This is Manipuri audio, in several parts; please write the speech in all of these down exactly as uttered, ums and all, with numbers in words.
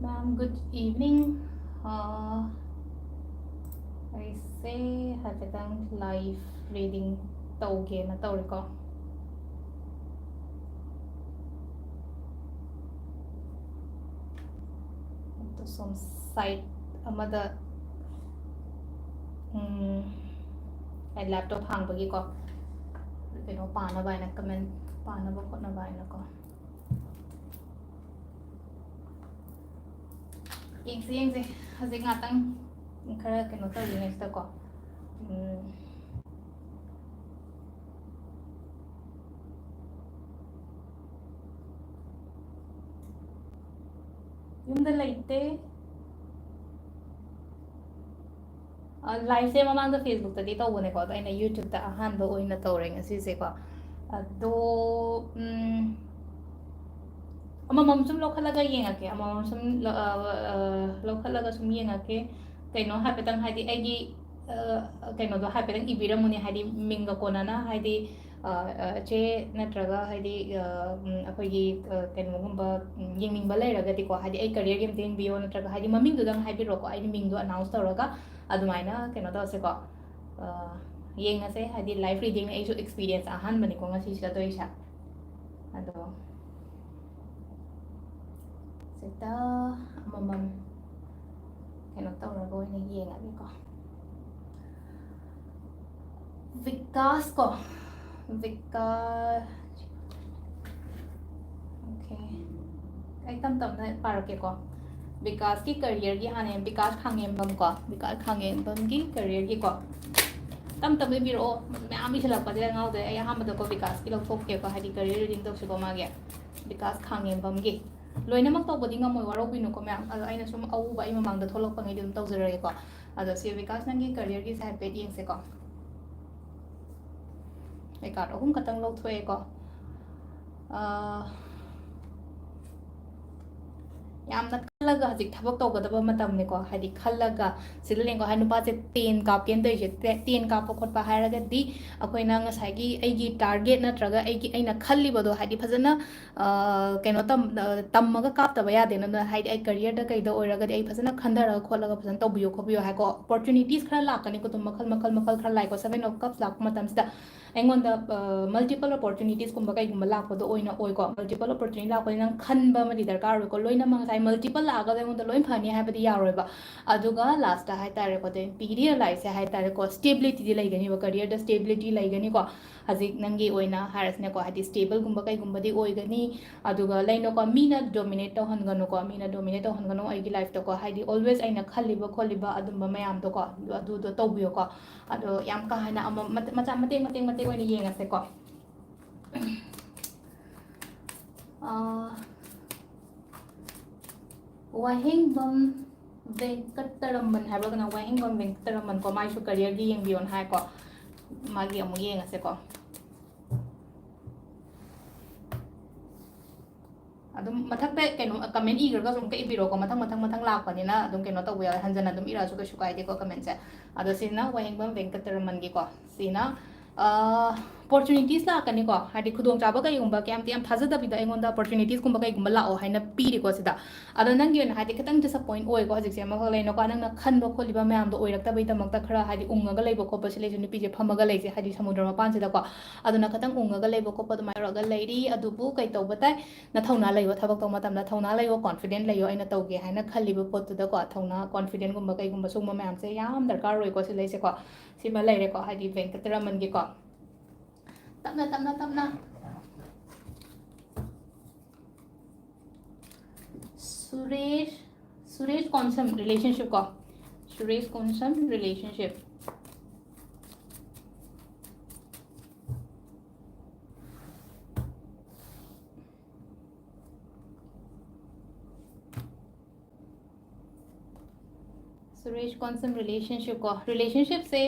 Ma'am, good evening. ꯑꯥ, ꯑꯩꯁꯦ ꯍꯥꯏꯐꯦꯠꯇꯪ live reading ꯇꯧꯒꯦꯅ ꯇꯧꯔꯤꯀꯣ꯫ ꯑꯗꯣ ꯁꯣꯝ side ꯑꯃꯗ, ꯎꯝ, ꯑꯩ laptop ꯍꯥꯡꯕꯒꯤꯀꯣ, ꯀꯩꯅꯣ ꯄꯥꯅꯕ ꯍꯥꯏꯅ, comment ꯄꯥꯅꯕ ꯈꯣꯠꯅꯕ ꯍꯥꯏꯅꯀꯣ꯫ ꯌꯦꯡꯁꯦ, ꯌꯦꯡꯁꯦ꯫ ꯍꯧꯖꯤꯛ ꯉꯥꯛꯇꯪ ꯈꯔ ꯀꯩꯅꯣ ꯇꯧꯔꯤꯉꯩꯁꯤꯗꯀꯣ꯫ ꯎꯝ꯫ ꯌꯨꯝꯗ ꯂꯩꯇꯦ꯫ ꯑ, liveꯁꯦ ꯃꯃꯥꯡꯗ Facebookꯇꯗꯤ ꯇꯧꯕꯅꯦꯀꯣ, ꯑꯗꯣ ꯑꯩꯅ YouTubeꯇ ꯑꯍꯥꯟꯕ ꯑꯣꯏꯅ ꯇꯧꯔꯦ ꯉꯁꯤꯁꯦꯀꯣ꯫ ꯑꯗꯣ, ꯎꯝ, ꯑꯃꯃꯝ ꯁꯨꯝ ꯂꯧꯈꯠꯂꯒ ꯌꯦꯡꯉꯛꯀꯦ, ꯑꯃꯃꯝ ꯁꯨꯝ ꯂ-, ꯑ, ꯑ, ꯂꯧꯈꯠꯂꯒ ꯁꯨꯝ ꯌꯦꯡꯉꯛꯀꯦ꯫ ꯀꯩꯅꯣ ꯍꯥꯏꯐꯦꯠꯇꯪ, ꯍꯥꯏꯗꯤ, ꯑꯩꯒꯤ, ꯑ, ꯀꯩꯅꯣꯗꯣ ꯍꯥꯏꯐꯦꯠꯇꯪ ꯏꯕꯤꯔꯝꯃꯨꯅꯦ, ꯍꯥꯏꯗꯤ, ꯃꯤꯡꯒ ꯀꯣꯟꯅꯅ, ꯍꯥꯏꯗꯤ, ꯑ, ꯑ, ꯆꯦ ꯅꯠꯇ꯭ꯔꯒ, ꯍꯥꯏꯗꯤ, ꯑ, ꯎꯝ, ꯑꯩꯈꯣꯏꯒꯤ, ꯑ, ꯀꯩꯅꯣꯒꯨꯝꯕ, ꯎꯝ, ꯌꯦꯡꯅꯤꯡꯕ ꯂꯩꯔꯒꯗꯤꯀꯣ, ꯍꯥꯏꯗꯤ, "ꯑꯩ careerꯒꯤ ꯑꯝꯇ ꯌꯦꯡꯕꯤꯌꯣ", ꯅꯠꯇ꯭ꯔꯒ, ꯍꯥꯏꯗꯤ, ꯃꯃꯤꯡꯗꯨꯗꯪ ꯍꯥꯏꯕꯤꯔꯛꯑꯣꯀꯣ, ꯑꯩꯗꯤ ꯃꯤꯡꯗꯣ announce ꯇꯧꯔꯒ ꯑꯗꯨꯃꯥꯏꯅ ꯀꯩꯅꯣ ꯇꯧꯁꯦꯀꯣ꯫ ꯑ, ꯌꯦꯡꯉꯁꯦ, ꯍꯥꯏꯗꯤ, live readingꯅꯦ, ꯑꯩꯁꯨ experience ꯑꯍꯥꯟꯕꯅꯤꯀꯣ ꯉꯁꯤꯁꯤꯗ ꯇꯧꯔꯤꯁꯦ꯫ ꯑꯗꯣ ꯁꯤꯗ ꯑꯃꯃꯝ ꯀꯩꯅꯣ ꯇꯧꯔꯒ ꯑꯣꯏꯅ ꯌꯦꯡꯉꯒꯦꯀꯣ꯫ ꯕꯤꯀꯥꯁ ꯀꯣ, ꯕꯤꯀꯥꯁ, okay, ꯑꯩ ꯇꯞ ꯇꯞꯅ ꯄꯥꯔꯛꯀꯦꯀꯣ꯫ ꯕꯤꯀꯥꯁꯀꯤ careerꯒꯤ ꯍꯥꯟꯅ, ꯕꯤꯀꯥꯁ ꯈꯥꯡꯉꯦꯝꯕꯝ ꯀꯣ, ꯕꯤꯀꯥꯁ ꯈꯥꯡꯉꯦꯝꯕꯝꯒꯤ careerꯒꯤꯀꯣ꯫ ꯇꯞ ꯇꯞꯅ ꯏꯕꯤꯔꯛꯑꯣ, ꯃꯌꯥꯝ ꯏꯁꯤꯜꯂꯛꯄꯁꯤꯗ ꯉꯥꯎꯗꯣꯏ꯫ ꯑꯩ ꯑꯍꯥꯟꯕꯗꯀꯣ ꯕꯤꯀꯥꯁꯀꯤ ꯂꯧꯊꯣꯛꯀꯦꯀꯣ, ꯍꯥꯏꯗꯤ career reading ꯇꯧꯁꯤꯀꯣ ꯃꯥꯒꯤ꯫ ꯕꯤꯀꯥꯁ ꯈꯥꯡꯉꯦꯝꯕꯝꯒꯤ꯫ ꯂꯣꯏꯅꯃꯛ ꯇꯧꯕꯗꯤ ꯉꯝꯃꯣꯏ, ꯋꯥꯔꯧꯕꯤꯅꯨꯀꯣ ꯃꯌꯥꯝ꯫ ꯑꯗꯣ ꯑꯩꯅ ꯁꯨꯝ ꯑꯎꯕ ꯑꯩ ꯃꯃꯥꯡꯗ ꯊꯣꯛꯂꯛꯄꯉꯩꯗꯤ ꯑꯗꯨꯝ ꯇꯧꯖꯔꯒꯦꯀꯣ꯫ ꯑꯗꯣ ꯁꯤ ꯕꯤꯀꯥꯁ, ꯅꯪꯒꯤ ꯀꯦꯔꯤꯌꯔꯒꯤꯁꯦ ꯍꯥꯏꯐꯦꯠ ꯌꯦꯡꯁꯦꯀꯣ꯫ ꯑꯩ ꯀꯥꯔꯠ ꯑꯍꯨꯝ ꯈꯛꯇꯪ ꯂꯧꯊꯣꯛꯑꯦꯀꯣ꯫ ꯑꯥ, ꯌꯥꯝꯅ ꯈꯜꯂꯒ ꯍꯧꯖꯤꯛ ꯊꯕꯛ ꯇꯧꯒꯗꯕ ꯃꯇꯝꯅꯤꯀꯣ꯫ ꯍꯥꯏꯗꯤ ꯈꯜꯂꯒ, ꯁꯤꯗ ꯂꯦꯡꯒꯣ ꯍꯥꯏ ꯅꯨꯄꯥꯁꯦ ꯇꯦꯟ ꯀꯥꯞꯀꯦꯅ ꯇꯧꯔꯤꯁꯦ꯫ ꯇꯦ-, ꯇꯦꯟ ꯀꯥꯞꯄ ꯈꯣꯠꯄ ꯍꯥꯏꯔꯒꯗꯤ ꯑꯩꯈꯣꯏꯅ ꯉꯁꯥꯏꯒꯤ ꯑꯩꯒꯤ ꯇꯥꯔꯒꯦꯠ ꯅꯠꯇ꯭ꯔꯒ ꯑꯩꯒꯤ, ꯑꯩꯅ ꯈꯜꯂꯤꯕꯗꯣ, ꯍꯥꯏꯗꯤ ꯐꯖꯅ, ꯑ, ꯀꯩꯅꯣ ꯇꯝ-, ꯑ, ꯇꯝꯃꯒ ꯀꯥꯞꯇꯕ ꯌꯥꯗꯦꯅ, ꯑꯗꯨꯅ ꯍꯥꯏꯗꯤ ꯑꯩ ꯀꯦꯔꯤꯌꯔꯗ ꯀꯩꯗ ꯑꯣꯏꯔꯒꯗꯤ ꯑꯩ ꯐꯖꯅ ꯈꯟꯊꯔꯒ ꯈꯣꯠꯂꯒ ꯐꯖꯅ ꯇꯧꯕꯤꯌꯣ ꯈꯣꯠꯄꯤꯌꯣ ꯍꯥꯏꯀꯣ꯫ ꯑꯣꯄꯣꯔꯆꯨꯅꯤꯇꯤꯁ ꯈꯔ ꯂꯥꯛꯀꯅꯤꯀꯣ, ꯑꯗꯨꯝ ꯃꯈꯜ ꯃꯈꯜ ꯃꯈꯜ ꯈꯔ ꯂꯥꯛꯏꯀꯣ꯫ Seven of Cups ꯂꯥꯛꯄ ꯃꯇꯝꯁꯤꯗ ꯑꯩꯉꯣꯟꯗ, ꯑ, ꯃꯜꯇꯤꯄꯜ ꯑꯣꯄꯣꯔꯆꯨꯅꯤꯇꯤꯁꯀꯨꯝꯕ ꯀꯩꯒꯨꯝꯕ ꯂꯥꯛꯄꯗꯣ ꯑꯣꯏꯅ ꯑꯣꯏꯀꯣ꯫ ꯃꯜꯇꯤꯄꯜ ꯑꯣꯄꯣꯔꯆꯨꯅꯤꯇꯤ ꯂꯥꯛꯄꯗꯤ ꯅꯪ ꯈꯟꯕ ꯑꯃꯗꯤ ꯗꯔꯀꯥꯔ ꯑꯣꯏꯀꯣ꯫ ꯂꯣꯏꯅꯃꯛ ꯉꯁꯥꯏ ꯃꯜꯇꯤꯄꯜ ꯂꯥꯛꯑꯒ ꯑꯩꯉꯣꯟꯗ ꯂꯣꯏ ꯐꯅꯤ ꯍꯥꯏꯕꯗꯤ ꯌꯥꯔꯣꯏꯕ꯫ ꯑꯗꯨꯒ ꯂꯥꯁꯇ ꯍꯥꯏ ꯇꯥꯔꯦꯀꯣ, ꯇꯦꯟ ꯄꯤꯔꯤꯌꯔ ꯂꯥꯏꯁꯦ ꯍꯥꯏ ꯇꯥꯔꯦꯀꯣ, ꯁ꯭ꯇꯦꯕꯤꯂꯤꯇꯤꯗꯤ ꯂꯩꯒꯅꯤꯕ, ꯀꯦꯔꯤꯌꯔꯗ ꯁ꯭ꯇꯦꯕꯤꯂꯤꯇꯤ ꯂꯩꯒꯅꯤꯀꯣ꯫ ꯍꯧꯖꯤꯛ ꯅꯪꯒꯤ ꯑꯣꯏꯅ ꯍꯥꯏꯔꯁꯤꯅꯦꯀꯣ, ꯍꯥꯏꯗꯤ ꯁ꯭ꯇꯦꯕꯜꯒꯨꯝꯕ ꯀꯩꯒꯨꯝꯕꯗꯤ ꯑꯣꯏꯒꯅꯤ꯫ ꯑꯗꯨꯒ ꯂꯩꯅꯀꯣ, ꯃꯤꯅ ꯗꯣꯃꯤꯅꯦꯠ ꯇꯧꯍꯟꯒꯅꯨꯀꯣ, ꯃꯤꯅ ꯗꯣꯃꯤꯅꯦꯠ ꯇꯧꯍꯟꯒꯅꯨ ꯑꯩꯒꯤ ꯂꯥꯏꯐꯇꯀꯣ꯫ ꯍꯥꯏꯗꯤ ꯑꯣꯜꯋꯦꯁ ꯑꯩꯅ ꯈꯜꯂꯤꯕ ꯈꯣꯠꯂꯤꯕ ꯑꯗꯨꯝꯕ ꯃꯌꯥꯝꯗꯣꯀꯣ, ꯑꯗꯨꯗꯣ ꯇꯧꯕꯤꯌꯣꯀꯣ꯫ ꯑꯗꯣ ꯌꯥꯝ ꯀꯥ ꯍꯦꯟꯅ ꯑꯃ ꯃꯆꯥ ꯃꯆꯥ ꯃꯇꯦꯛ ꯃꯇꯦꯛ ꯃꯇꯦꯛ ꯑꯣꯏꯅ ꯌꯦꯡꯉꯁꯦꯀꯣ꯫ ꯑꯥ, ꯋꯥꯍꯦꯡꯕꯝ ꯚꯦꯡꯀꯇꯔꯃꯟ ꯍꯥꯏꯕ꯭ꯔꯥ ꯀꯩꯅꯣ, ꯋꯥꯍꯦꯡꯕꯝ ꯚꯦꯡꯀꯇꯔꯃꯟ ꯀꯣ, ꯃꯥꯏꯁꯨ ꯀꯦꯔꯤꯌꯔꯒꯤ ꯌꯦꯡꯕꯤꯌꯣꯅ ꯍꯥꯏꯀꯣ꯫ ꯃꯥꯒꯤ ꯑꯃꯨꯛ ꯌꯦꯡꯉꯁꯦꯀꯣ꯫ ꯑꯗꯨꯝ ꯃꯊꯛꯇ ꯀꯩꯅꯣ ꯀꯃꯦꯟ ꯏꯈ꯭ꯔꯒꯁꯨ ꯑꯃꯨꯛꯀ ꯏꯕꯤꯔꯣꯀꯣ, ꯃꯊꯪ ꯃꯊꯪ ꯃꯊꯪ ꯂꯥꯛꯄꯅꯤꯅ ꯑꯗꯨꯝ ꯀꯩꯅꯣ ꯇꯧꯕ ꯌꯥꯎꯋꯦ, ꯍꯟꯖꯟꯅ ꯑꯗꯨꯝ ꯏꯔꯛꯑꯁꯨ ꯀꯩꯁꯨ ꯀꯥꯏꯗꯦꯀꯣ ꯀꯃꯦꯟꯁꯦ꯫ ꯑꯗꯣ ꯁꯤꯅ ꯋꯥꯍꯦꯡꯕꯝ ꯚꯦꯡꯀꯇꯔꯃꯟꯒꯤꯀꯣ꯫ ꯁꯤꯅ, ꯑ, ꯑꯣꯄꯣꯔꯆꯨꯅꯤꯇꯤꯁ ꯂꯥꯛꯀꯅꯤꯀꯣ, ꯍꯥꯏꯗꯤ ꯈꯨꯗꯣꯡꯆꯥꯕ ꯀꯩꯒꯨꯝꯕ ꯀꯌꯥꯝ ꯌꯥꯝ ꯊꯥꯖꯗꯕꯤꯗ ꯑꯩꯉꯣꯟꯗ ꯑꯣꯄꯣꯔꯆꯨꯅꯤꯇꯤꯁꯀꯨꯝꯕ ꯀꯩꯒꯨꯝꯕ ꯂꯥꯛꯑꯣ ꯍꯥꯏꯅ ꯄꯤꯔꯤꯀꯣ ꯁꯤꯗ꯫ ꯑꯗꯣ ꯅꯪꯒꯤ ꯑꯣꯏꯅ ꯍꯥꯏꯗꯤ ꯈꯤꯇꯪ ꯗꯤꯁꯑꯄꯣꯏꯟ ꯑꯣꯏꯀꯣ ꯍꯧꯖꯤꯛꯁꯦ, ꯑꯃꯈꯛ ꯂꯩꯅꯀꯣ, ꯅꯪꯅ ꯈꯟꯕ ꯈꯣꯠꯂꯤꯕ ꯃꯌꯥꯝꯗꯣ ꯑꯣꯏꯔꯛꯇꯕꯩꯗꯃꯛꯇ ꯈꯔ ꯍꯥꯏꯗꯤ ꯎꯪꯉꯒ ꯂꯩꯕ ꯈꯣꯠꯄꯁꯨ ꯂꯩꯁꯦ, ꯅꯨꯄꯤꯁꯦ ꯐꯝꯃꯒ ꯂꯩꯁꯦ ꯍꯥꯏꯗꯤ ꯁꯃꯨꯗ꯭ꯔ ꯃꯄꯥꯟꯁꯤꯗꯀꯣ꯫ ꯑꯗꯨꯅ ꯈꯤꯇꯪ ꯎꯪꯉꯒ ꯂꯩꯕ ꯈꯣꯠꯄ ꯑꯗꯨꯃꯥꯏꯅ ꯇꯧꯔꯒ ꯂꯩꯔꯤ꯫ ꯑꯗꯨꯕꯨ ꯀꯩ ꯇꯧꯕ ꯇꯥꯏ? ꯅꯊꯧꯅꯥ ꯂꯩꯌꯣ, ꯊꯕꯛ ꯇꯧꯕ ꯃꯇꯝꯗ ꯊꯧꯅꯥ ꯂꯩꯌꯣ, ꯀꯣꯟꯐꯤꯗꯦꯟ ꯂꯩꯌꯣ꯫ ꯑꯩꯅ ꯇꯧꯒꯦ ꯍꯥꯏꯅ ꯈꯜꯂꯤꯕ ꯄꯣꯠꯇꯨꯗꯀꯣ, ꯊꯧꯅꯥ, ꯀꯣꯟꯐꯤꯗꯦꯟꯒꯨꯝꯕ ꯀꯩꯒꯨꯝꯕ ꯁꯤꯒꯨꯝꯕ ꯃꯌꯥꯝꯁꯦ ꯌꯥꯝ ꯗꯔꯀꯥꯔ ꯑꯣꯏꯀꯣ ꯁꯤ ꯂꯩꯁꯦꯀꯣ꯫ ꯁꯤꯃ ꯂꯩꯔꯦꯀꯣ, ꯍꯥꯏꯗꯤ ꯚꯦꯡꯀꯇꯔꯃꯟꯒꯤꯀꯣ꯫ ꯇꯞꯅ, ꯇꯞꯅ, ꯇꯞꯅ꯫ ꯁꯨꯔꯦꯁ, ꯁꯨꯔꯦꯁ ꯀꯣꯟꯁꯝ ꯔꯤꯂꯦꯁꯟꯁꯤꯞ ꯀꯣ꯫ ꯁꯨꯔꯦꯁ ꯀꯣꯟꯁꯝ ꯔꯤꯂꯦꯁꯟꯁꯤꯞ꯫ ꯁꯨꯔꯦꯁ ꯀꯣꯟꯁꯝ ꯔꯤꯂꯦꯁꯟꯁꯤꯞ ꯀꯣ, ꯔꯤꯂꯦꯁꯟꯁꯤꯞꯁꯦ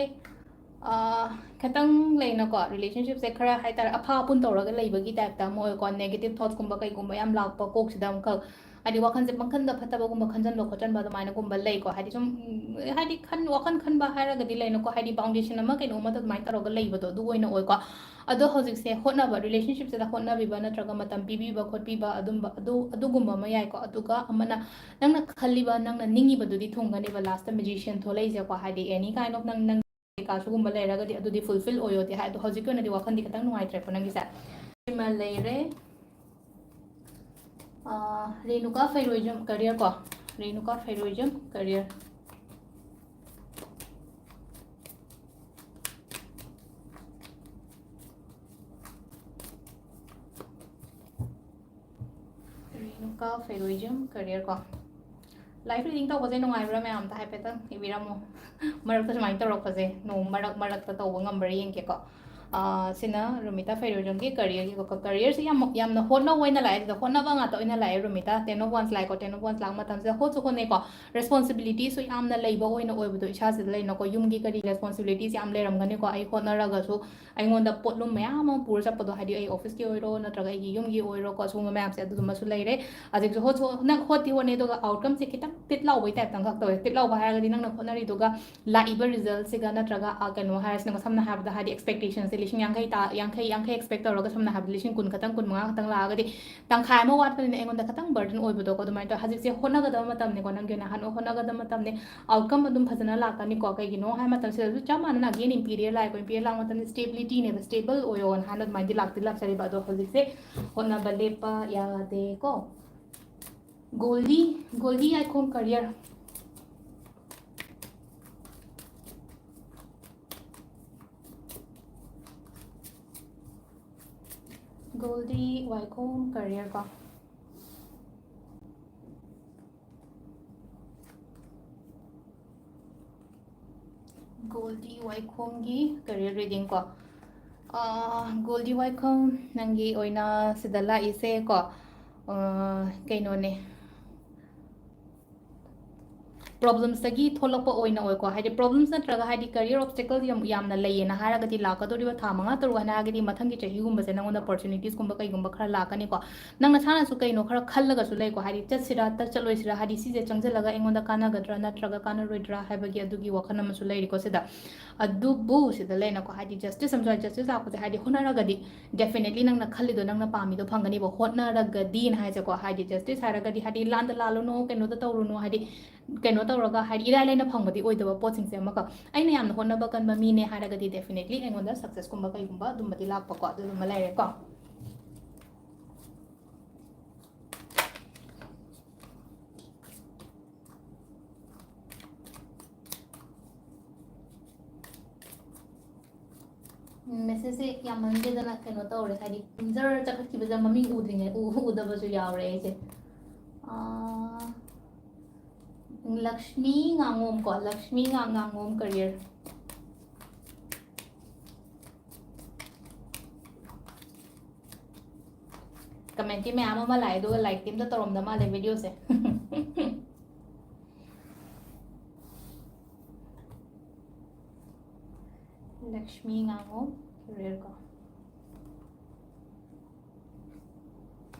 ꯈꯤꯇꯪ ꯂꯩꯅꯀꯣ, ꯔꯤꯂꯦꯁꯟꯁꯤꯞꯁꯦ ꯈꯔ ꯍꯥꯏꯇꯥꯔꯦ ꯑꯐꯥ ꯑꯄꯨꯟ ꯇꯧꯔꯒ ꯂꯩꯕꯒꯤ ꯇꯥꯏꯞꯇ ꯑꯃ ꯑꯣꯏꯀꯣ, ꯅꯦꯒꯦꯇꯤꯞ ꯊꯣꯠꯁꯀꯨꯝꯕ ꯀꯩꯒꯨꯝꯕ ꯌꯥꯝ ꯂꯥꯛꯄ ꯀꯣꯛꯁꯤꯗ ꯑꯃꯈꯛ, ꯍꯥꯏꯗꯤ ꯋꯥꯈꯜꯁꯦ ꯄꯪꯈꯟꯗ ꯐꯠꯇꯕꯒꯨꯝꯕ ꯈꯟꯖꯟꯕ ꯈꯣꯠꯆꯟꯕ ꯑꯗꯨꯃꯥꯏꯅꯒꯨꯝꯕ ꯂꯩꯀꯣ, ꯍꯥꯏꯗꯤ ꯁꯨꯝ ꯎꯝ, ꯍꯥꯏꯗꯤ ꯈꯟ ꯋꯥꯈꯜ ꯈꯟꯕ ꯍꯥꯏꯔꯒꯗꯤ ꯂꯩꯅꯀꯣ, ꯍꯥꯏꯗꯤ ꯐꯥꯎꯟꯗꯦꯁꯟ ꯑꯃ ꯀꯩꯅꯣ ꯑꯃꯗ ꯑꯗꯨꯃꯥꯏꯅ ꯇꯧꯔꯒ ꯂꯩꯕꯗꯣ ꯑꯗꯨ ꯑꯣꯏꯅ ꯑꯣꯏꯀꯣ꯫ ꯑꯗꯣ ꯍꯧꯖꯤꯛꯁꯦ ꯍꯣꯠꯅꯕ, ꯔꯤꯂꯦꯁꯟꯁꯤꯞꯁꯤꯗ ꯍꯣꯠꯅꯕꯤꯕ ꯅꯠꯇ꯭ꯔꯒ ꯃꯇꯝ ꯄꯤꯕꯤꯕ ꯈꯣꯠꯄꯤꯕ ꯑꯗꯨꯝꯕ ꯑꯗꯨ ꯑꯗꯨꯒꯨꯝꯕ ꯑꯃ ꯌꯥꯏꯀꯣ꯫ ꯑꯗꯨꯒ ꯑꯃꯅ ꯅꯪꯅ ꯈꯜꯂꯤꯕ ꯅꯪꯅ ꯅꯤꯡꯉꯤꯕꯗꯨꯗꯤ ꯊꯨꯡꯒꯅꯦꯕ ꯂꯥꯁꯇ ꯃꯦꯖꯤꯁꯤꯌꯟ ꯊꯣꯛꯂꯛꯏꯁꯦꯀꯣ, ꯍꯥꯏꯗꯤ ꯑꯦꯅꯤ ꯀꯥꯏꯟ ꯑꯣꯐ ꯅꯪ ꯅꯪ ꯀꯩꯀꯥ ꯁꯤꯒꯨꯝꯕ ꯂꯩꯔꯒꯗꯤ ꯑꯗꯨꯗꯤ ꯐꯨꯜꯐꯤꯜ ꯑꯣꯏꯌꯣꯗꯤ ꯍꯥꯏ꯫ ꯑꯗꯣ ꯍꯧꯖꯤꯛꯀꯤ ꯑꯣꯏꯅꯗꯤ ꯋꯥꯈꯜꯗꯤ ꯈꯤꯇꯪ ꯅꯨꯡꯉꯥꯏꯇ꯭ꯔꯦꯀꯣ ꯅꯪꯒꯤꯁꯦ꯫ ꯁꯤꯃ ꯂꯩꯔꯦ꯫ ꯑꯥ, ꯔꯦꯅꯨꯀꯥ ꯐꯩꯔꯣꯏꯖꯝ ꯀꯔꯤꯌꯔ ꯀꯣ, ꯔꯦꯅꯨꯀꯥ ꯐꯩꯔꯣꯏꯖꯝ ꯀꯔꯤꯌꯔ꯫ ꯔꯦꯅꯨꯀꯥ ꯐꯩꯔꯣꯏꯖꯝ ꯀꯔꯤꯌꯔ ꯀꯣ꯫ ꯂꯥꯏꯐ ꯔꯤꯗꯤꯡ ꯇꯧꯕꯁꯦ ꯅꯨꯡꯉꯥꯏꯕ꯭ꯔꯥ ꯃꯌꯥꯝ? ꯑꯝꯇ ꯍꯥꯏꯐꯦꯠꯇꯪ ꯏꯕꯤꯔꯝꯃꯣ꯫ ꯃꯔꯛꯇ ꯁꯨꯃꯥꯏꯅ ꯇꯧꯔꯛꯄꯁꯦ ꯅꯣꯡ ꯃꯔꯛ ꯃꯔꯛꯇ ꯇꯧꯕ ꯉꯝꯕ꯭ꯔꯥ ꯌꯦꯡꯒꯦꯀꯣ꯫ ꯑꯥ, ꯁꯤꯅ ꯔꯨꯃꯤꯇꯥ ꯐꯩꯔꯣꯏꯖꯝꯒꯤ ꯀꯔꯤꯌꯔꯒꯤ ꯀꯣ, ꯀꯔꯤꯌꯔꯁꯦ ꯌꯥꯝ ꯌꯥꯝꯅ ꯍꯣꯠꯅꯧ ꯑꯣꯏꯅ ꯂꯥꯛꯑꯦ꯫ ꯁꯤꯗ ꯍꯣꯠꯅꯕ ꯉꯥꯛꯇ ꯑꯣꯏꯅ ꯂꯥꯛꯑꯦ ꯔꯨꯃꯤꯇꯥ꯫ ꯇꯦꯟ ꯑꯣꯐ ꯋꯥꯟꯁ ꯂꯥꯛꯑꯦꯀꯣ꯫ ꯇꯦꯟ ꯑꯣꯐ ꯋꯥꯟꯁ ꯂꯥꯛꯄ ꯃꯇꯝꯁꯤꯗ ꯍꯣꯠꯁꯨ ꯍꯣꯠꯅꯩꯀꯣ, ꯔꯦꯁꯄꯣꯟꯁꯤꯕꯤꯂꯤꯇꯤꯁꯨ ꯌꯥꯝꯅ ꯂꯩꯕ ꯑꯣꯏꯅ ꯑꯣꯏꯕꯗꯣ ꯏꯁꯥꯁꯤꯗ ꯂꯩꯅꯀꯣ꯫ ꯌꯨꯝꯒꯤ ꯀꯔꯤ ꯔꯦꯁꯄꯣꯟꯁꯤꯕꯤꯂꯤꯇꯤꯁ ꯌꯥꯝ ꯂꯩꯔꯝꯒꯅꯤꯀꯣ꯫ ꯑꯩ ꯍꯣꯠꯅꯔꯒꯁꯨ ꯑꯩꯉꯣꯟꯗ ꯄꯣꯠꯂꯨꯝ ꯃꯌꯥꯝ ꯑꯃ ꯄꯨꯔ ꯆꯠꯄꯗꯣ, ꯍꯥꯏꯗꯤ ꯑꯩ ꯑꯣꯐꯤꯁꯀꯤ ꯑꯣꯏꯔꯣ ꯅꯠꯇ꯭ꯔꯒ ꯑꯩꯒꯤ ꯌꯨꯝꯒꯤ ꯑꯣꯏꯔꯣꯀꯣ, ꯁꯤꯒꯨꯝꯕ ꯃꯌꯥꯝꯁꯦ ꯑꯗꯨꯗꯨꯃꯁꯨ ꯂꯩꯔꯦ꯫ ꯑꯗꯒꯤ ꯍꯣꯠꯁꯨ ꯅꯪ ꯍꯣꯠꯇꯤ ꯍꯣꯠꯅꯩ, ꯑꯗꯨꯒ ꯑꯥꯎꯠꯀꯝꯁꯦ ꯈꯤꯇꯪ ꯇꯤꯠ ꯂꯥꯎꯕꯩ ꯇꯥꯏꯞꯇ ꯑꯃꯈꯛ ꯇꯧꯋꯦ꯫ ꯇꯤꯠ ꯂꯥꯎꯕ ꯍꯥꯏꯔꯒꯗꯤ ꯅꯪꯅ ꯍꯣꯠꯅꯔꯤꯗꯨꯒ ꯂꯥꯛꯏꯕ ꯔꯤꯖꯜꯠꯁꯤꯒ ꯅꯠꯇ꯭ꯔꯒ, ꯑ, ꯀꯩꯅꯣ ꯍꯥꯏꯔꯁꯤꯅꯦꯀꯣ, ꯁꯝꯅ ꯍꯥꯏꯔꯕꯗ ꯍꯥꯏꯗꯤ ꯑꯦꯛꯁꯄꯦꯛꯇꯦꯁꯟꯁꯦ ꯂꯤꯁꯤꯡ ꯌꯥꯡꯈꯩ ꯇꯥ-, ꯌꯥꯡꯈꯩ, ꯌꯥꯡꯈꯩ ꯑꯦꯛꯁꯄꯦꯛ ꯇꯧꯔꯒ ꯁꯝꯅ ꯍꯥꯏꯔꯕꯗ ꯂꯤꯁꯤꯡ ꯀꯨꯟ ꯈꯛꯇꯪ, ꯀꯨꯟ ꯃꯉꯥ ꯈꯛꯇꯪ ꯂꯥꯛꯑꯒꯗꯤ ꯇꯪꯈꯥꯏ ꯑꯃ ꯋꯥꯠꯄꯅꯤꯅ ꯑꯩꯉꯣꯟꯗ ꯈꯤꯇꯪ ꯕꯔꯗꯟ ꯑꯣꯏꯕꯗꯣꯀꯣ꯫ ꯑꯗꯨꯃꯥꯏꯅ ꯇꯧꯋꯦ꯫ ꯍꯧꯖꯤꯛꯁꯦ ꯍꯣꯠꯅꯒꯗꯕ ꯃꯇꯝꯅꯤꯀꯣ, ꯅꯪꯒꯤ ꯑꯣꯏꯅ ꯍꯥꯟꯅ ꯍꯣꯠꯅꯒꯗꯕ ꯃꯇꯝꯅꯤ꯫ ꯑꯥꯎꯠꯀꯝ ꯑꯗꯨꯝ ꯐꯖꯅ ꯂꯥꯛꯀꯅꯤꯀꯣ꯫ ꯀꯩꯒꯤꯅꯣ ꯍꯥꯏꯕ ꯃꯇꯝꯁꯤꯗꯁꯨ ꯆꯞ ꯃꯥꯟꯅꯅ ꯑꯒꯦꯟ ꯏꯝꯄꯤꯔꯤꯌꯦꯜ ꯂꯥꯛꯑꯦꯀꯣ꯫ ꯏꯝꯄꯤꯔꯤꯌꯦꯜ ꯂꯥꯛꯄ ꯃꯇꯝꯗ ꯁ꯭ꯇꯦꯕꯤꯂꯤꯇꯤꯅꯦꯕ, ꯁ꯭ꯇꯦꯕꯜ ꯑꯣꯏꯌꯣꯅ ꯍꯥꯏꯅ ꯑꯗꯨꯃꯥꯏꯅꯗꯤ ꯂꯥꯛꯇꯤ ꯂꯥꯛꯆꯔꯤꯕ, ꯑꯗꯣ ꯍꯧꯖꯤꯛꯁꯦ ꯍꯣꯠꯅꯕ ꯂꯦꯞꯄ ꯌꯥꯗꯦꯀꯣ꯫ ꯒꯣꯜꯗꯤ, ꯒꯣꯜꯗꯤ ꯌꯥꯏꯈꯣꯡ ꯀꯔꯤꯌꯔ꯫ ꯒꯣꯜꯗꯤ ꯋꯥꯏꯈꯣꯡ ꯀꯔꯤꯌꯔ ꯀꯣ꯫ ꯒꯣꯜꯗꯤ ꯋꯥꯏꯈꯣꯡꯒꯤ ꯀꯔꯤꯌꯔ ꯔꯤꯗꯤꯡ ꯀꯣ꯫ ꯑꯥ, ꯒꯣꯜꯗꯤ ꯋꯥꯏꯈꯣꯡ, ꯅꯪꯒꯤ ꯑꯣꯏꯅ ꯁꯤꯗ ꯂꯥꯛꯏꯁꯦ ꯀꯣ, ꯑꯥ, ꯀꯩꯅꯣꯅꯦ, problemsꯇꯒꯤ ꯊꯣꯛꯂꯛꯄ ꯑꯣꯏꯅ ꯑꯣꯏꯀꯣ꯫ ꯍꯥꯏꯗꯤ problems ꯅꯠꯇ꯭ꯔꯒ ꯍꯥꯏꯗꯤ career obstacle ꯌꯥꯝ, ꯌꯥꯝꯅ ꯂꯩꯌꯦꯅ ꯍꯥꯏꯔꯒꯗꯤ, ꯂꯥꯛꯀꯗꯧꯔꯤꯕ ꯊꯥ ꯃꯉꯥ ꯇꯔꯨꯛ ꯍꯥꯏꯅ ꯍꯥꯏꯔꯒꯗꯤ ꯃꯊꯪꯒꯤ ꯆꯍꯤꯒꯨꯝꯕꯁꯦ ꯅꯪꯉꯣꯟꯗ opportunitiesꯀꯨꯝꯕ ꯀꯩꯒꯨꯝꯕ ꯈꯔ ꯂꯥꯛꯀꯅꯤꯀꯣ꯫ ꯅꯪ ꯅꯁꯥꯅꯁꯨ ꯀꯩꯅꯣ ꯈꯔ ꯈꯜꯂꯒꯁꯨ ꯂꯩꯀꯣ꯫ ꯍꯥꯏꯗꯤ ꯆꯠꯁꯤꯔꯥ, ꯇ-, ꯆꯠꯂꯣꯏꯁꯤꯔꯥ, ꯍꯥꯏꯗꯤ ꯁꯤꯁꯦ ꯆꯪꯁꯤꯜꯂꯒ ꯑꯩꯉꯣꯟꯗ ꯀꯥꯟꯅꯒꯗ꯭ꯔꯥ ꯅꯠꯇ꯭ꯔꯒ ꯀꯥꯟꯅꯔꯣꯏꯗ꯭ꯔꯥ ꯍꯥꯏꯕꯒꯤ ꯑꯗꯨꯒꯤ ꯋꯥꯈꯜ ꯑꯃꯁꯨ ꯂꯩꯔꯤꯀꯣ ꯁꯤꯗ꯫ ꯑꯗꯨꯕꯨ ꯁꯤꯗ ꯂꯩꯅꯀꯣ, ꯍꯥꯏꯗꯤ justice ꯑꯃꯁꯨ ꯂꯥꯛꯑꯦ꯫ Justice ꯂꯥꯛꯄꯁꯦ ꯍꯥꯏꯗꯤ ꯍꯣꯠꯅꯔꯒꯗꯤ definitely ꯅꯪꯅ ꯈꯜꯂꯤꯗꯣ, ꯅꯪꯅ ꯄꯥꯝꯃꯤꯗꯣ ꯐꯪꯒꯅꯤꯕ, ꯍꯣꯠꯅꯔꯒꯗꯤꯅ ꯍꯥꯏꯁꯦꯀꯣ꯫ ꯍꯥꯏꯗꯤ justice ꯍꯥꯏꯔꯒꯗꯤ ꯍꯥꯏꯗꯤ ꯂꯥꯟꯗ ꯂꯥꯜꯂꯨꯅꯨ, ꯀꯩꯅꯣꯗ ꯇꯧꯔꯨꯅꯨ, ꯍꯥꯏꯗꯤ ꯀꯩꯅꯣ ꯇꯧꯔꯒ ꯍꯥꯏꯗꯤ ꯏꯔꯥꯏ ꯂꯥꯏꯅ ꯐꯪꯕꯗꯤ ꯑꯣꯏꯗꯕ ꯄꯣꯠꯁꯤꯡꯁꯦ ꯑꯃꯈꯛ꯫ ꯑꯩꯅ ꯌꯥꯝꯅ ꯍꯣꯠꯅꯕ ꯀꯟꯕ ꯃꯤꯅꯦ ꯍꯥꯏꯔꯒꯗꯤ definitely ꯑꯩꯉꯣꯟꯗ successꯀꯨꯝꯕ ꯀꯩꯒꯨꯝꯕ ꯑꯗꯨꯝꯕꯗꯤ ꯂꯥꯛꯄꯀꯣ, ꯑꯗꯨꯗꯨꯃ ꯂꯩꯔꯦꯀꯣ꯫ ꯎꯝ, messageꯁꯦ ꯌꯥꯝꯃꯟꯒꯦꯗꯅ ꯀꯩꯅꯣ ꯇꯧꯔꯦ, ꯍꯥꯏꯗꯤ ꯖꯔ ꯆꯠꯈꯠꯈꯤꯕꯗ ꯃꯃꯤꯡ ꯎꯗ꯭ꯔꯤꯉꯩ, ꯎ-, ꯎꯗꯕꯁꯨ ꯌꯥꯎꯔꯦ ꯑꯩꯁꯦ꯫ ꯑꯥ, ꯂꯛꯁꯃꯤ ꯉꯥꯉꯣꯝ ꯀꯣ, ꯂꯛꯁꯃꯤ ꯉꯥ-, ꯉꯥꯉꯣꯝ career꯫ Commentꯇꯤ ꯃꯌꯥꯝ ꯑꯃ ꯂꯥꯛꯑꯦ, ꯑꯗꯨꯒ likeꯇꯤ ꯑꯝꯇ ꯇꯧꯔꯝꯗ ꯃꯥꯜꯂꯦ videoꯁꯦ꯫ ꯂꯛꯁꯃꯤ ꯉꯥꯉꯣꯝ career ꯀꯣ꯫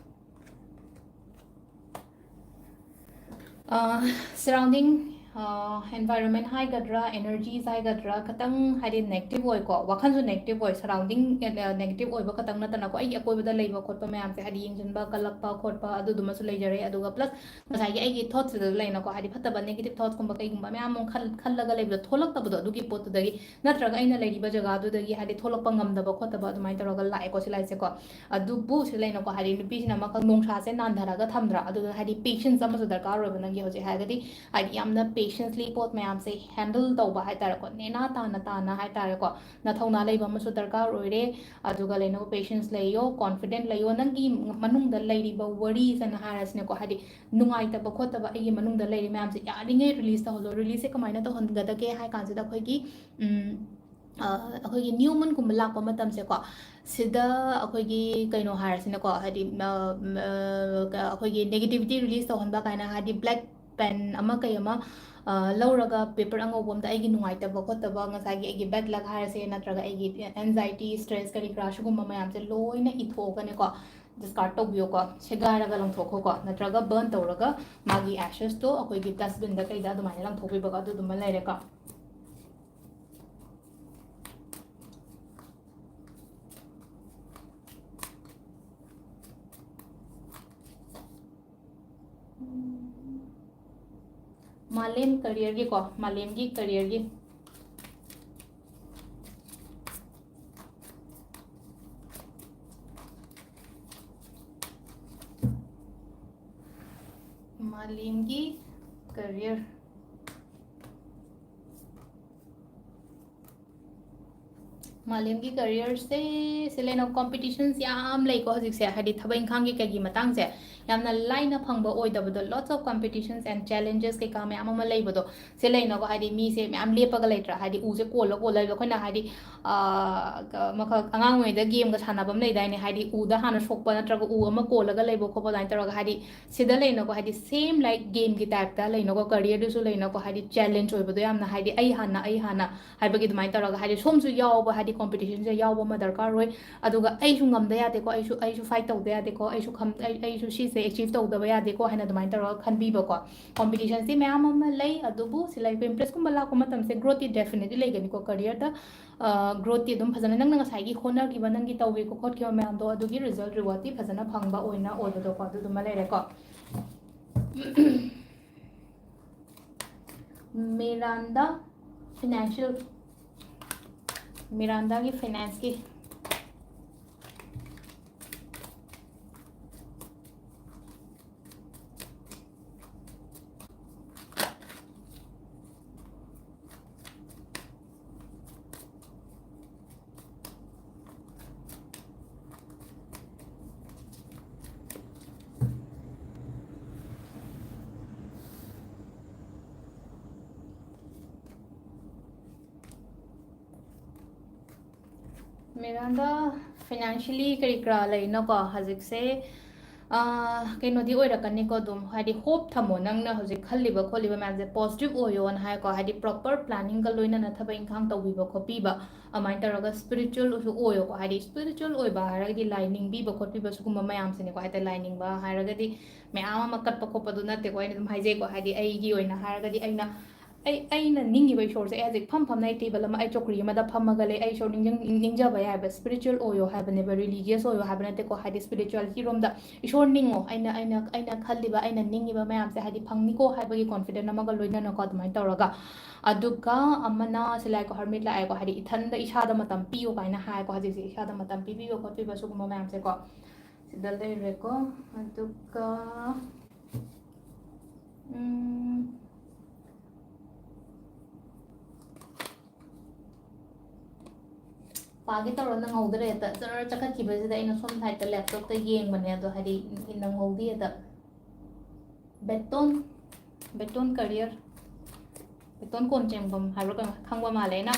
ꯑ, surrounding, ꯑ, environment ꯍꯥꯏꯒꯗ꯭ꯔꯥ, energies ꯍꯥꯏꯒꯗ꯭ꯔꯥ, ꯈꯇꯪ ꯍꯥꯏꯗꯤ negative ꯑꯣꯏꯀꯣ, ꯋꯥꯈꯜꯁꯨ negative ꯑꯣꯏ, surrounding, ꯑ, negative ꯑꯣꯏꯕ ꯈꯇꯪ ꯅꯠꯇꯅꯀꯣ, ꯑꯩꯒꯤ ꯑꯀꯣꯏꯕꯗ ꯂꯩꯕ ꯈꯣꯠꯄ ꯃꯌꯥꯝꯁꯦ ꯍꯥꯏꯗꯤ ꯌꯦꯡꯁꯤꯟꯕ ꯀꯜꯂꯛꯄ ꯈꯣꯠꯄ ꯑꯗꯨꯗꯨꯃꯁꯨ ꯂꯩꯖꯔꯦ꯫ ꯑꯗꯨꯒ plus ꯉꯁꯥꯏꯒꯤ ꯑꯩꯒꯤ thoughtꯁꯤꯗ ꯂꯩꯅꯀꯣ, ꯍꯥꯏꯗꯤ ꯐꯠꯇꯕ negative thoughtsꯀꯨꯝꯕ ꯀꯩꯒꯨꯝꯕ ꯃꯌꯥꯝ ꯑꯃ ꯈꯜ-, ꯈꯜꯂꯒ ꯂꯩꯕꯗꯣ, ꯊꯣꯛꯂꯛꯇꯕꯗꯣ ꯑꯗꯨꯒꯤ ꯄꯣꯠꯇꯨꯗꯒꯤ, ꯅꯠꯇ꯭ꯔꯒ ꯑꯩꯅ ꯂꯩꯔꯤꯕ ꯖꯒꯥꯗꯨꯗꯒꯤ ꯍꯥꯏꯗꯤ ꯊꯣꯛꯂꯛꯄ ꯉꯝꯗꯕ ꯈꯣꯠꯇꯕ ꯑꯗꯨꯃꯥꯏꯅ ꯇꯧꯔꯒ ꯂꯥꯛꯑꯦꯀꯣ ꯁꯤ ꯂꯥꯏꯁꯦꯀꯣ꯫ ꯑꯗꯨꯕꯨ ꯁꯤ ꯂꯩꯅꯀꯣ, ꯍꯥꯏꯗꯤ ꯅꯨꯄꯤꯁꯤꯅ ꯑꯃꯈꯛ ꯅꯣꯡꯁꯥꯁꯦ ꯅꯥꯟꯊꯔꯒ ꯊꯝꯗ꯭ꯔꯥ, ꯑꯗꯨꯗ ꯍꯥꯏꯗꯤ patience ꯑꯃꯁꯨ ꯗꯔꯀꯥꯔ ꯑꯣꯏꯕ ꯅꯪꯒꯤ ꯍꯧꯖꯤꯛ ꯍꯥꯏꯔꯒꯗꯤ, ꯍꯥꯏꯗꯤ ꯌꯥꯝꯅ patiently ꯄꯣꯠ ꯃꯌꯥꯝꯁꯦ handle ꯇꯧꯕ ꯍꯥꯏꯇꯥꯔꯦꯀꯣ, ꯅꯦꯅꯥ ꯇꯥꯅ ꯇꯥꯅ ꯍꯥꯏꯇꯥꯔꯦꯀꯣ, ꯅꯊꯧꯅꯥ ꯂꯩꯕ ꯑꯃꯁꯨ ꯗꯔꯀꯥꯔ ꯑꯣꯏꯔꯦ꯫ ꯑꯗꯨꯒ ꯂꯩꯅꯧ, patience ꯂꯩꯌꯣ, confident ꯂꯩꯌꯣ, ꯅꯪꯒꯤ ꯃꯅꯨꯡꯗ ꯂꯩꯔꯤꯕ worriesꯑꯅ ꯍꯥꯏꯔꯁꯤꯅꯦꯀꯣ, ꯍꯥꯏꯗꯤ ꯅꯨꯡꯉꯥꯏꯇꯕ ꯈꯣꯠꯇꯕ ꯑꯩꯒꯤ ꯃꯅꯨꯡꯗ ꯂꯩꯔꯤ ꯃꯌꯥꯝꯁꯦ ꯌꯥꯔꯤꯉꯩ release ꯇꯧꯍꯜꯂꯣ꯫ Releaseꯁꯦ ꯀꯃꯥꯏꯅ ꯇꯧꯍꯟꯒꯗꯒꯦ ꯍꯥꯏ ꯀꯥꯟꯁꯤꯗ ꯑꯩꯈꯣꯏꯒꯤ, ꯎꯝ, ꯑ, ꯑꯩꯈꯣꯏꯒꯤ new moonꯒꯨꯝꯕ ꯂꯥꯛꯄ ꯃꯇꯝꯁꯦꯀꯣ, ꯁꯤꯗ ꯑꯩꯈꯣꯏꯒꯤ ꯀꯩꯅꯣ ꯍꯥꯏꯔꯁꯤꯅꯀꯣ, ꯍꯥꯏꯗꯤ, ꯑ, ꯑ, ꯑꯩꯈꯣꯏꯒꯤ negativity release ꯇꯧꯍꯟꯕ ꯀꯥꯏꯅ, ꯍꯥꯏꯗꯤ black ꯄꯦꯟ ꯑꯃ ꯀꯩ ꯑꯃ ꯂꯧꯔꯒ ꯄꯦꯄꯔ ꯑꯉꯧꯕ ꯑꯝꯗ ꯑꯩꯒꯤ ꯅꯨꯡꯉꯥꯏꯇꯕ ꯈꯣꯠꯇꯕ, ꯉꯁꯥꯏꯒꯤ ꯑꯩꯒꯤ ꯕꯦꯗ ꯂꯛ ꯍꯥꯏꯔꯁꯦ, ꯅꯠꯇ꯭ꯔꯒ ꯑꯩꯒꯤ ꯑꯦꯟꯖꯥꯏꯇꯤ, ꯁ꯭ꯇ꯭ꯔꯦꯁ, ꯀꯔꯤ ꯀꯔꯥ ꯁꯤꯒꯨꯝꯕ ꯃꯌꯥꯝꯁꯦ ꯂꯣꯏꯅ ꯏꯊꯣꯛꯑꯒꯅꯦꯀꯣ, ꯗꯤꯁꯀꯥꯔꯗ ꯇꯧꯕꯤꯌꯣꯀꯣ, ꯁꯦꯒꯥꯏꯔꯒ ꯂꯪꯊꯣꯛꯈꯣꯀꯣ, ꯅꯠꯇ꯭ꯔꯒ ꯕꯔꯟ ꯇꯧꯔꯒ ꯃꯥꯒꯤ ꯑꯦꯁꯦꯁꯇꯣ ꯑꯩꯈꯣꯏꯒꯤ ꯗꯁꯕꯤꯟꯗ ꯀꯩꯗ ꯑꯗꯨꯃꯥꯏꯅ ꯂꯪꯊꯣꯛꯄꯤꯕꯀꯣ, ꯑꯗꯨꯗꯨꯃ ꯂꯩꯔꯦꯀꯣ꯫ ꯃꯥꯂꯦꯝ ꯀꯔꯤꯌꯔꯒꯤꯀꯣ, ꯃꯥꯂꯦꯝꯒꯤ ꯀꯔꯤꯌꯔꯒꯤ꯫ ꯃꯥꯂꯦꯝꯒꯤ ꯀꯔꯤꯌꯔ꯫ ꯃꯥꯂꯦꯝꯒꯤ ꯀꯔꯤꯌꯔꯁꯦ ꯁꯤ ꯂꯩꯅ ꯀꯣꯝꯄꯤꯇꯤꯁꯟꯁ ꯌꯥꯝ ꯂꯩꯀꯣ ꯍꯧꯖꯤꯛꯁꯦ, ꯍꯥꯏꯗꯤ ꯊꯕꯛ ꯏꯪꯈꯥꯡꯒꯤ ꯀꯩꯒꯤ ꯃꯇꯥꯡꯁꯦ ꯌꯥꯝꯅ ꯂꯥꯏꯅ ꯐꯪꯕ ꯑꯣꯏꯗꯕꯗꯣ, lots of competitions and challenges ꯀꯩꯀꯥ ꯃꯌꯥꯝ ꯑꯃ ꯂꯩꯕꯗꯣ, ꯁꯤ ꯂꯩꯅꯀꯣ, ꯍꯥꯏꯗꯤ ꯃꯤꯁꯦ ꯃꯌꯥꯝ ꯂꯦꯞꯄꯒ ꯂꯩꯇ꯭ꯔꯥ, ꯍꯥꯏꯗꯤ ꯎꯁꯦ ꯀꯣꯜꯂ ꯀꯣꯜꯂ ꯂꯩꯕꯗꯣ, ꯑꯩꯈꯣꯏꯅ ꯍꯥꯏꯗꯤ ꯑꯥ, ꯀ-, ꯃꯈꯜ ꯑꯉꯥꯡ ꯑꯣꯏꯔꯤꯉꯩꯗ ꯒꯦꯝꯒ ꯁꯥꯟꯅꯕ ꯑꯃ ꯂꯩꯗꯥꯏꯅꯦ, ꯍꯥꯏꯗꯤ ꯎꯗ ꯍꯥꯟꯅ ꯁꯣꯛꯄ ꯅꯠꯇ꯭ꯔꯒ ꯎ ꯑꯃ ꯀꯣꯜꯂꯒ ꯂꯩꯕ ꯈꯣꯠꯄ ꯑꯗꯨꯃꯥꯏꯅ ꯇꯧꯔꯒ, ꯍꯥꯏꯗꯤ ꯁꯤꯗ ꯂꯩꯅꯀꯣ, ꯍꯥꯏꯗꯤ ꯁꯦꯝ ꯂꯥꯏꯛ ꯒꯦꯝꯒꯤ ꯇꯥꯏꯞꯇ ꯂꯩꯅꯀꯣ, ꯀꯔꯤꯌꯔꯗꯨꯁꯨ ꯂꯩꯅꯀꯣ, ꯍꯥꯏꯗꯤ ꯆꯦꯂꯦꯟꯖ ꯑꯣꯏꯕꯗꯣ ꯌꯥꯝꯅ, ꯍꯥꯏꯗꯤ ꯑꯩ ꯍꯥꯟꯅ, ꯑꯩ ꯍꯥꯟꯅ ꯍꯥꯏꯕꯒꯤ ꯑꯗꯨꯃꯥꯏꯅ ꯇꯧꯔꯒ, ꯍꯥꯏꯗꯤ ꯁꯣꯝꯁꯨ ꯌꯥꯎꯕ, ꯍꯥꯏꯗꯤ ꯀꯣꯝꯄꯤꯇꯤꯁꯟꯁꯦ ꯌꯥꯎꯕ ꯑꯃ ꯗꯔꯀꯥꯔ ꯑꯣꯏ꯫ ꯑꯗꯨꯒ ꯑꯩꯁꯨ ꯉꯝꯗ ꯌꯥꯗꯦꯀꯣ, ꯑꯩꯁꯨ, ꯑꯩꯁꯨ ꯐꯥꯏꯠ ꯇꯧꯗ ꯌꯥꯗꯦꯀꯣ, ꯑꯩꯁꯨ ꯈꯝ-, ꯑꯩ, ꯑꯩꯁꯨ ꯁꯤꯁꯦ ꯑꯦꯆꯤꯞ ꯇꯧꯗꯕ ꯌꯥꯗꯦꯀꯣ ꯍꯥꯏꯅ ꯑꯗꯨꯃꯥꯏꯅ ꯇꯧꯔꯒ ꯈꯟꯕꯤꯕꯀꯣ꯫ ꯀꯣꯝꯄꯤꯇꯤꯁꯟꯁꯦ ꯃꯌꯥꯝ ꯑꯃ ꯂꯩ, ꯑꯗꯨꯕꯨ ꯁꯤ ꯂꯥꯏꯛ ꯏꯝꯄ꯭ꯔꯦꯁꯀꯨꯝꯕ ꯂꯥꯛꯄ ꯃꯇꯝꯁꯦ ꯒ꯭ꯔꯣꯠꯇꯤ ꯗꯦꯐꯤꯅꯦꯠꯂꯤ ꯂꯩꯒꯅꯤꯀꯣ ꯀꯔꯤꯌꯔꯗ꯫ ꯒ꯭ꯔꯣꯠꯇꯤ ꯑꯗꯨꯝ ꯐꯖꯅ ꯅꯪꯅ ꯉꯁꯥꯏꯒꯤ ꯍꯣꯠꯅꯈꯤꯕ, ꯅꯪꯒꯤ ꯇꯧꯈꯤꯕ ꯈꯣꯠꯈꯤꯕ ꯃꯌꯥꯝꯗꯣ, ꯑꯗꯨꯒꯤ ꯔꯤꯖꯜꯠ ꯔꯤꯋꯥꯔꯗꯇꯤ ꯐꯖꯅ ꯐꯪꯕ ꯑꯣꯏꯅ ꯑꯣꯏꯕꯗꯣꯀꯣ, ꯑꯗꯨꯗꯨꯃ ꯂꯩꯔꯦꯀꯣ꯫ ꯃꯤꯔꯥꯟꯗꯥ ꯐꯤꯅꯥꯟꯁꯤꯌꯦꯜ, ꯃꯤꯔꯥꯟꯗꯥꯒꯤ ꯐꯤꯅꯥꯟꯁꯀꯤ꯫ ꯃꯤꯔꯥꯟꯗ ꯐꯤꯅꯥꯟꯁꯤꯌꯦꯜꯂꯤ ꯀꯔꯤ ꯀꯔꯥ ꯂꯩꯅꯀꯣ ꯍꯧꯖꯤꯛꯁꯦ꯫ ꯑꯥ, ꯀꯩꯅꯣꯗꯤ ꯑꯣꯏꯔꯛꯀꯅꯤꯀꯣ, ꯑꯗꯨꯝ ꯍꯥꯏꯗꯤ ꯍꯣꯞ ꯊꯝꯃꯣ, ꯅꯪꯅ ꯍꯧꯖꯤꯛ ꯈꯜꯂꯤꯕ ꯈꯣꯠꯂꯤꯕ ꯃꯌꯥꯝꯁꯦ ꯄꯣꯖꯤꯇꯤꯚ ꯑꯣꯏꯌꯣꯅ ꯍꯥꯏꯀꯣ, ꯍꯥꯏꯗꯤ ꯄ꯭ꯔꯣꯄꯔ ꯄ꯭ꯂꯥꯅꯤꯡꯒ ꯂꯣꯏꯅꯅ ꯊꯕꯛ ꯏꯪꯈꯥꯡ ꯇꯧꯕꯤꯕ ꯈꯣꯠꯄꯤꯕ, ꯑꯗꯨꯃꯥꯏꯅ ꯇꯧꯔꯒ ꯁ꯭ꯄꯤꯔꯤꯆꯨꯋꯦꯜꯁꯨ ꯑꯣꯏꯌꯣꯀꯣ꯫ ꯍꯥꯏꯗꯤ ꯁ꯭ꯄꯤꯔꯤꯆꯨꯋꯦꯜ ꯑꯣꯏꯕ ꯍꯥꯏꯔꯒꯗꯤ ꯂꯥꯏ ꯅꯤꯡꯕꯤꯕ ꯈꯣꯠꯄꯤꯕ ꯁꯤꯒꯨꯝꯕ ꯃꯌꯥꯝꯁꯤꯅꯦꯀꯣ꯫ ꯍꯥꯏꯗꯤ ꯂꯥꯏ ꯅꯤꯡꯕ ꯍꯥꯏꯔꯒꯗꯤ ꯃꯌꯥꯝ ꯑꯃ ꯀꯠꯄ ꯈꯣꯠꯄꯗꯨ ꯅꯠꯇꯦꯀꯣ꯫ ꯑꯩꯅ ꯑꯗꯨꯝ ꯍꯥꯏꯖꯩꯀꯣ, ꯍꯥꯏꯗꯤ ꯑꯩꯒꯤ ꯑꯣꯏꯅ ꯍꯥꯏꯔꯒꯗꯤ ꯑꯩꯅ ꯑꯩ ꯑꯩꯅ ꯅꯤꯡꯉꯤꯕ ꯏꯁꯣꯔꯁꯦ ꯑꯩ ꯍꯧꯖꯤꯛ ꯐꯝ ꯐꯝꯅ ꯑꯩ ꯇꯦꯕꯜ ꯑꯃ ꯑꯩ ꯆꯧꯀ꯭ꯔꯤ ꯑꯃꯗ ꯐꯝꯃꯒ ꯂꯩ, ꯑꯩ ꯏꯁꯣꯔ ꯅꯤꯡꯖꯪ ꯅꯤꯡꯖꯕ ꯌꯥꯏꯕ꯫ ꯁ꯭ꯄꯤꯔꯤꯆꯨꯋꯦꯜ ꯑꯣꯏꯌꯣ ꯍꯥꯏꯕꯅꯦꯕ, ꯔꯤꯂꯤꯖꯤꯌꯁ ꯑꯣꯏꯌꯣ ꯍꯥꯏꯕ ꯅꯠꯇꯦꯀꯣ꯫ ꯍꯥꯏꯗꯤ ꯁ꯭ꯄꯤꯔꯤꯆꯨꯋꯦꯂꯤꯇꯤ ꯔꯣꯝꯗ ꯏꯁꯣꯔ ꯅꯤꯡꯉꯣ, ꯑꯩꯅ ꯑꯩꯅ ꯑꯩꯅ ꯈꯜꯂꯤꯕ ꯑꯩꯅ ꯅꯤꯡꯉꯤꯕ ꯃꯌꯥꯝꯁꯦ ꯍꯥꯏꯗꯤ ꯐꯪꯅꯤꯀꯣ ꯍꯥꯏꯕꯒꯤ ꯀꯣꯟꯐꯤꯗꯦꯟ ꯑꯃꯒ ꯂꯣꯏꯅꯅꯀꯣ ꯑꯗꯨꯃꯥꯏꯅ ꯇꯧꯔꯒ꯫ ꯑꯗꯨꯒ ꯑꯃꯅ ꯁꯤ ꯂꯥꯛꯑꯦꯀꯣ, ꯍꯔꯃꯤꯠ ꯂꯥꯛꯑꯦꯀꯣ꯫ ꯍꯥꯏꯗꯤ ꯏꯊꯟꯗ ꯏꯁꯥꯗ ꯃꯇꯝ ꯄꯤꯌꯨ ꯀꯥꯏꯅ ꯍꯥꯏꯀꯣ꯫ ꯍꯧꯖꯤꯛꯁꯦ ꯏꯁꯥꯗ ꯃꯇꯝ ꯄꯤꯕꯤꯕ ꯈꯣꯠꯄꯤꯕ ꯁꯤꯒꯨꯝꯕ ꯃꯌꯥꯝꯁꯦꯀꯣ ꯁꯤꯗ ꯂꯩꯔꯦꯀꯣ꯫ ꯑꯗꯨꯒ ꯎꯝ, ꯄꯥꯒꯦ ꯇꯧꯔ ꯅꯪꯍꯧꯗ꯭ꯔꯦ, ꯍꯦꯛꯇ ꯖꯔ ꯆꯠꯈꯠꯈꯤꯕꯁꯤꯗ ꯑꯩꯅ ꯁꯣꯝ ꯁꯥꯏꯗꯠꯇ ꯂꯦꯞꯇꯣꯞꯇ ꯌꯦꯡꯕꯅꯦ꯫ ꯑꯗꯣ ꯍꯥꯏꯗꯤ ꯅꯪꯍꯧꯗꯦ ꯍꯦꯛꯇ꯫ ꯕꯦꯇꯣꯟ, ꯕꯦꯇꯣꯟ ꯀꯔꯤꯌꯔ, ꯕꯦꯇꯣꯟ ꯀꯣꯟ ꯆꯦꯡꯐꯝ ꯍꯥꯏꯕ꯭ꯔꯥ ꯀꯩꯅꯣ, ꯈꯪꯕ ꯃꯥꯜꯂꯦ ꯑꯩꯅ꯫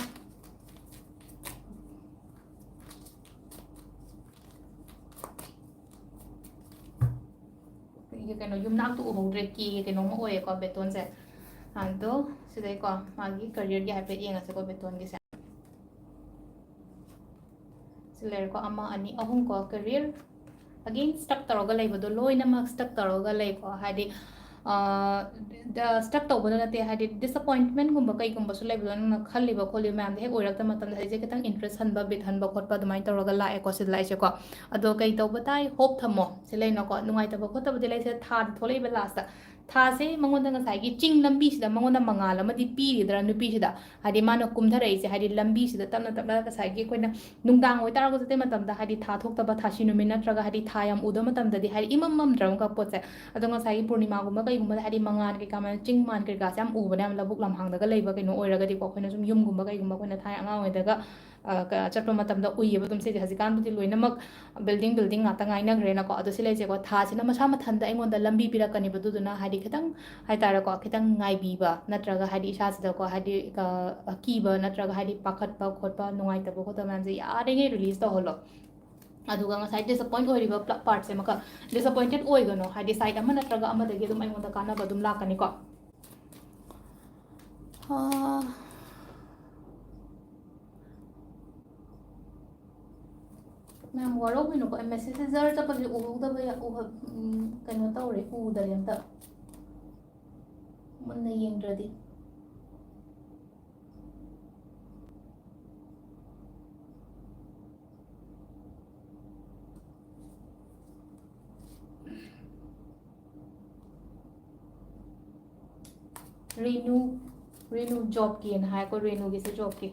ꯑꯩꯒꯤ ꯀꯩꯅꯣ ꯌꯨꯝꯅꯥꯛꯇꯣ ꯎꯍꯧꯗ꯭ꯔꯦ, ꯀꯦꯒꯤ ꯀꯩꯅꯣꯝꯃ ꯑꯣꯏꯌꯦꯀꯣ ꯕꯦꯇꯣꯟꯁꯦ꯫ ꯑꯗꯣ ꯁꯤꯗꯩꯀꯣ ꯃꯥꯒꯤ ꯀꯔꯤꯌꯔꯒꯤ ꯍꯥꯏꯐꯦꯠ ꯌꯦꯡꯉꯁꯤꯀꯣ ꯕꯦꯇꯣꯟꯒꯤꯁꯦ꯫ ꯁꯤ ꯂꯩꯔꯦꯀꯣ, ꯑꯃ, ꯑꯅꯤ, ꯑꯍꯨꯝ ꯀꯣ, ꯀꯦꯔꯤꯌꯔ꯫ ꯑꯒꯦꯟ ꯁ꯭ꯇꯛ ꯇꯧꯔꯒ ꯂꯩꯕꯗꯣ, ꯂꯣꯏꯅꯃꯛ ꯁ꯭ꯇꯛ ꯇꯧꯔꯒ ꯂꯩꯀꯣ꯫ ꯍꯥꯏꯗꯤ, ꯑ, ꯗ-, ꯁ꯭ꯇꯛ ꯇꯧꯕꯗ ꯅꯠꯇꯦ, ꯍꯥꯏꯗꯤ ꯗꯤꯁꯑꯄꯣꯏꯟꯠꯃꯦꯟꯠꯒꯨꯝꯕ ꯀꯩꯒꯨꯝꯕꯁꯨ ꯂꯩꯕꯗꯣ, ꯅꯪꯅ ꯈꯜꯂꯤꯕ ꯈꯣꯠꯂꯤꯕ ꯃꯌꯥꯝꯗꯣ ꯍꯦꯛ ꯑꯣꯏꯔꯛꯇꯕ ꯃꯇꯝꯗ, ꯍꯧꯖꯤꯛꯁꯦ ꯈꯤꯇꯪ ꯏꯟꯇꯔꯦꯁ ꯍꯟꯕ, ꯕꯤꯠ ꯍꯟꯕ ꯈꯣꯠꯄ ꯑꯗꯨꯃꯥꯏꯅ ꯇꯧꯔꯒ ꯂꯥꯛꯑꯦꯀꯣ, ꯁꯤꯗ ꯂꯥꯛꯏꯁꯦꯀꯣ꯫ ꯑꯗꯣ ꯀꯩ ꯇꯧꯕ ꯇꯥꯏ? ꯍꯣꯞ ꯊꯝꯃꯣ꯫ ꯁꯤ ꯂꯩꯅꯀꯣ, ꯅꯨꯡꯉꯥꯏꯇꯕ ꯈꯣꯠꯇꯕꯗꯤ ꯂꯩꯁꯦ, ꯊꯥꯗꯤ ꯊꯣꯛꯂꯛꯏꯕ ꯂꯥꯁꯇ꯫ ꯊꯥꯁꯦ ꯃꯉꯣꯟꯗ ꯉꯁꯥꯏꯒꯤ ꯆꯤꯡ ꯂꯝꯕꯤꯁꯤꯗ ꯃꯉꯣꯟꯗ ꯃꯉꯥꯜ ꯑꯃꯗꯤ ꯄꯤꯔꯤꯗ꯭ꯔꯥ ꯅꯨꯄꯤꯁꯤꯗ? ꯍꯥꯏꯗꯤ ꯃꯥꯅ ꯀꯨꯝꯊꯔꯛꯏꯁꯦ, ꯍꯥꯏꯗꯤ ꯂꯝꯕꯤꯁꯤꯗ ꯇꯞꯅ ꯇꯞꯅ ꯉꯁꯥꯏꯒꯤ ꯑꯩꯈꯣꯏꯅ ꯅꯨꯡꯗꯥꯡ ꯑꯣꯏꯇꯥꯔꯒꯁꯨ ꯑꯇꯩ ꯃꯇꯝꯗ ꯍꯥꯏꯗꯤ ꯊꯥ ꯊꯣꯛꯇꯕ, ꯊꯥꯁꯤ ꯅꯨꯃꯤꯠ ꯅꯠꯇ꯭ꯔꯒ ꯍꯥꯏꯗꯤ ꯊꯥ ꯌꯥꯝ ꯎꯗꯕ ꯃꯇꯝꯗꯗꯤ ꯍꯥꯏꯗꯤ ꯏꯃꯝ ꯃꯝꯗ꯭ꯔꯥ ꯑꯃꯨꯛꯀ ꯄꯣꯠꯁꯦ꯫ ꯑꯗꯣ ꯉꯁꯥꯏꯒꯤ ꯄꯨꯔꯅꯤꯃꯥꯒꯨꯝꯕ ꯀꯩꯒꯨꯝꯕꯗ ꯍꯥꯏꯗꯤ ꯃꯉꯥꯜ ꯀꯩꯀꯥ ꯃꯌꯥꯝ, ꯆꯤꯡ ꯃꯥꯟ ꯀꯩꯀꯥꯁꯦ ꯌꯥꯝ ꯎꯕꯅꯦ, ꯌꯥꯝ ꯂꯧꯕꯨꯛ ꯂꯝꯍꯥꯡꯗꯒ ꯂꯩꯕ ꯀꯩꯅꯣ ꯑꯣꯏꯔꯒꯗꯤꯀꯣ꯫ ꯑꯩꯈꯣꯏꯅ ꯁꯨꯝ ꯌꯨꯝꯒꯨꯝꯕ ꯀꯩꯒꯨꯝꯕ ꯑꯩꯈꯣꯏꯅ ꯊꯥꯏꯅ ꯑꯉꯥꯡ ꯑꯣꯏꯔꯤꯉꯩꯗꯒ, ꯑ, ꯀ-, ꯆꯠꯄ ꯃꯇꯝꯗ ꯎꯏꯌꯦꯕ ꯑꯗꯨꯝ ꯁꯤꯁꯦ꯫ ꯍꯧꯖꯤꯛꯀꯥꯟꯕꯨꯗꯤ ꯂꯣꯏꯅꯃꯛ building, building ꯉꯥꯛꯇ ꯉꯥꯏꯅꯈ꯭ꯔꯦꯅꯀꯣ꯫ ꯑꯗꯣ ꯁꯤ ꯂꯩꯁꯦꯀꯣ, ꯊꯥꯁꯤꯅ ꯃꯁꯥ ꯃꯊꯟꯇ ꯑꯩꯉꯣꯟꯗ ꯂꯝꯕꯤ ꯄꯤꯔꯛꯀꯅꯦꯕ꯫ ꯑꯗꯨꯗꯨꯅ ꯍꯥꯏꯗꯤ ꯈꯤꯇꯪ ꯍꯥꯏꯇꯥꯔꯦꯀꯣ, ꯈꯤꯇꯪ ꯉꯥꯏꯕꯤꯕ ꯅꯠꯇ꯭ꯔꯒ ꯍꯥꯏꯗꯤ ꯏꯁꯥꯁꯤꯗꯀꯣ, ꯍꯥꯏꯗꯤ, ꯑ, ꯑꯀꯤꯕ ꯅꯠꯇ꯭ꯔꯒ ꯍꯥꯏꯗꯤ ꯄꯥꯈꯠꯄ ꯈꯣꯠꯄ, ꯅꯨꯡꯉꯥꯏꯇꯕ ꯈꯣꯠꯇꯕ ꯃꯌꯥꯝꯁꯦ ꯌꯥꯔꯤꯉꯩ release ꯇꯧꯍꯜꯂꯣ꯫ ꯑꯗꯨꯒ ꯉꯁꯥꯏ ꯗꯤꯁꯑꯄꯣꯏꯟꯠ ꯑꯣꯏꯔꯤꯕ ꯄ꯭ꯂ- ꯄꯥꯔꯠꯁꯦ ꯑꯃꯈꯛ ꯗꯤꯁꯑꯄꯣꯏꯟꯇꯦꯠ ꯑꯣꯏꯒꯅꯣ, ꯍꯥꯏꯗꯤ ꯁꯥꯏꯠ ꯑꯃ ꯅꯠꯇ꯭ꯔꯒ ꯑꯃꯗꯒꯤ ꯑꯗꯨꯝ ꯑꯩꯉꯣꯟꯗ ꯀꯥꯟꯅꯕ ꯑꯗꯨꯝ ꯂꯥꯛꯀꯅꯤꯀꯣ꯫ ꯑꯥ, ꯃꯌꯥꯝ ꯋꯥꯔꯧꯕꯤꯅꯨꯀꯣ, ꯑꯩ ꯃꯦꯁꯦꯖꯁꯦ ꯖꯔ ꯆꯠꯄꯁꯦ ꯎꯍꯧꯗꯕ ꯌꯥ- ꯎꯍ- ꯎꯝ, ꯀꯩꯅꯣ ꯇꯧꯔꯦ, ꯎꯗꯔꯦ ꯑꯝꯇ ꯃꯨꯟꯅ ꯌꯦꯡꯗ꯭ꯔꯗꯤ꯫ ꯔꯦꯅꯨ, ꯔꯦꯅꯨ ꯖꯣꯕꯀꯤꯅ ꯍꯥꯏꯀꯣ, ꯔꯦꯅꯨꯒꯤꯁꯦ ꯖꯣꯕꯀꯤ꯫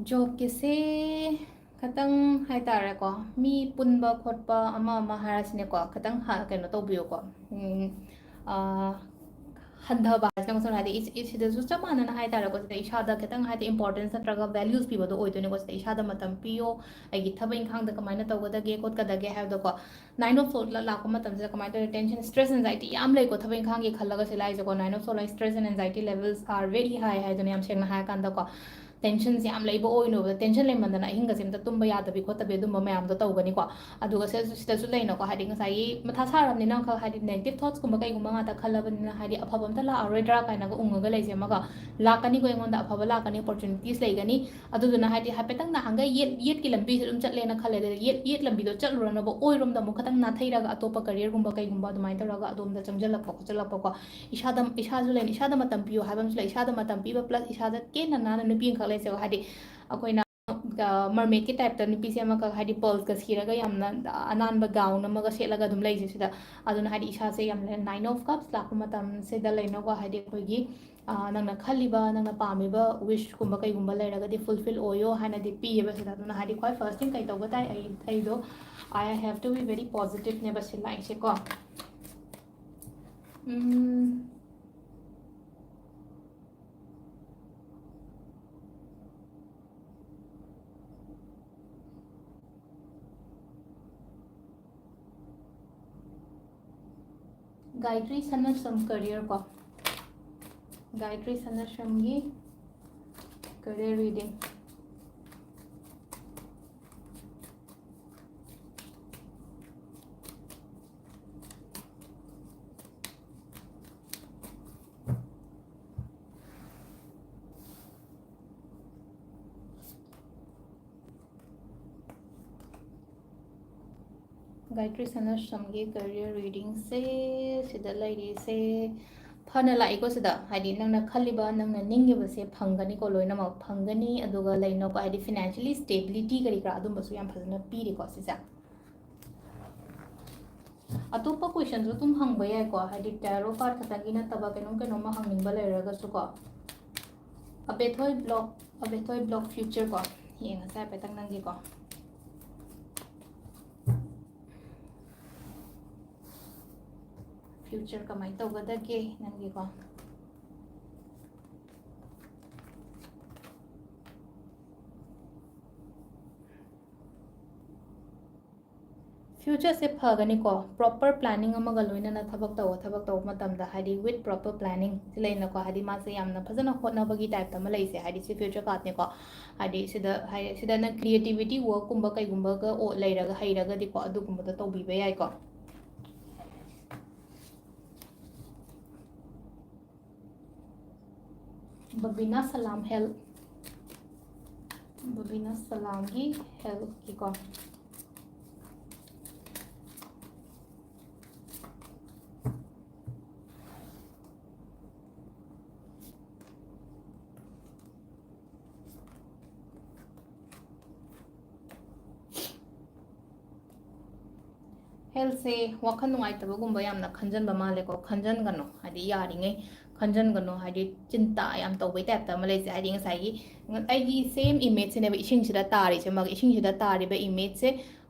ꯖꯣꯕꯀꯤꯁꯦ ꯈꯇꯪ ꯍꯥꯏꯇꯥꯔꯦꯀꯣ, ꯃꯤ ꯄꯨꯟꯕ ꯈꯣꯠꯄ ꯑꯃ ꯑꯃ ꯍꯥꯏꯔꯁꯤꯅꯦꯀꯣ, ꯈꯇꯪ ꯍ- ꯀꯩꯅꯣ ꯇꯧꯕꯤꯌꯨꯀꯣ꯫ ꯎꯝ, ꯑꯥ, ꯍꯟꯊꯕ ꯍꯥꯏꯁꯤꯅ ꯉꯁꯥꯏ ꯍꯥꯏꯗꯤ ꯏꯁ- ꯏꯁ- ꯁꯤꯗꯁꯨ ꯆꯞ ꯃꯥꯟꯅꯅ ꯍꯥꯏꯇꯥꯔꯦꯀꯣ, ꯁꯤꯗ ꯏꯁꯥꯗ ꯈꯤꯇꯪ ꯍꯥꯏꯗꯤ ꯏꯝꯄꯣꯔꯇꯦꯟꯁ ꯅꯠꯇ꯭ꯔꯒ ꯚꯦꯂ꯭ꯌꯨꯁ ꯄꯤꯕꯗꯣ ꯑꯣꯏꯗꯣꯏꯅꯦꯀꯣ꯫ ꯁꯤꯗ ꯏꯁꯥꯗ ꯃꯇꯝ ꯄꯤꯌꯣ, ꯑꯩꯒꯤ ꯊꯕꯛ ꯏꯪꯈꯥꯡꯗ ꯀꯃꯥꯏꯅ ꯇꯧꯒꯗꯒꯦ ꯈꯣꯠꯀꯗꯒꯦ ꯍꯥꯏꯕꯗꯣꯀꯣ꯫ ꯅꯥꯏꯟ ꯑꯣꯐ ꯁꯣꯜ ꯂꯥꯛꯄ ꯃꯇꯝꯁꯤꯗ ꯀꯃꯥꯏꯅ ꯇꯧꯔꯦ, ꯇꯦꯟꯁꯟ, ꯁ꯭ꯇ꯭ꯔꯦꯁ, ꯑꯦꯟꯖꯥꯏꯇꯤ ꯌꯥꯝ ꯂꯩꯀꯣ, ꯊꯕꯛ ꯏꯪꯈꯥꯡꯒꯤ ꯈꯜꯂꯒ ꯁꯤ ꯂꯥꯛꯏꯁꯦꯀꯣ꯫ Nine of Soul high, stress and anxiety levels are very high ꯍꯥꯏꯗꯨꯅ, ꯌꯥꯝ ꯁꯦꯡꯅ ꯍꯥꯏꯔꯀꯥꯟꯗꯀꯣ꯫ ꯇꯦꯟꯁꯟꯁꯦ ꯌꯥꯝ ꯂꯩꯕ ꯑꯣꯏꯅꯣꯕ, ꯇꯦꯟꯁꯟ ꯂꯩꯃꯟꯗꯅ ꯑꯍꯤꯡꯒꯁꯦ ꯑꯝꯇ ꯇꯨꯝꯕ ꯌꯥꯗꯕꯤ ꯈꯣꯠꯇꯕꯤ ꯑꯗꯨꯝꯕ ꯃꯌꯥꯝꯗꯣ ꯇꯧꯒꯅꯤꯀꯣ꯫ ꯑꯗꯨꯒ ꯁꯤꯗꯁꯨ, ꯁꯤꯗꯁꯨ ꯂꯩꯅꯀꯣ, ꯍꯥꯏꯗꯤ ꯉꯁꯥꯏꯒꯤ ꯃꯊꯥ ꯁꯥꯔꯕꯅꯤꯅ ꯑꯃꯈꯛ ꯍꯥꯏꯗꯤ negative thoughtsꯀꯨꯝꯕ ꯀꯩꯒꯨꯝꯕ ꯉꯥꯛꯇ ꯈꯜꯂꯕꯅꯤꯅ ꯍꯥꯏꯗꯤ ꯑꯐꯕ ꯑꯝꯇ ꯂꯥꯛꯑꯔꯣꯏꯗ꯭ꯔꯥ ꯀꯥꯏꯅꯒ ꯎꯪꯉꯒ ꯂꯩꯁꯦ ꯑꯃꯒ, ꯂꯥꯛꯀꯅꯤꯀꯣ, ꯑꯩꯉꯣꯟꯗ ꯑꯐꯕ ꯂꯥꯛꯀꯅꯤ, opportunities ꯂꯩꯒꯅꯤ꯫ ꯑꯗꯨꯗꯨꯅ ꯍꯥꯏꯗꯤ ꯍꯥꯏꯐꯦꯠꯇꯪ ꯅꯍꯥꯟꯒꯩ ꯌꯦꯠ, ꯌꯦꯠꯀꯤ ꯂꯝꯕꯤꯁꯦ ꯑꯗꯨꯝ ꯆꯠꯂꯦꯅ ꯈꯜꯂꯦ, ꯑꯗꯨꯗ ꯌꯦꯠ, ꯌꯦꯠ ꯂꯝꯕꯤꯗꯣ ꯆꯠꯂꯨꯔꯅꯕ ꯑꯣꯏꯔꯣꯝꯗ ꯑꯃꯨꯛ ꯈꯇꯪ ꯅꯥꯊꯩꯔꯒ ꯑꯇꯣꯞꯄ careerꯒꯨꯝꯕ ꯀꯩꯒꯨꯝꯕ ꯑꯗꯨꯃꯥꯏꯅ ꯇꯧꯔꯒ ꯑꯗꯣꯝꯗ ꯆꯪꯁꯤꯜꯂꯛꯄ ꯈꯣꯠꯆꯜꯂꯛꯄꯀꯣ꯫ ꯏꯁꯥꯗ, ꯏꯁꯥꯁꯨ ꯂꯩꯅꯤ, ꯏꯁꯥꯗ ꯃꯇꯝ ꯄꯤꯌꯨ ꯍꯥꯏꯕ ꯑꯃꯁꯨ ꯂꯩ, ꯏꯁꯥꯗ ꯃꯇꯝ ꯄꯤꯕ plus ꯏꯁꯥꯗ ꯀꯦꯅ ꯅꯥꯟꯅ ꯅꯨꯄꯤ ꯑꯃꯈꯛ ꯂꯩꯖꯕ, ꯍꯥꯏꯗꯤ ꯑꯩꯈꯣꯏꯅ, ꯑ, mermaidꯀꯤ typeꯇ ꯅꯨꯄꯤꯁꯦ ꯑꯃꯈꯛ, ꯍꯥꯏꯗꯤ pearlsꯀ ꯁꯤꯔꯒ ꯌꯥꯝꯅ ꯑꯅꯥꯟꯕ gown ꯑꯃꯒ ꯁꯦꯠꯂꯒ ꯑꯗꯨꯝ ꯂꯩꯁꯦ ꯁꯤꯗ꯫ ꯑꯗꯨꯅ ꯍꯥꯏꯗꯤ ꯏꯁꯥꯁꯦ ꯌꯥꯝꯅ nine of cups ꯂꯥꯛꯄ ꯃꯇꯝꯁꯤꯗ ꯂꯩꯅꯀꯣ, ꯍꯥꯏꯗꯤ ꯑꯩꯈꯣꯏꯒꯤ, ꯑ, ꯅꯪꯅ ꯈꯜꯂꯤꯕ, ꯅꯪꯅ ꯄꯥꯝꯃꯤꯕ wishꯀꯨꯝꯕ ꯀꯩꯒꯨꯝꯕ ꯂꯩꯔꯒꯗꯤ fulfill ꯑꯣꯏꯌꯣ ꯍꯥꯏꯅꯗꯤ ꯄꯤꯌꯦꯕ ꯁꯤꯗ꯫ ꯑꯗꯨꯅ ꯍꯥꯏꯗꯤ ꯈ꯭ꯋꯥꯏ first thing ꯀꯩ ꯇꯧꯕ ꯇꯥꯏ, ꯑꯩ, ꯑꯩꯗꯣ I have to be very positiveꯅꯦꯕ ꯁꯤ ꯂꯥꯛꯏꯁꯦꯀꯣ꯫ ꯎꯝ, ꯒꯥꯌꯇ꯭ꯔꯤ ꯁꯅꯥꯁꯝ career ꯀꯣ, ꯒꯥꯌꯇ꯭ꯔꯤ ꯁꯅꯥꯁꯝꯒꯤ career reading. ꯒꯥꯌꯇ꯭ꯔꯤ ꯁꯅꯥꯁꯝꯒꯤ career readingꯁꯦ ꯁꯤꯗ ꯂꯩꯔꯤꯁꯦ ꯐꯅ ꯂꯥꯛꯏꯀꯣ꯫ ꯁꯤꯗ ꯍꯥꯏꯗꯤ ꯅꯪꯅ ꯈꯜꯂꯤꯕ, ꯅꯪꯅ ꯅꯤꯡꯉꯤꯕꯁꯦ ꯐꯪꯒꯅꯤꯀꯣ, ꯂꯣꯏꯅꯃꯛ ꯐꯪꯒꯅꯤ꯫ ꯑꯗꯨꯒ ꯂꯩꯅꯀꯣ, ꯍꯥꯏꯗꯤ financially stability ꯀꯔꯤ ꯀꯔꯥ ꯑꯗꯨꯝꯕꯁꯨ ꯌꯥꯝ ꯐꯖꯅ ꯄꯤꯔꯤꯀꯣ ꯁꯤꯁꯦ꯫ ꯑꯇꯣꯞꯄ questionꯁꯨ ꯑꯗꯨꯝ ꯍꯪꯕ ꯌꯥꯏꯀꯣ, ꯍꯥꯏꯗꯤ tarot card ꯈꯛꯇꯪꯒꯤ ꯅꯠꯇꯕ ꯀꯩꯅꯣꯝ ꯀꯩꯅꯣꯝꯃ ꯍꯪꯅꯤꯡꯕ ꯂꯩꯔꯒꯁꯨꯀꯣ꯫ ꯑꯕꯦꯊꯣꯏ block, ꯑꯕꯦꯊꯣꯏ block future ꯀꯣ, ꯌꯦꯡꯉꯁꯦ ꯍꯥꯏꯐꯦꯠꯇꯪ ꯅꯪꯒꯤꯀꯣ꯫ Future ꯀꯃꯥꯏꯅ ꯇꯧꯒꯗꯒꯦ ꯅꯪꯒꯤꯀꯣ? Futureꯁꯦ ꯐꯒꯅꯤꯀꯣ, proper planning ꯑꯃꯒ ꯂꯣꯏꯅꯅ ꯊꯕꯛ ꯇꯧꯕ, ꯊꯕꯛ ꯇꯧꯕ ꯃꯇꯝꯗ ꯍꯥꯏꯗꯤ with proper planning ꯁꯤ ꯂꯩꯅꯀꯣ, ꯍꯥꯏꯗꯤ ꯃꯥꯁꯦ ꯌꯥꯝꯅ ꯐꯖꯅ ꯍꯣꯠꯅꯕꯒꯤ typeꯇ ꯑꯃ ꯂꯩꯁꯦ, ꯍꯥꯏꯗꯤ ꯁꯤ future cardꯅꯦꯀꯣ꯫ ꯍꯥꯏꯗꯤ ꯁꯤꯗ ꯍꯥꯏ-, ꯁꯤꯗ ꯅꯪ creativity workꯀꯨꯝꯕ ꯀꯩꯒꯨꯝꯕꯒ ꯑꯣ-, ꯂꯩꯔꯒ, ꯍꯩꯔꯒꯗꯤꯀꯣ, ꯑꯗꯨꯒꯨꯝꯕꯗ ꯇꯧꯕꯤꯕ ꯌꯥꯏꯀꯣ꯫ ꯕꯕꯤꯅꯥ ꯁꯂꯥꯝ health, ꯕꯕꯤꯅꯥ ꯁꯂꯥꯝꯒꯤ healthꯀꯤꯀꯣ꯫ Healthꯁꯦ ꯋꯥꯈꯜ ꯅꯨꯡꯉꯥꯏꯇꯕꯒꯨꯝꯕ ꯌꯥꯝꯅ ꯈꯟꯖꯟꯕ ꯃꯥꯜꯂꯦꯀꯣ꯫ ꯈꯟꯖꯟꯒꯅꯨ, ꯍꯥꯏꯗꯤ ꯌꯥꯔꯤꯉꯩ ꯈꯟꯖꯟꯒꯅꯨ, ꯍꯥꯏꯗꯤ ꯆꯤꯟꯇꯥ ꯌꯥꯝ ꯇꯧꯕꯩ typeꯇ ꯑꯃ ꯂꯩꯁꯦ꯫ ꯍꯥꯏꯗꯤ ꯉꯁꯥꯏꯒꯤ ꯑꯩꯒꯤ same imageꯁꯤꯅꯦꯕ ꯏꯁꯤꯡꯁꯤꯗ ꯇꯥꯔꯤꯁꯦ, ꯃꯥꯒꯤ ꯏꯁꯤꯡꯁꯤꯗ ꯇꯥꯔꯤꯕ imageꯁꯦ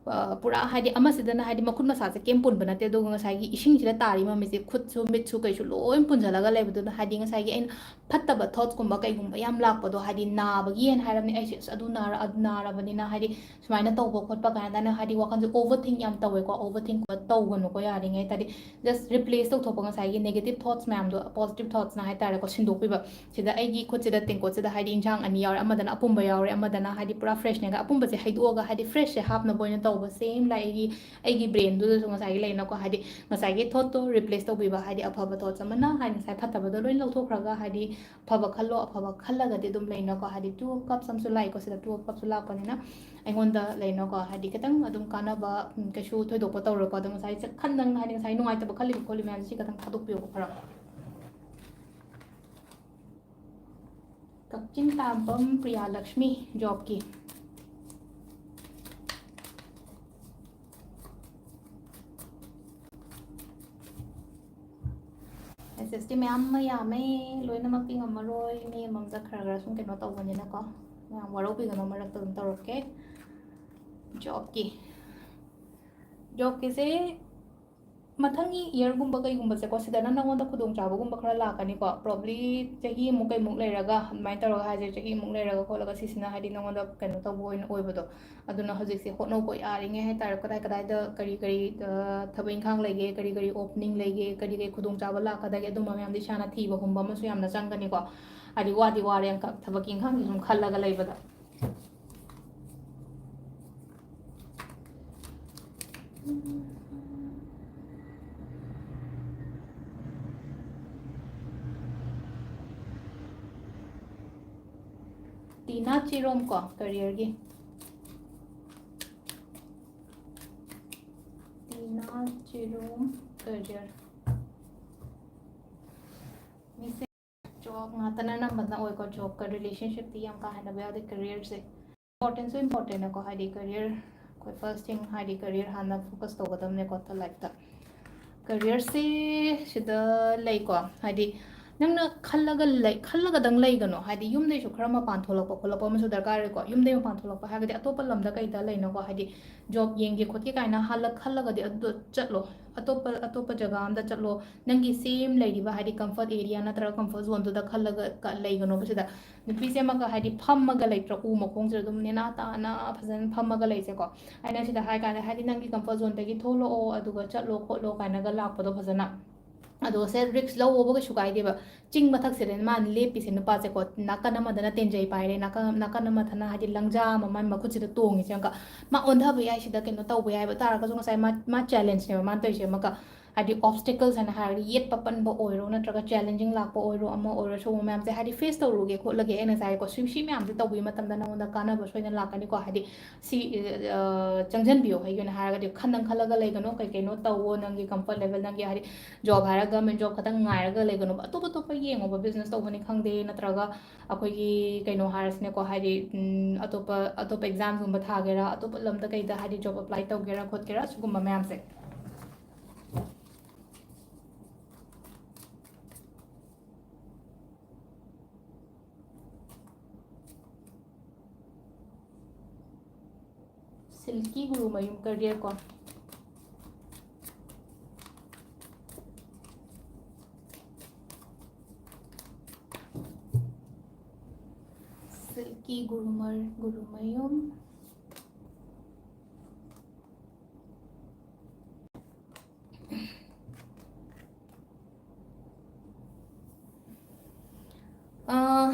ꯄꯨꯔꯥ ꯍꯥꯏꯗꯤ ꯑꯃꯁꯤꯗꯅ ꯍꯥꯏꯗꯤ ꯃꯈꯨꯠ ꯃꯁꯥꯁꯦ ꯀꯩꯝ ꯄꯨꯟꯕ ꯅꯠꯇꯦ, ꯑꯗꯨꯒ ꯉꯁꯥꯏꯒꯤ ꯏꯁꯤꯡꯁꯤꯗ ꯇꯥꯔꯤ ꯃꯃꯤꯁꯦ ꯈꯨꯠꯁꯨ ꯃꯤꯠꯁꯨ ꯀꯩꯁꯨ ꯂꯣꯏ ꯄꯨꯟꯁꯤꯜꯂꯒ ꯂꯩꯕꯗꯨꯅ ꯍꯥꯏꯗꯤ ꯉꯁꯥꯏꯒꯤ ꯑꯩꯅ ꯐꯠꯇꯕ ꯊꯣꯠꯁꯀꯨꯝꯕ ꯀꯩꯒꯨꯝꯕ ꯌꯥꯝ ꯂꯥꯛꯄꯗꯣ ꯍꯥꯏꯗꯤ ꯅꯥꯕꯒꯤ ꯍꯥꯏꯅ ꯍꯥꯏꯔꯕꯅꯤ ꯑꯩꯁꯦ, ꯑꯁ ꯑꯗꯨ ꯅꯥꯔ ꯑꯗꯨ ꯅꯥꯔꯕꯅꯤꯅ ꯍꯥꯏꯗꯤ ꯁꯨꯃꯥꯏꯅ ꯇꯧꯕ ꯈꯣꯠꯄ ꯀꯥꯏꯅ ꯍꯥꯏꯗꯤ ꯋꯥꯈꯜꯁꯦ ꯑꯣꯚꯔ ꯊꯤꯡ ꯌꯥꯝ ꯇꯧꯋꯦꯀꯣ꯫ ꯑꯣꯚꯔ ꯊꯤꯡ ꯇꯧꯒꯅꯨꯀꯣ, ꯌꯥꯔꯤꯉꯩ ꯍꯥꯏꯗꯤ ꯖꯁ ꯔꯤꯄ꯭ꯂꯦꯁ ꯇꯧꯊꯣꯛꯄ, ꯉꯁꯥꯏꯒꯤ ꯅꯦꯒꯦꯇꯤꯞ ꯊꯣꯠꯁ ꯃꯌꯥꯝꯗꯣ ꯄꯣꯖꯤꯇꯤꯞ ꯊꯣꯠꯁꯅ ꯍꯥꯏꯇꯥꯔꯦꯀꯣ, ꯁꯤꯟꯗꯣꯛꯄꯤꯕ꯫ ꯁꯤꯗ ꯑꯩꯒꯤ ꯈꯨꯠꯁꯤꯗ ꯇꯦꯡꯀꯣꯠꯁꯤꯗ ꯍꯥꯏꯗꯤ ꯏꯟꯁꯥꯡ ꯑꯅꯤ ꯌꯥꯎꯔꯦ, ꯑꯃꯗꯅ ꯑꯄꯨꯝꯕ ꯌꯥꯎꯔꯦ, ꯑꯃꯗꯅ ꯍꯥꯏꯗꯤ ꯄꯨꯔꯥ ꯐ꯭ꯔꯦꯁꯅꯦꯒ ꯑꯄꯨꯝꯕꯁꯦ ꯍꯩꯗꯣꯛꯑꯒ ꯍꯥꯏꯗꯤ ꯐ꯭ꯔꯦꯁꯁꯦ ꯍꯥꯞꯅꯕ ꯑꯣꯏꯅ ꯇꯧꯕ꯫ ꯁꯦꯝ ꯂꯥꯏꯛ ꯑꯩꯒꯤ ꯑꯩꯒꯤ ꯕ꯭ꯔꯦꯟꯗꯨꯗꯁꯨ ꯉꯁꯥꯏꯒꯤ ꯂꯩꯅꯀꯣ, ꯍꯥꯏꯗꯤ ꯉꯁꯥꯏꯒꯤ ꯊꯣꯠꯇꯣ ꯔꯤꯄ꯭ꯂꯦꯁ ꯇꯧꯕꯤꯕ, ꯍꯥꯏꯗꯤ ꯑꯐꯕ ꯊꯣꯠꯁ ꯑꯃꯅ ꯍꯥꯏꯗꯤ ꯉꯁꯥꯏ ꯐꯠꯇꯕꯗꯣ ꯂꯣꯏ ꯂꯧꯊꯣꯛꯈ꯭ꯔꯒ ꯍꯥꯏꯗꯤ ꯑꯐꯕ ꯈꯜꯂꯣ, ꯑꯐꯕ ꯈꯜꯂꯒꯗꯤ ꯑꯗꯨꯝ ꯂꯩꯅꯀꯣ, ꯍꯥꯏꯗꯤ ꯇꯨ ꯀꯞꯁ ꯑꯃꯁꯨ ꯂꯥꯛꯏꯀꯣ, ꯁꯤꯗ ꯇꯨ ꯀꯞꯁꯨ ꯂꯥꯛꯄꯅꯤꯅ ꯑꯩꯉꯣꯟꯗ ꯂꯩꯅꯀꯣ, ꯍꯥꯏꯗꯤ ꯈꯤꯇꯪ ꯑꯗꯨꯝ ꯀꯥꯟꯅꯕ, ꯎꯝ, ꯀꯩꯁꯨ ꯊꯣꯏꯗꯣꯛꯄ ꯇꯧꯔꯣꯏꯀꯣ꯫ ꯑꯗꯣ ꯉꯁꯥꯏ ꯆ-, ꯈꯟꯗꯪ ꯍꯥꯏꯗꯤ ꯉꯁꯥꯏ ꯅꯨꯡꯉꯥꯏꯇꯕ ꯈꯜꯂꯤꯕ ꯈꯣꯠꯂꯤ ꯃꯌꯥꯝꯁꯦ ꯁꯤ ꯈꯤꯇꯪ ꯊꯥꯗꯣꯛꯄꯤꯌꯣꯀꯣ ꯈꯔ꯫ ꯀꯛꯆꯤꯡ ꯇꯥꯕꯝ ꯄ꯭ꯔꯤꯌꯥ ꯂꯛꯁꯃꯤ ꯖꯣꯕꯀꯤ꯫ ꯑꯦꯁ ꯑꯦꯁ ꯇꯤ ꯃꯌꯥꯝ ꯑꯃ ꯌꯥꯝꯃꯦ, ꯂꯣꯏꯅꯃꯛꯇꯤ ꯉꯝꯃꯔꯣꯏ꯫ ꯃꯤ ꯑꯃꯃꯝꯗ ꯈꯔ ꯈꯔ ꯁꯨꯝ ꯀꯩꯅꯣ ꯇꯧꯕꯅꯤꯅꯀꯣ, ꯃꯌꯥꯝ ꯋꯥꯔꯧꯕꯤꯒꯅꯣ, ꯃꯔꯛꯇ ꯑꯗꯨꯝ ꯇꯧꯔꯛꯀꯦ꯫ ꯖꯣꯕꯀꯤ, ꯖꯣꯕꯀꯤꯁꯦ ꯃꯊꯪꯒꯤ ꯏꯌꯔꯒꯨꯝꯕ ꯀꯩꯒꯨꯝꯕꯁꯦꯀꯣ, ꯁꯤꯗꯅ ꯅꯉꯣꯟꯗ ꯈꯨꯗꯣꯡꯆꯥꯕꯒꯨꯝꯕ ꯈꯔ ꯂꯥꯛꯀꯅꯤꯀꯣ꯫ ꯄ꯭ꯔꯣꯕ꯭ꯂꯤ ꯆꯍꯤ ꯑꯃꯨꯛ ꯀꯩꯃꯨꯛ ꯂꯩꯔꯒ, ꯑꯗꯨꯃꯥꯏꯅ ꯇꯧꯔꯒ ꯍꯥꯏꯁꯦ, ꯆꯍꯤ ꯑꯃꯨꯛ ꯂꯩꯔꯒ ꯈꯣꯠꯂꯒ ꯁꯤꯁꯤꯅ ꯍꯥꯏꯗꯤ ꯅꯉꯣꯟꯗ ꯀꯩꯅꯣ ꯇꯧꯕ ꯑꯣꯏꯅ ꯑꯣꯏꯕꯗꯣ꯫ ꯑꯗꯨꯅ ꯍꯧꯖꯤꯛꯁꯦ ꯍꯣꯠꯅꯧꯀꯣ, ꯌꯥꯔꯤꯉꯩ ꯍꯥꯏꯇꯥꯔꯦ, ꯀꯗꯥꯏ ꯀꯗꯥꯏꯗ ꯀꯔꯤ ꯀꯔꯤ, ꯑ, ꯊꯕꯛ ꯏꯪꯈꯥꯡ ꯂꯩꯒꯦ, ꯀꯔꯤ ꯀꯔꯤ ꯑꯣꯄꯅꯤꯡ ꯂꯩꯒꯦ, ꯀꯔꯤ ꯀꯔꯤ ꯈꯨꯗꯣꯡꯆꯥꯕ ꯂꯥꯛꯀꯗꯒꯦ, ꯑꯗꯨꯝꯕ ꯃꯌꯥꯝꯗꯤ ꯏꯁꯥꯅ ꯊꯤꯕ ꯍꯨꯝꯕ ꯑꯃꯁꯨ ꯌꯥꯝꯅ ꯆꯪꯒꯅꯤꯀꯣ꯫ ꯍꯥꯏꯗꯤ ꯋꯥꯗꯤ ꯋꯥꯔꯦ ꯑꯪꯀ-, ꯊꯕꯛꯀꯤ ꯏꯪꯈꯥꯡꯒꯤ ꯁꯨꯝ ꯈꯜꯂꯒ ꯂꯩꯕꯗ꯫ ꯇꯤꯅꯥ ꯆꯤꯔꯣꯝ ꯀꯣ, ꯀꯔꯤꯌꯔꯒꯤ꯫ ꯇꯤꯅꯥ ꯆꯤꯔꯣꯝ, ꯀꯔꯤꯌꯔ꯫ ꯃꯤꯁꯦ ꯖꯣꯕ ꯉꯥꯛꯇꯅ ꯑꯅꯝꯕꯅ ꯑꯣꯏꯀꯣ, ꯖꯣꯕꯀ ꯔꯤꯂꯦꯁꯟꯁꯤꯞꯇꯤ ꯌꯥꯝ ꯀꯥ ꯍꯦꯟꯅ ꯌꯥꯎꯗꯦ꯫ ꯀꯦꯔꯤꯌꯔꯁꯦ ꯏꯝꯄꯣꯔꯇꯦꯟꯁꯨ ꯏꯝꯄꯣꯔꯇꯦꯟꯅꯀꯣ, ꯍꯥꯏꯗꯤ ꯀꯦꯔꯤꯌꯔ ꯑꯩꯈꯣꯏ ꯐꯥꯔꯁ ꯊꯤꯡ ꯍꯥꯏꯗꯤ ꯀꯦꯔꯤꯌꯔ ꯍꯥꯟꯅ ꯐꯣꯀꯁ ꯇꯧꯒꯗꯕꯅꯦꯀꯣ ꯂꯥꯏꯐꯇ꯫ ꯀꯦꯔꯤꯌꯔꯁꯦ ꯁꯤꯗ ꯂꯩꯀꯣ, ꯍꯥꯏꯗꯤ ꯅꯪꯅ ꯈꯜꯂꯒ ꯂꯩ, ꯈꯜꯂꯒꯗꯪ ꯂꯩꯒꯅꯣ꯫ ꯍꯥꯏꯗꯤ, ꯌꯨꯝꯗꯩꯁꯨ ꯈꯔ ꯃꯄꯥꯟ ꯊꯣꯛꯂꯛꯄ ꯈꯣꯠꯂꯛꯄ ꯑꯃꯁꯨ ꯗꯔꯀꯥꯔ ꯑꯣꯏꯀꯣ꯫ ꯌꯨꯝꯗꯩ ꯃꯄꯥꯟ ꯊꯣꯛꯂꯛꯄ ꯍꯥꯏꯔꯒꯗꯤ, ꯑꯇꯣꯞꯄ ꯂꯝꯗ ꯀꯩꯗ ꯂꯩꯅꯀꯣ, ꯍꯥꯏꯗꯤ, job ꯌꯦꯡꯒꯦ ꯈꯣꯠꯀꯦ ꯀꯥꯏꯅ ꯍꯜꯂ-, ꯈꯜꯂꯒꯗꯤ ꯑꯗꯨꯗꯣ ꯆꯠꯂꯣ꯫ ꯑꯇꯣꯞꯄ, ꯑꯇꯣꯞꯄ ꯖꯒꯥ ꯑꯝꯗ ꯆꯠꯂꯣ꯫ ꯅꯪꯒꯤ same ꯂꯩꯔꯤꯕ, ꯍꯥꯏꯗꯤ, comfort area ꯅꯠꯇ꯭ꯔꯒ comfort zoneꯗꯨꯗ ꯈꯜꯂꯒ ꯀ-, ꯂꯩꯒꯅꯣꯕ ꯁꯤꯗ꯫ ꯅꯨꯄꯤꯁꯦ ꯑꯃꯒ, ꯍꯥꯏꯗꯤ, ꯐꯝꯃꯒ ꯂꯩꯇ꯭ꯔꯣ, ꯎ ꯃꯈꯣꯡꯁꯤꯗ ꯑꯗꯨꯝ ꯅꯦꯅꯥ ꯇꯥꯅ ꯐꯖꯅ ꯐꯝꯃꯒ ꯂꯩꯁꯦꯀꯣ꯫ ꯑꯩꯅ ꯁꯤꯗ ꯍꯥꯏ ꯀꯥꯟꯗ, ꯍꯥꯏꯗꯤ, "ꯅꯪꯒꯤ comfort zoneꯗꯒꯤ ꯊꯣꯛꯂꯛꯑꯣ, ꯑꯗꯨꯒ ꯆꯠꯂꯣ ꯈꯣꯠꯂꯣ" ꯀꯥꯏꯅꯒ ꯂꯥꯛꯄꯗꯣ ꯐꯖꯅ꯫ ꯑꯗꯣ ꯁꯦ, risk ꯂꯧꯑꯣꯕ, ꯀꯩꯁꯨ ꯀꯥꯏꯗꯦꯕ꯫ ꯆꯤꯡ ꯃꯊꯛꯁꯤꯗ ꯃꯥꯅ ꯂꯦꯞꯄꯤꯁꯦ ꯅꯨꯄꯥꯁꯦꯀꯣ, ꯅꯥꯀꯟ ꯑꯃꯗꯅ ꯇꯦꯟꯖꯩ ꯄꯥꯏꯔꯦ, ꯅꯥꯀꯟ, ꯅꯥꯀꯟ ꯑꯃꯗꯅ, ꯍꯥꯏꯗꯤ, ꯂꯪꯖꯥ ꯑꯃ ꯃꯥꯏ ꯃꯈꯨꯠꯁꯤꯗ ꯇꯣꯡꯉꯤꯁꯦ ꯌꯦꯡꯉꯨꯀ꯫ ꯃꯥ ꯑꯣꯟꯊꯕ ꯌꯥꯏ, ꯁꯤꯗ ꯀꯩꯅꯣ ꯇꯧꯕ ꯌꯥꯏꯕ, ꯇꯥꯔꯒꯁꯨ ꯉꯁꯥꯏ ꯃꯥ, ꯃꯥ challengeꯅꯦꯕ ꯃꯥꯅ ꯇꯧꯔꯤꯁꯦ ꯑꯃꯨꯛꯀ꯫ ꯍꯥꯏꯗꯤ, obstacles ꯍꯥꯏꯅ ꯍꯥꯏꯔꯒꯗꯤ, ꯌꯦꯠꯄ ꯄꯟꯕ ꯑꯣꯏꯔꯣ, ꯅꯠꯇ꯭ꯔꯒ challenging ꯂꯥꯛꯄ ꯑꯣꯏꯔꯣ, ꯑꯃ ꯑꯣꯏꯔꯣ, ꯁꯤꯒꯨꯝꯕ ꯃꯌꯥꯝꯁꯦ, ꯍꯥꯏꯗꯤ, face ꯇꯧꯔꯨꯒꯦ ꯈꯣꯠꯂꯒꯦ꯫ ꯑꯩꯅ ꯉꯁꯥꯏꯀꯣ, ꯁꯤ, ꯁꯤ ꯃꯌꯥꯝꯁꯦ ꯇꯧꯕꯒꯤ ꯃꯇꯝꯗ ꯅꯉꯣꯟꯗ ꯀꯥꯟꯅꯕ ꯁꯣꯏꯗꯅ ꯂꯥꯛꯀꯅꯤꯀꯣ꯫ ꯍꯥꯏꯗꯤ, ꯁꯤ, ꯑ, ꯆꯪꯁꯤꯟꯕꯤꯌꯣ꯫ ꯑꯩꯒꯤ ꯑꯣꯏꯅ ꯍꯥꯏꯔꯒꯗꯤ, ꯈꯟꯗꯪ ꯈꯜꯂꯒ ꯂꯩꯒꯅꯨ, ꯀꯩ ꯀꯩꯅꯣ ꯇꯧꯋꯣ, ꯅꯪꯒꯤ comfort level, ꯅꯪꯒꯤ, ꯍꯥꯏꯗꯤ, job ꯍꯥꯏꯔꯒ government job ꯈꯛꯇꯪ ꯉꯥꯏꯔꯒ ꯂꯩꯒꯅꯨ꯫ ꯑꯇꯣꯞ ꯑꯇꯣꯞꯄ ꯌꯦꯡꯉꯣꯕ, business ꯇꯧꯕꯅꯤ ꯈꯪꯗꯦ, ꯅꯠꯇ꯭ꯔꯒ ꯑꯩꯈꯣꯏꯒꯤ ꯀꯩꯅꯣ ꯍꯥꯏꯔꯁꯤꯅꯦꯀꯣ, ꯍꯥꯏꯗꯤ, ꯎꯝ, ꯑꯇꯣꯞꯄ, ꯑꯇꯣꯞꯄ examꯒꯨꯝꯕ ꯊꯥꯒꯦꯔꯥ, ꯑꯇꯣꯞꯄ ꯂꯝꯗ ꯀꯩꯗ, ꯍꯥꯏꯗꯤ, job apply ꯇꯧꯒꯦꯔꯥ ꯈꯣꯠꯀꯦꯔꯥ, ꯁꯤꯒꯨꯝꯕ ꯃꯌꯥꯝꯁꯦ꯫ ꯁꯤꯜꯀꯤ ꯒꯨꯔꯨꯃꯌꯨꯝ career ꯀꯣ꯫ ꯁꯤꯜꯀꯤ ꯒꯨꯔꯨꯃꯔ-, ꯒꯨꯔꯨꯃꯌꯨꯝ꯫ ꯑꯥ,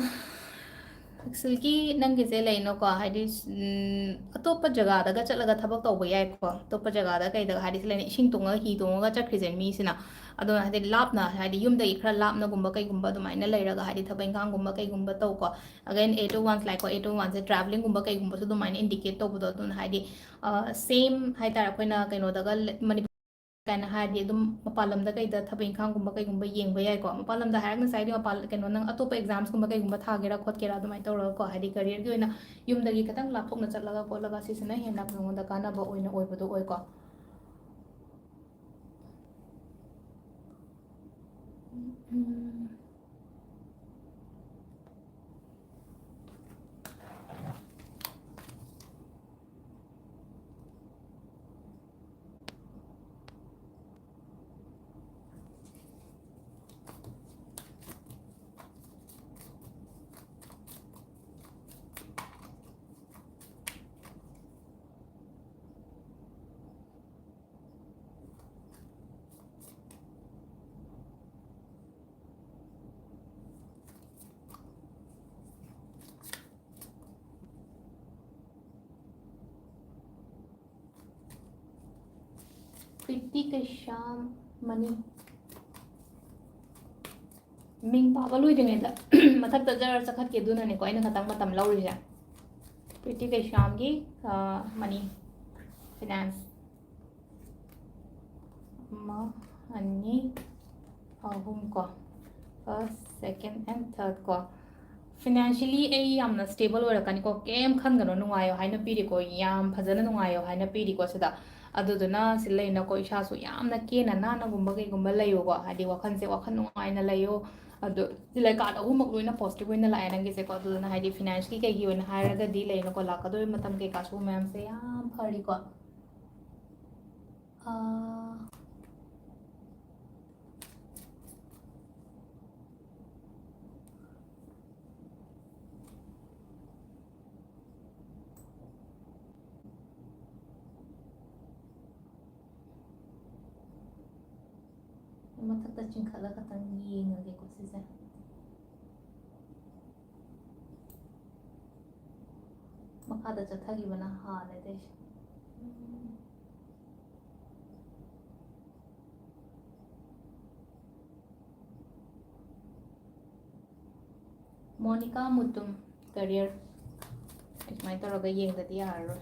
ꯁꯤꯜꯀꯤ, ꯅꯪꯒꯤꯁꯦ ꯂꯩꯅꯀꯣ, ꯍꯥꯏꯗꯤ, ꯎꯝ, ꯑꯇꯣꯞꯄ ꯖꯒꯥꯗꯒ ꯆꯠꯂꯒ ꯊꯕꯛ ꯇꯧꯕ ꯌꯥꯏꯀꯣ꯫ ꯑꯇꯣꯞꯄ ꯖꯒꯥꯗ ꯀꯩꯗ, ꯍꯥꯏꯗꯤ, ꯁꯤ ꯂꯩꯅ ꯏꯁꯤꯡ ꯇꯣꯡꯉꯒ, ꯍꯤ ꯇꯣꯡꯉꯒ ꯆꯠꯈ꯭ꯔꯤꯁꯦ ꯃꯤꯁꯤꯅ꯫ ꯑꯗꯣ, ꯍꯥꯏꯗꯤ, ꯂꯥꯞꯅ, ꯍꯥꯏꯗꯤ, ꯌꯨꯝꯗꯒꯤ ꯈꯔ ꯂꯥꯞꯅꯒꯨꯝꯕ ꯀꯩꯒꯨꯝꯕ ꯑꯗꯨꯃꯥꯏꯅ ꯂꯩꯔꯒ, ꯍꯥꯏꯗꯤ, ꯊꯕꯛ ꯏꯪꯈꯥꯡꯒꯨꯝꯕ ꯀꯩꯒꯨꯝꯕ ꯇꯧꯀꯣ꯫ Again, eight oh ones ꯂꯥꯛꯏꯀꯣ, eight oh oneꯁꯦ travelingꯒꯨꯝꯕ ꯀꯩꯒꯨꯝꯕꯁꯨ ꯑꯗꯨꯃꯥꯏꯅ indicate ꯇꯧꯕꯗꯣ꯫ ꯑꯗꯨꯅ, ꯍꯥꯏꯗꯤ, ꯑ, same ꯍꯥꯏꯇꯥꯔꯦ, ꯑꯩꯈꯣꯏꯅ ꯀꯩꯅꯣꯗꯒ ꯂ-, ꯃꯅꯤꯄꯨꯔ ꯀꯥꯏꯅ ꯍꯥꯏꯔꯗꯤ ꯑꯗꯨꯝ ꯃꯄꯥꯟ ꯂꯝꯗ ꯀꯩꯗ ꯊꯕꯛ ꯏꯪꯈꯥꯡꯒꯨꯝꯕ ꯀꯩꯒꯨꯝꯕ ꯌꯦꯡꯕ ꯌꯥꯏꯀꯣ꯫ ꯃꯄꯥꯟ ꯂꯝꯗ ꯍꯥꯏꯔꯒ ꯉꯁꯥꯏꯗꯤ ꯃꯄꯥꯟ, ꯀꯩꯅꯣ, ꯅꯪ ꯑꯇꯣꯞꯄ examsꯀꯨꯝꯕ ꯀꯩꯒꯨꯝꯕ ꯊꯥꯒꯦꯔꯥ ꯈꯣꯠꯀꯦꯔꯥ ꯑꯗꯨꯃꯥꯏꯅ ꯇꯧꯔꯒꯀꯣ, ꯍꯥꯏꯗꯤ careerꯒꯤ ꯑꯣꯏꯅ ꯌꯨꯝꯗꯒꯤ ꯈꯤꯇꯪ ꯂꯥꯞꯊꯣꯛꯅ ꯆꯠꯂꯒ ꯈꯣꯠꯂꯒ ꯁꯤꯁꯤꯅ ꯍꯦꯟꯅ ꯅꯉꯣꯟꯗ ꯀꯥꯟꯅꯕ ꯑꯣꯏꯅ ꯑꯣꯏꯕꯗꯣ ꯑꯣꯏꯀꯣ꯫ ꯎꯝ꯫ ꯄ꯭ꯔꯤꯇꯤ ꯀꯩꯁꯥꯝ ꯃꯅꯤ꯫ ꯃꯤꯡ ꯄꯥꯕ ꯂꯣꯏꯗ꯭ꯔꯤꯉꯩꯗ ꯃꯊꯛꯇ ꯖꯔ ꯆꯠꯈꯠꯀꯦ, ꯑꯗꯨꯅꯅꯦꯀꯣ ꯑꯩꯅ ꯈꯇꯪ ꯃꯇꯝ ꯂꯧꯔꯤꯁꯦ꯫ ꯄ꯭ꯔꯤꯇꯤ ꯀꯩꯁꯥꯝꯒꯤ ꯃꯅꯤ ꯐꯤꯅꯥꯟꯁ꯫ ꯑꯃ, ꯑꯅꯤ, ꯑꯍꯨꯝ ꯀꯣ, first, second and third ꯀꯣ꯫ Financially ꯑꯩ ꯌꯥꯝꯅ stable ꯑꯣꯏꯔꯛꯀꯅꯤꯀꯣ, ꯀꯩꯝ ꯈꯟꯒꯅꯣ, ꯅꯨꯡꯉꯥꯏꯌꯣ ꯍꯥꯏꯅ ꯄꯤꯔꯤꯀꯣ, ꯌꯥꯝ ꯐꯖꯅ ꯅꯨꯡꯉꯥꯏꯌꯣ ꯍꯥꯏꯅ ꯄꯤꯔꯤꯀꯣ ꯁꯤꯗ꯫ ꯑꯗꯨꯗꯨꯅ ꯁꯤ ꯂꯩꯅꯀꯣ, ꯏꯁꯥꯁꯨ ꯌꯥꯝꯅ ꯀꯦꯅ ꯅꯥꯟꯅꯒꯨꯝꯕ ꯀꯩꯒꯨꯝꯕ ꯂꯩꯌꯣꯀꯣ, ꯍꯥꯏꯗꯤ ꯋꯥꯈꯜꯁꯦ ꯋꯥꯈꯜ ꯅꯨꯡꯉꯥꯏꯅ ꯂꯩꯌꯣ꯫ ꯑꯗꯣ ꯁꯤ ꯂꯩꯀꯥꯗ ꯑꯍꯨꯝꯃꯛ ꯂꯣꯏꯅ positive ꯑꯣꯏꯅ ꯂꯥꯛꯑꯦ ꯅꯪꯒꯤꯁꯦꯀꯣ꯫ ꯑꯗꯨꯗꯨꯅ ꯍꯥꯏꯗꯤ financially ꯀꯩꯒꯤ ꯑꯣꯏꯅ ꯍꯥꯏꯔꯒꯗꯤ ꯂꯩꯅꯀꯣ, ꯂꯥꯛꯀꯗꯧꯔꯤꯕ ꯃꯇꯝ ꯀꯩꯀꯥ ꯁꯤꯒꯨꯝꯕ ꯃꯌꯥꯝꯁꯦ ꯌꯥꯝ ꯐꯔꯤꯀꯣ꯫ ꯑꯥ, ꯃꯊꯛꯇ ꯆꯤꯡꯈꯠꯂꯒ ꯈꯇꯪ ꯌꯦꯡꯉꯒꯦꯀꯣ ꯁꯤꯁꯦ꯫ ꯃꯈꯥꯗ ꯆꯠꯊꯈꯤꯕꯅ ꯍꯥꯜꯂꯦ ꯑꯇꯩꯁꯦ꯫ Monica Mutum, career꯫ ꯑꯩ ꯁꯨꯃꯥꯏꯅ ꯇꯧꯔꯒ ꯌꯦꯡꯗꯗꯤ ꯌꯥꯔꯔꯣꯏ꯫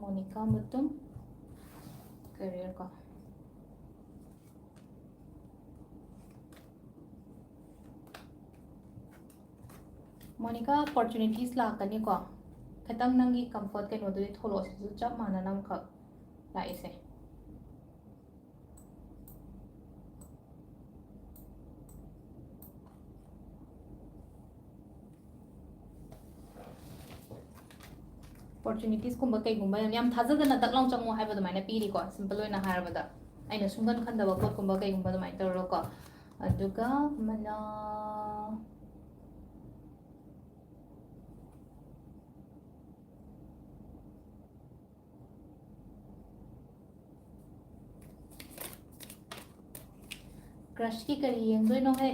ꯃꯣꯅꯤꯀꯥ ꯃꯨꯇꯨꯝ, career ꯀꯣ꯫ Monica, opportunities ꯂꯥꯛꯀꯅꯤꯀꯣ꯫ ꯈꯤꯇꯪ ꯅꯪꯒꯤ comfort ꯀꯩꯅꯣꯗꯨꯗꯤ ꯊꯣꯛꯂꯛꯑꯣ꯫ ꯁꯤꯁꯨ ꯆꯞ ꯃꯥꯟꯅꯅ ꯑꯃꯈꯛ ꯂꯥꯛꯏꯁꯦ꯫ Opportunitiesꯀꯨꯝꯕ ꯀꯩꯒꯨꯝꯕ ꯌꯥꯝ ꯊꯥꯖꯗꯅ ꯗꯛ ꯂꯥꯎ ꯆꯪꯉꯣ ꯍꯥꯏꯕ ꯑꯗꯨꯃꯥꯏꯅ ꯄꯤꯔꯤꯀꯣ, simple ꯑꯣꯏꯅ ꯍꯥꯏꯔꯕꯗ꯫ ꯑꯩꯅ ꯁꯨꯡꯈꯟ ꯈꯟꯗꯕ ꯄꯣꯠꯀꯨꯝꯕ ꯀꯩꯒꯨꯝꯕ ꯑꯗꯨꯃꯥꯏꯅ ꯇꯧꯔꯒꯀꯣ꯫ ꯑꯗꯨꯒ ꯑꯃꯅ ꯀ꯭ꯔꯁꯀꯤ ꯀꯔꯤ ꯌꯦꯡꯗꯣꯏꯅꯣꯍꯦ?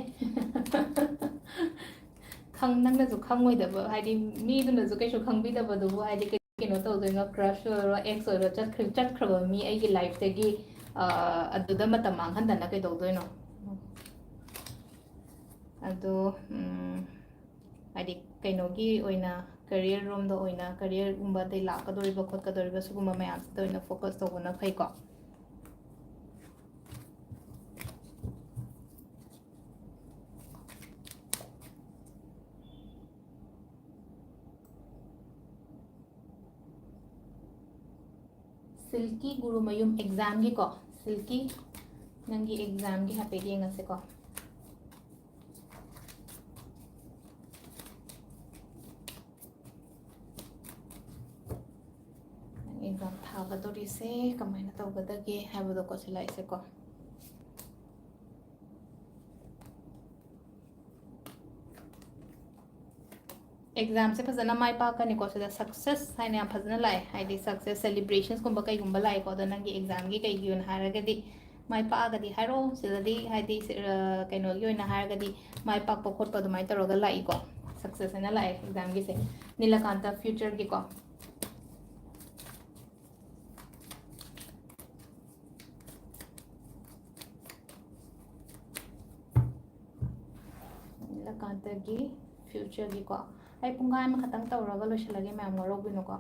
ꯈꯪ ꯅꯪꯅꯁꯨ ꯈꯪꯉꯣꯏꯗꯕ, ꯍꯥꯏꯗꯤ ꯃꯤꯗꯨꯅꯁꯨ ꯀꯩꯁꯨ ꯈꯪꯕꯤꯗꯕꯗꯨꯕꯨ, ꯍꯥꯏꯗꯤ ꯀꯩ- ꯀꯩꯅꯣ ꯇꯧꯗꯣꯏꯅꯣ? ꯀ꯭ꯔꯁ ꯑꯣꯏꯔꯣ, ꯑꯦꯛꯁ ꯑꯣꯏꯔꯣ, ꯆꯠꯈ꯭ꯔ- ꯆꯠꯈ꯭ꯔꯕ ꯃꯤ ꯑꯩꯒꯤ ꯂꯥꯏꯐꯇꯒꯤ, ꯑ, ꯑꯗꯨꯗ ꯃꯇꯝ ꯃꯥꯡꯍꯟꯗꯅ ꯀꯩꯗꯧꯗꯣꯏꯅꯣ? ꯑꯗꯣ, ꯎꯝ, ꯍꯥꯏꯗꯤ ꯀꯩꯅꯣꯒꯤ ꯑꯣꯏꯅ, ꯀꯦꯔꯤꯌꯔ ꯔꯣꯝꯗ ꯑꯣꯏꯅ, ꯀꯦꯔꯤꯌꯔꯒꯨꯝꯕꯗꯩ ꯂꯥꯛꯀꯗꯧꯔꯤꯕ ꯈꯣꯠꯀꯗꯧꯔꯤꯕ ꯁꯤꯒꯨꯝꯕ ꯃꯌꯥꯝꯁꯤꯗ ꯑꯣꯏꯅ ꯐꯣꯀꯁ ꯇꯧꯕꯅ ꯐꯩꯀꯣ꯫ ꯁꯤꯜꯀꯤ ꯒꯨꯔꯨꯃꯌꯨꯝ ꯑꯦꯛꯖꯥꯝꯒꯤꯀꯣ, ꯁꯤꯜꯀꯤ, ꯅꯪꯒꯤ ꯑꯦꯛꯖꯥꯝꯒꯤ ꯍꯥꯏꯐꯦꯠ ꯌꯦꯡꯉꯁꯦꯀꯣ꯫ ꯅꯪ ꯑꯦꯛꯖꯥꯝ ꯊꯥꯒꯗꯧꯔꯤꯁꯦ ꯀꯃꯥꯏꯅ ꯇꯧꯒꯗꯒꯦ ꯍꯥꯏꯕꯗꯣꯀꯣ, ꯁꯤ ꯂꯥꯛꯏꯁꯦꯀꯣ꯫ ꯑꯦꯛꯖꯥꯝꯁꯦ ꯐꯖꯅ ꯃꯥꯏ ꯄꯥꯛꯀꯅꯤꯀꯣ꯫ ꯁꯤꯗ ꯁꯛꯁꯦꯁ ꯍꯥꯏꯅ ꯌꯥꯝ ꯐꯖꯅ ꯂꯥꯛꯑꯦ, ꯍꯥꯏꯗꯤ ꯁꯛꯁꯦꯁ ꯁꯦꯂꯤꯕ꯭ꯔꯦꯁꯟꯁꯀꯨꯝꯕ ꯀꯩꯒꯨꯝꯕ ꯂꯥꯛꯑꯦꯀꯣ꯫ ꯑꯗꯣ ꯅꯪꯒꯤ ꯑꯦꯛꯖꯥꯝꯒꯤ ꯀꯩꯒꯤ ꯑꯣꯏꯅ ꯍꯥꯏꯔꯒꯗꯤ, ꯃꯥꯏ ꯄꯥꯛꯑꯒꯗꯤ ꯍꯥꯏꯔꯛꯑꯣ꯫ ꯁꯤꯗꯗꯤ ꯍꯥꯏꯗꯤ ꯁꯤ- ꯑ, ꯀꯩꯅꯣꯒꯤ ꯑꯣꯏꯅ ꯍꯥꯏꯔꯒꯗꯤ ꯃꯥꯏ ꯄꯥꯛꯄ ꯈꯣꯠꯄ ꯑꯗꯨꯃꯥꯏꯅ ꯇꯧꯔꯒ ꯂꯥꯛꯏꯀꯣ꯫ ꯁꯛꯁꯦꯁ ꯍꯥꯏꯅ ꯂꯥꯛꯑꯦ ꯑꯦꯛꯖꯥꯝꯒꯤꯁꯦ꯫ ꯅꯤꯂꯀꯥꯟꯇ ꯐ꯭ꯌꯨꯆꯔꯒꯤꯀꯣ꯫ ꯅꯤꯂꯀꯥꯟꯇꯒꯤ ꯐ꯭ꯌꯨꯆꯔꯒꯤꯀꯣ꯫ ꯑꯩ ꯄꯨꯡꯈꯥꯏ ꯑꯃꯈꯛꯇꯪ ꯇꯧꯔꯒ ꯂꯣꯏꯁꯤꯜꯂꯒꯦ, ꯃꯌꯥꯝ ꯋꯥꯔꯧꯕꯤꯅꯨꯀꯣ꯫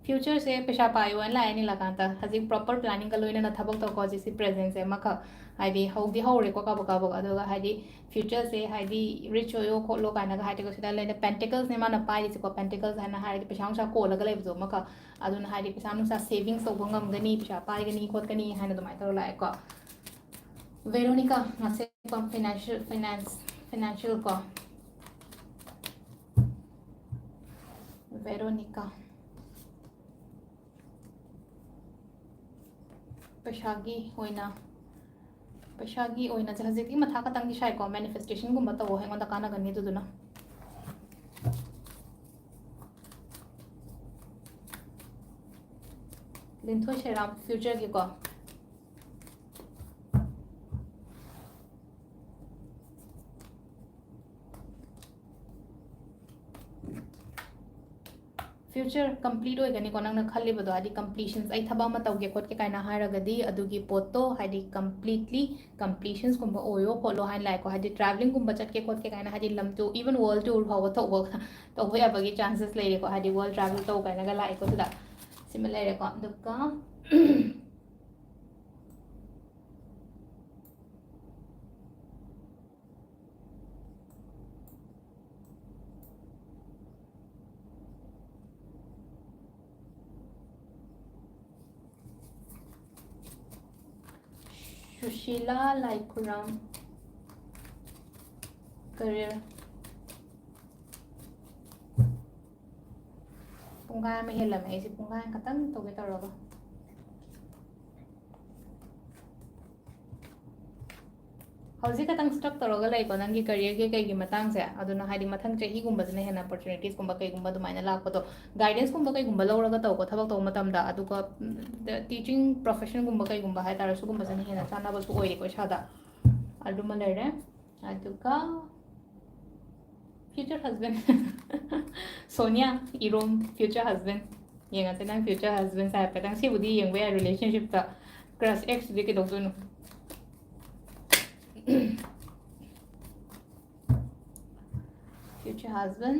ꯐ꯭ꯌꯨꯆꯔꯁꯦ ꯄꯩꯁꯥ ꯄꯥꯏꯌꯣꯅ ꯂꯥꯛꯑꯦ ꯅꯤꯂꯀꯥꯟꯇ꯫ ꯍꯧꯖꯤꯛ ꯄ꯭ꯔꯣꯄꯔ ꯄ꯭ꯂꯥꯅꯤꯡꯒ ꯂꯣꯏꯅꯅ ꯊꯕꯛ ꯇꯧꯀꯣ꯫ ꯍꯧꯖꯤꯛꯁꯤ ꯄ꯭ꯔꯦꯖꯦꯟꯁꯦ ꯑꯃꯈꯛ, ꯍꯥꯏꯗꯤ ꯍꯧꯗꯤ ꯍꯧꯔꯦꯀꯣ ꯀꯥꯕꯛ ꯀꯥꯕꯛ꯫ ꯑꯗꯨꯒ ꯍꯥꯏꯗꯤ ꯐ꯭ꯌꯨꯆꯔꯁꯦ ꯍꯥꯏꯗꯤ ꯔꯤꯆ ꯑꯣꯏꯌꯣ ꯈꯣꯠꯂꯣ ꯀꯥꯏꯅꯒ ꯍꯥꯏꯗꯤꯀꯣ꯫ ꯁꯤꯗ ꯂꯩꯅ ꯄꯦꯟꯇꯦꯀꯜꯁꯅꯦ ꯃꯥꯅ ꯄꯥꯏꯔꯤꯁꯦꯀꯣ꯫ ꯄꯦꯟꯇꯦꯀꯜꯁ ꯍꯥꯏꯅ ꯍꯥꯏꯔꯗꯤ ꯄꯩꯁꯥ ꯅꯨꯡꯁꯥ ꯀꯣꯜꯂꯒ ꯂꯩꯕꯗꯣ ꯑꯃꯈꯛ꯫ ꯑꯗꯨꯅ ꯍꯥꯏꯗꯤ ꯄꯩꯁꯥ ꯅꯨꯡꯁꯥ ꯁꯦꯚꯤꯡꯁ ꯇꯧꯕ ꯉꯝꯒꯅꯤ, ꯄꯩꯁꯥ ꯄꯥꯏꯒꯅꯤ ꯈꯣꯠꯀꯅꯤ ꯍꯥꯏꯅ ꯑꯗꯨꯃꯥꯏꯅ ꯇꯧꯔ ꯂꯥꯛꯑꯦꯀꯣ꯫ ꯚꯦꯔꯣꯅꯤꯀꯥ ꯉꯥꯁꯦꯄꯝ ꯐꯥꯏꯅꯥꯟꯁꯤꯌꯦꯜ, ꯐꯥꯏꯅꯥꯟꯁ, ꯐꯥꯏꯅꯥꯟꯁꯤꯌꯦꯜ ꯀꯣ꯫ ꯚꯦꯔꯣꯅꯤꯀꯥ꯫ ꯄꯩꯁꯥꯒꯤ ꯑꯣꯏꯅ, ꯄꯩꯁꯥꯒꯤ ꯑꯣꯏꯅ ꯍꯧꯖꯤꯛꯇꯤ ꯃꯊꯥ ꯈꯛꯇꯪꯗꯤ ꯁꯥꯏꯀꯣ꯫ ꯃꯦꯅꯤꯐꯦꯁꯇꯦꯁꯟꯒꯨꯝꯕ ꯇꯧꯋꯣ, ꯑꯩꯉꯣꯟꯗ ꯀꯥꯟꯅꯒꯅꯤ ꯑꯗꯨꯗꯨꯅ꯫ ꯂꯤꯟꯊꯣꯏ ꯁꯦꯔꯥꯝ ꯐ꯭ꯌꯨꯆꯔꯒꯤꯀꯣ꯫ ꯐ꯭ꯌꯨꯆꯔ ꯀꯝꯄ꯭ꯂꯤꯠ ꯑꯣꯏꯒꯅꯤꯀꯣ, ꯅꯪꯅ ꯈꯜꯂꯤꯕꯗꯣ, ꯍꯥꯏꯗꯤ ꯀꯝꯄ꯭ꯂꯤꯁꯟꯁ, ꯑꯩ ꯊꯕꯛ ꯑꯃ ꯇꯧꯒꯦ ꯈꯣꯠꯀꯦ ꯀꯥꯏꯅ ꯍꯥꯏꯔꯒꯗꯤ ꯑꯗꯨꯒꯤ ꯄꯣꯠꯇꯣ, ꯍꯥꯏꯗꯤ ꯀꯝꯄ꯭ꯂꯤꯠꯂꯤ ꯀꯝꯄ꯭ꯂꯤꯁꯟꯁꯀꯨꯝꯕ ꯑꯣꯏꯌꯣ ꯈꯣꯠꯂꯣ ꯍꯥꯏꯅ ꯂꯥꯛꯑꯦꯀꯣ꯫ ꯍꯥꯏꯗꯤ ꯇ꯭ꯔꯥꯕꯂꯤꯡꯒꯨꯝꯕ ꯆꯠꯀꯦ ꯈꯣꯠꯀꯦ ꯀꯥꯏꯅ, ꯍꯥꯏꯗꯤ ꯂꯝ ꯇꯨ, ꯏꯚꯟ ꯋꯥꯔꯜ ꯇꯨꯔ ꯐꯥꯎꯕ ꯇꯧꯕ ꯇꯧꯕ ꯌꯥꯕꯒꯤ ꯆꯥꯟꯁꯦꯁ ꯂꯩꯔꯦꯀꯣ꯫ ꯍꯥꯏꯗꯤ ꯋꯥꯔꯜ ꯇ꯭ꯔꯥꯕꯦꯜ ꯇꯧ ꯀꯥꯏꯅꯒ ꯂꯥꯛꯑꯦꯀꯣ ꯁꯤꯗ꯫ ꯁꯤꯃ ꯂꯩꯔꯦꯀꯣ꯫ ꯑꯗꯨꯒ ꯁꯨꯁꯤꯂꯥ ꯂꯥꯏꯈꯨꯔꯝ, ꯀꯔꯤꯌꯔ꯫ ꯄꯨꯡꯈꯥꯏ ꯑꯃ ꯍꯦꯜꯂꯝꯃꯦ, ꯑꯩꯁꯦ ꯄꯨꯡꯈꯥꯏ ꯑꯃ ꯈꯛꯇꯪ ꯇꯧꯒꯦ ꯇꯧꯔꯒ꯫ ꯍꯧꯖꯤꯛ ꯈꯛꯇꯪ ꯁ꯭ꯇꯛ ꯇꯧꯔꯒ ꯂꯩꯀꯣ ꯅꯪꯒꯤ ꯀꯔꯤꯌꯔꯒꯤ ꯀꯩꯒꯤ ꯃꯇꯥꯡꯁꯦ꯫ ꯑꯗꯨꯅ ꯍꯥꯏꯗꯤ ꯃꯊꯪ ꯆꯍꯤꯒꯨꯝꯕꯁꯤꯅ ꯍꯦꯟꯅ ꯑꯣꯄꯣꯔꯆꯨꯅꯤꯇꯤꯁꯀꯨꯝꯕ ꯀꯩꯒꯨꯝꯕ ꯑꯗꯨꯃꯥꯏꯅ ꯂꯥꯛꯄꯗꯣ, ꯒꯥꯏꯗꯦꯟꯁꯀꯨꯝꯕ ꯀꯩꯒꯨꯝꯕ ꯂꯧꯔꯒ ꯇꯧꯀꯣ ꯊꯕꯛ ꯇꯧꯕ ꯃꯇꯝꯗ꯫ ꯑꯗꯨꯒ ꯇꯤꯆꯤꯡ ꯄ꯭ꯔꯣꯐꯦꯁꯟꯒꯨꯝꯕ ꯀꯩꯒꯨꯝꯕ ꯍꯥꯏꯇꯥꯔꯦ, ꯁꯤꯒꯨꯝꯕꯁꯤꯅ ꯍꯦꯟꯅ ꯆꯥꯟꯅꯕꯁꯨ ꯑꯣꯏꯔꯦꯀꯣ ꯏꯁꯥꯗ꯫ ꯑꯗꯨꯃ ꯂꯩꯔꯦ꯫ ꯑꯗꯨꯒ ꯐ꯭ꯌꯨꯆꯔ ꯍꯁꯕꯦꯟ꯫ ꯁꯣꯅꯤꯌꯥ ꯏꯔꯣꯝ, ꯐ꯭ꯌꯨꯆꯔ ꯍꯁꯕꯦꯟ꯫ ꯌꯦꯡꯉꯁꯦ ꯅꯪ ꯐ꯭ꯌꯨꯆꯔ ꯍꯁꯕꯦꯟꯁꯦ ꯍꯥꯏꯐꯦꯠꯇꯪ꯫ ꯁꯤꯕꯨꯗꯤ ꯌꯦꯡꯕ ꯌꯥꯏ, ꯔꯤꯂꯦꯁꯟꯁꯤꯞꯇ ꯀ꯭ꯔꯁ ꯑꯦꯛꯁꯇꯨꯗꯤ ꯀꯩꯗꯧꯗꯣꯏꯅꯣ? ꯐ꯭ꯌꯨꯆꯔ ꯍꯁꯕꯦꯟ꯫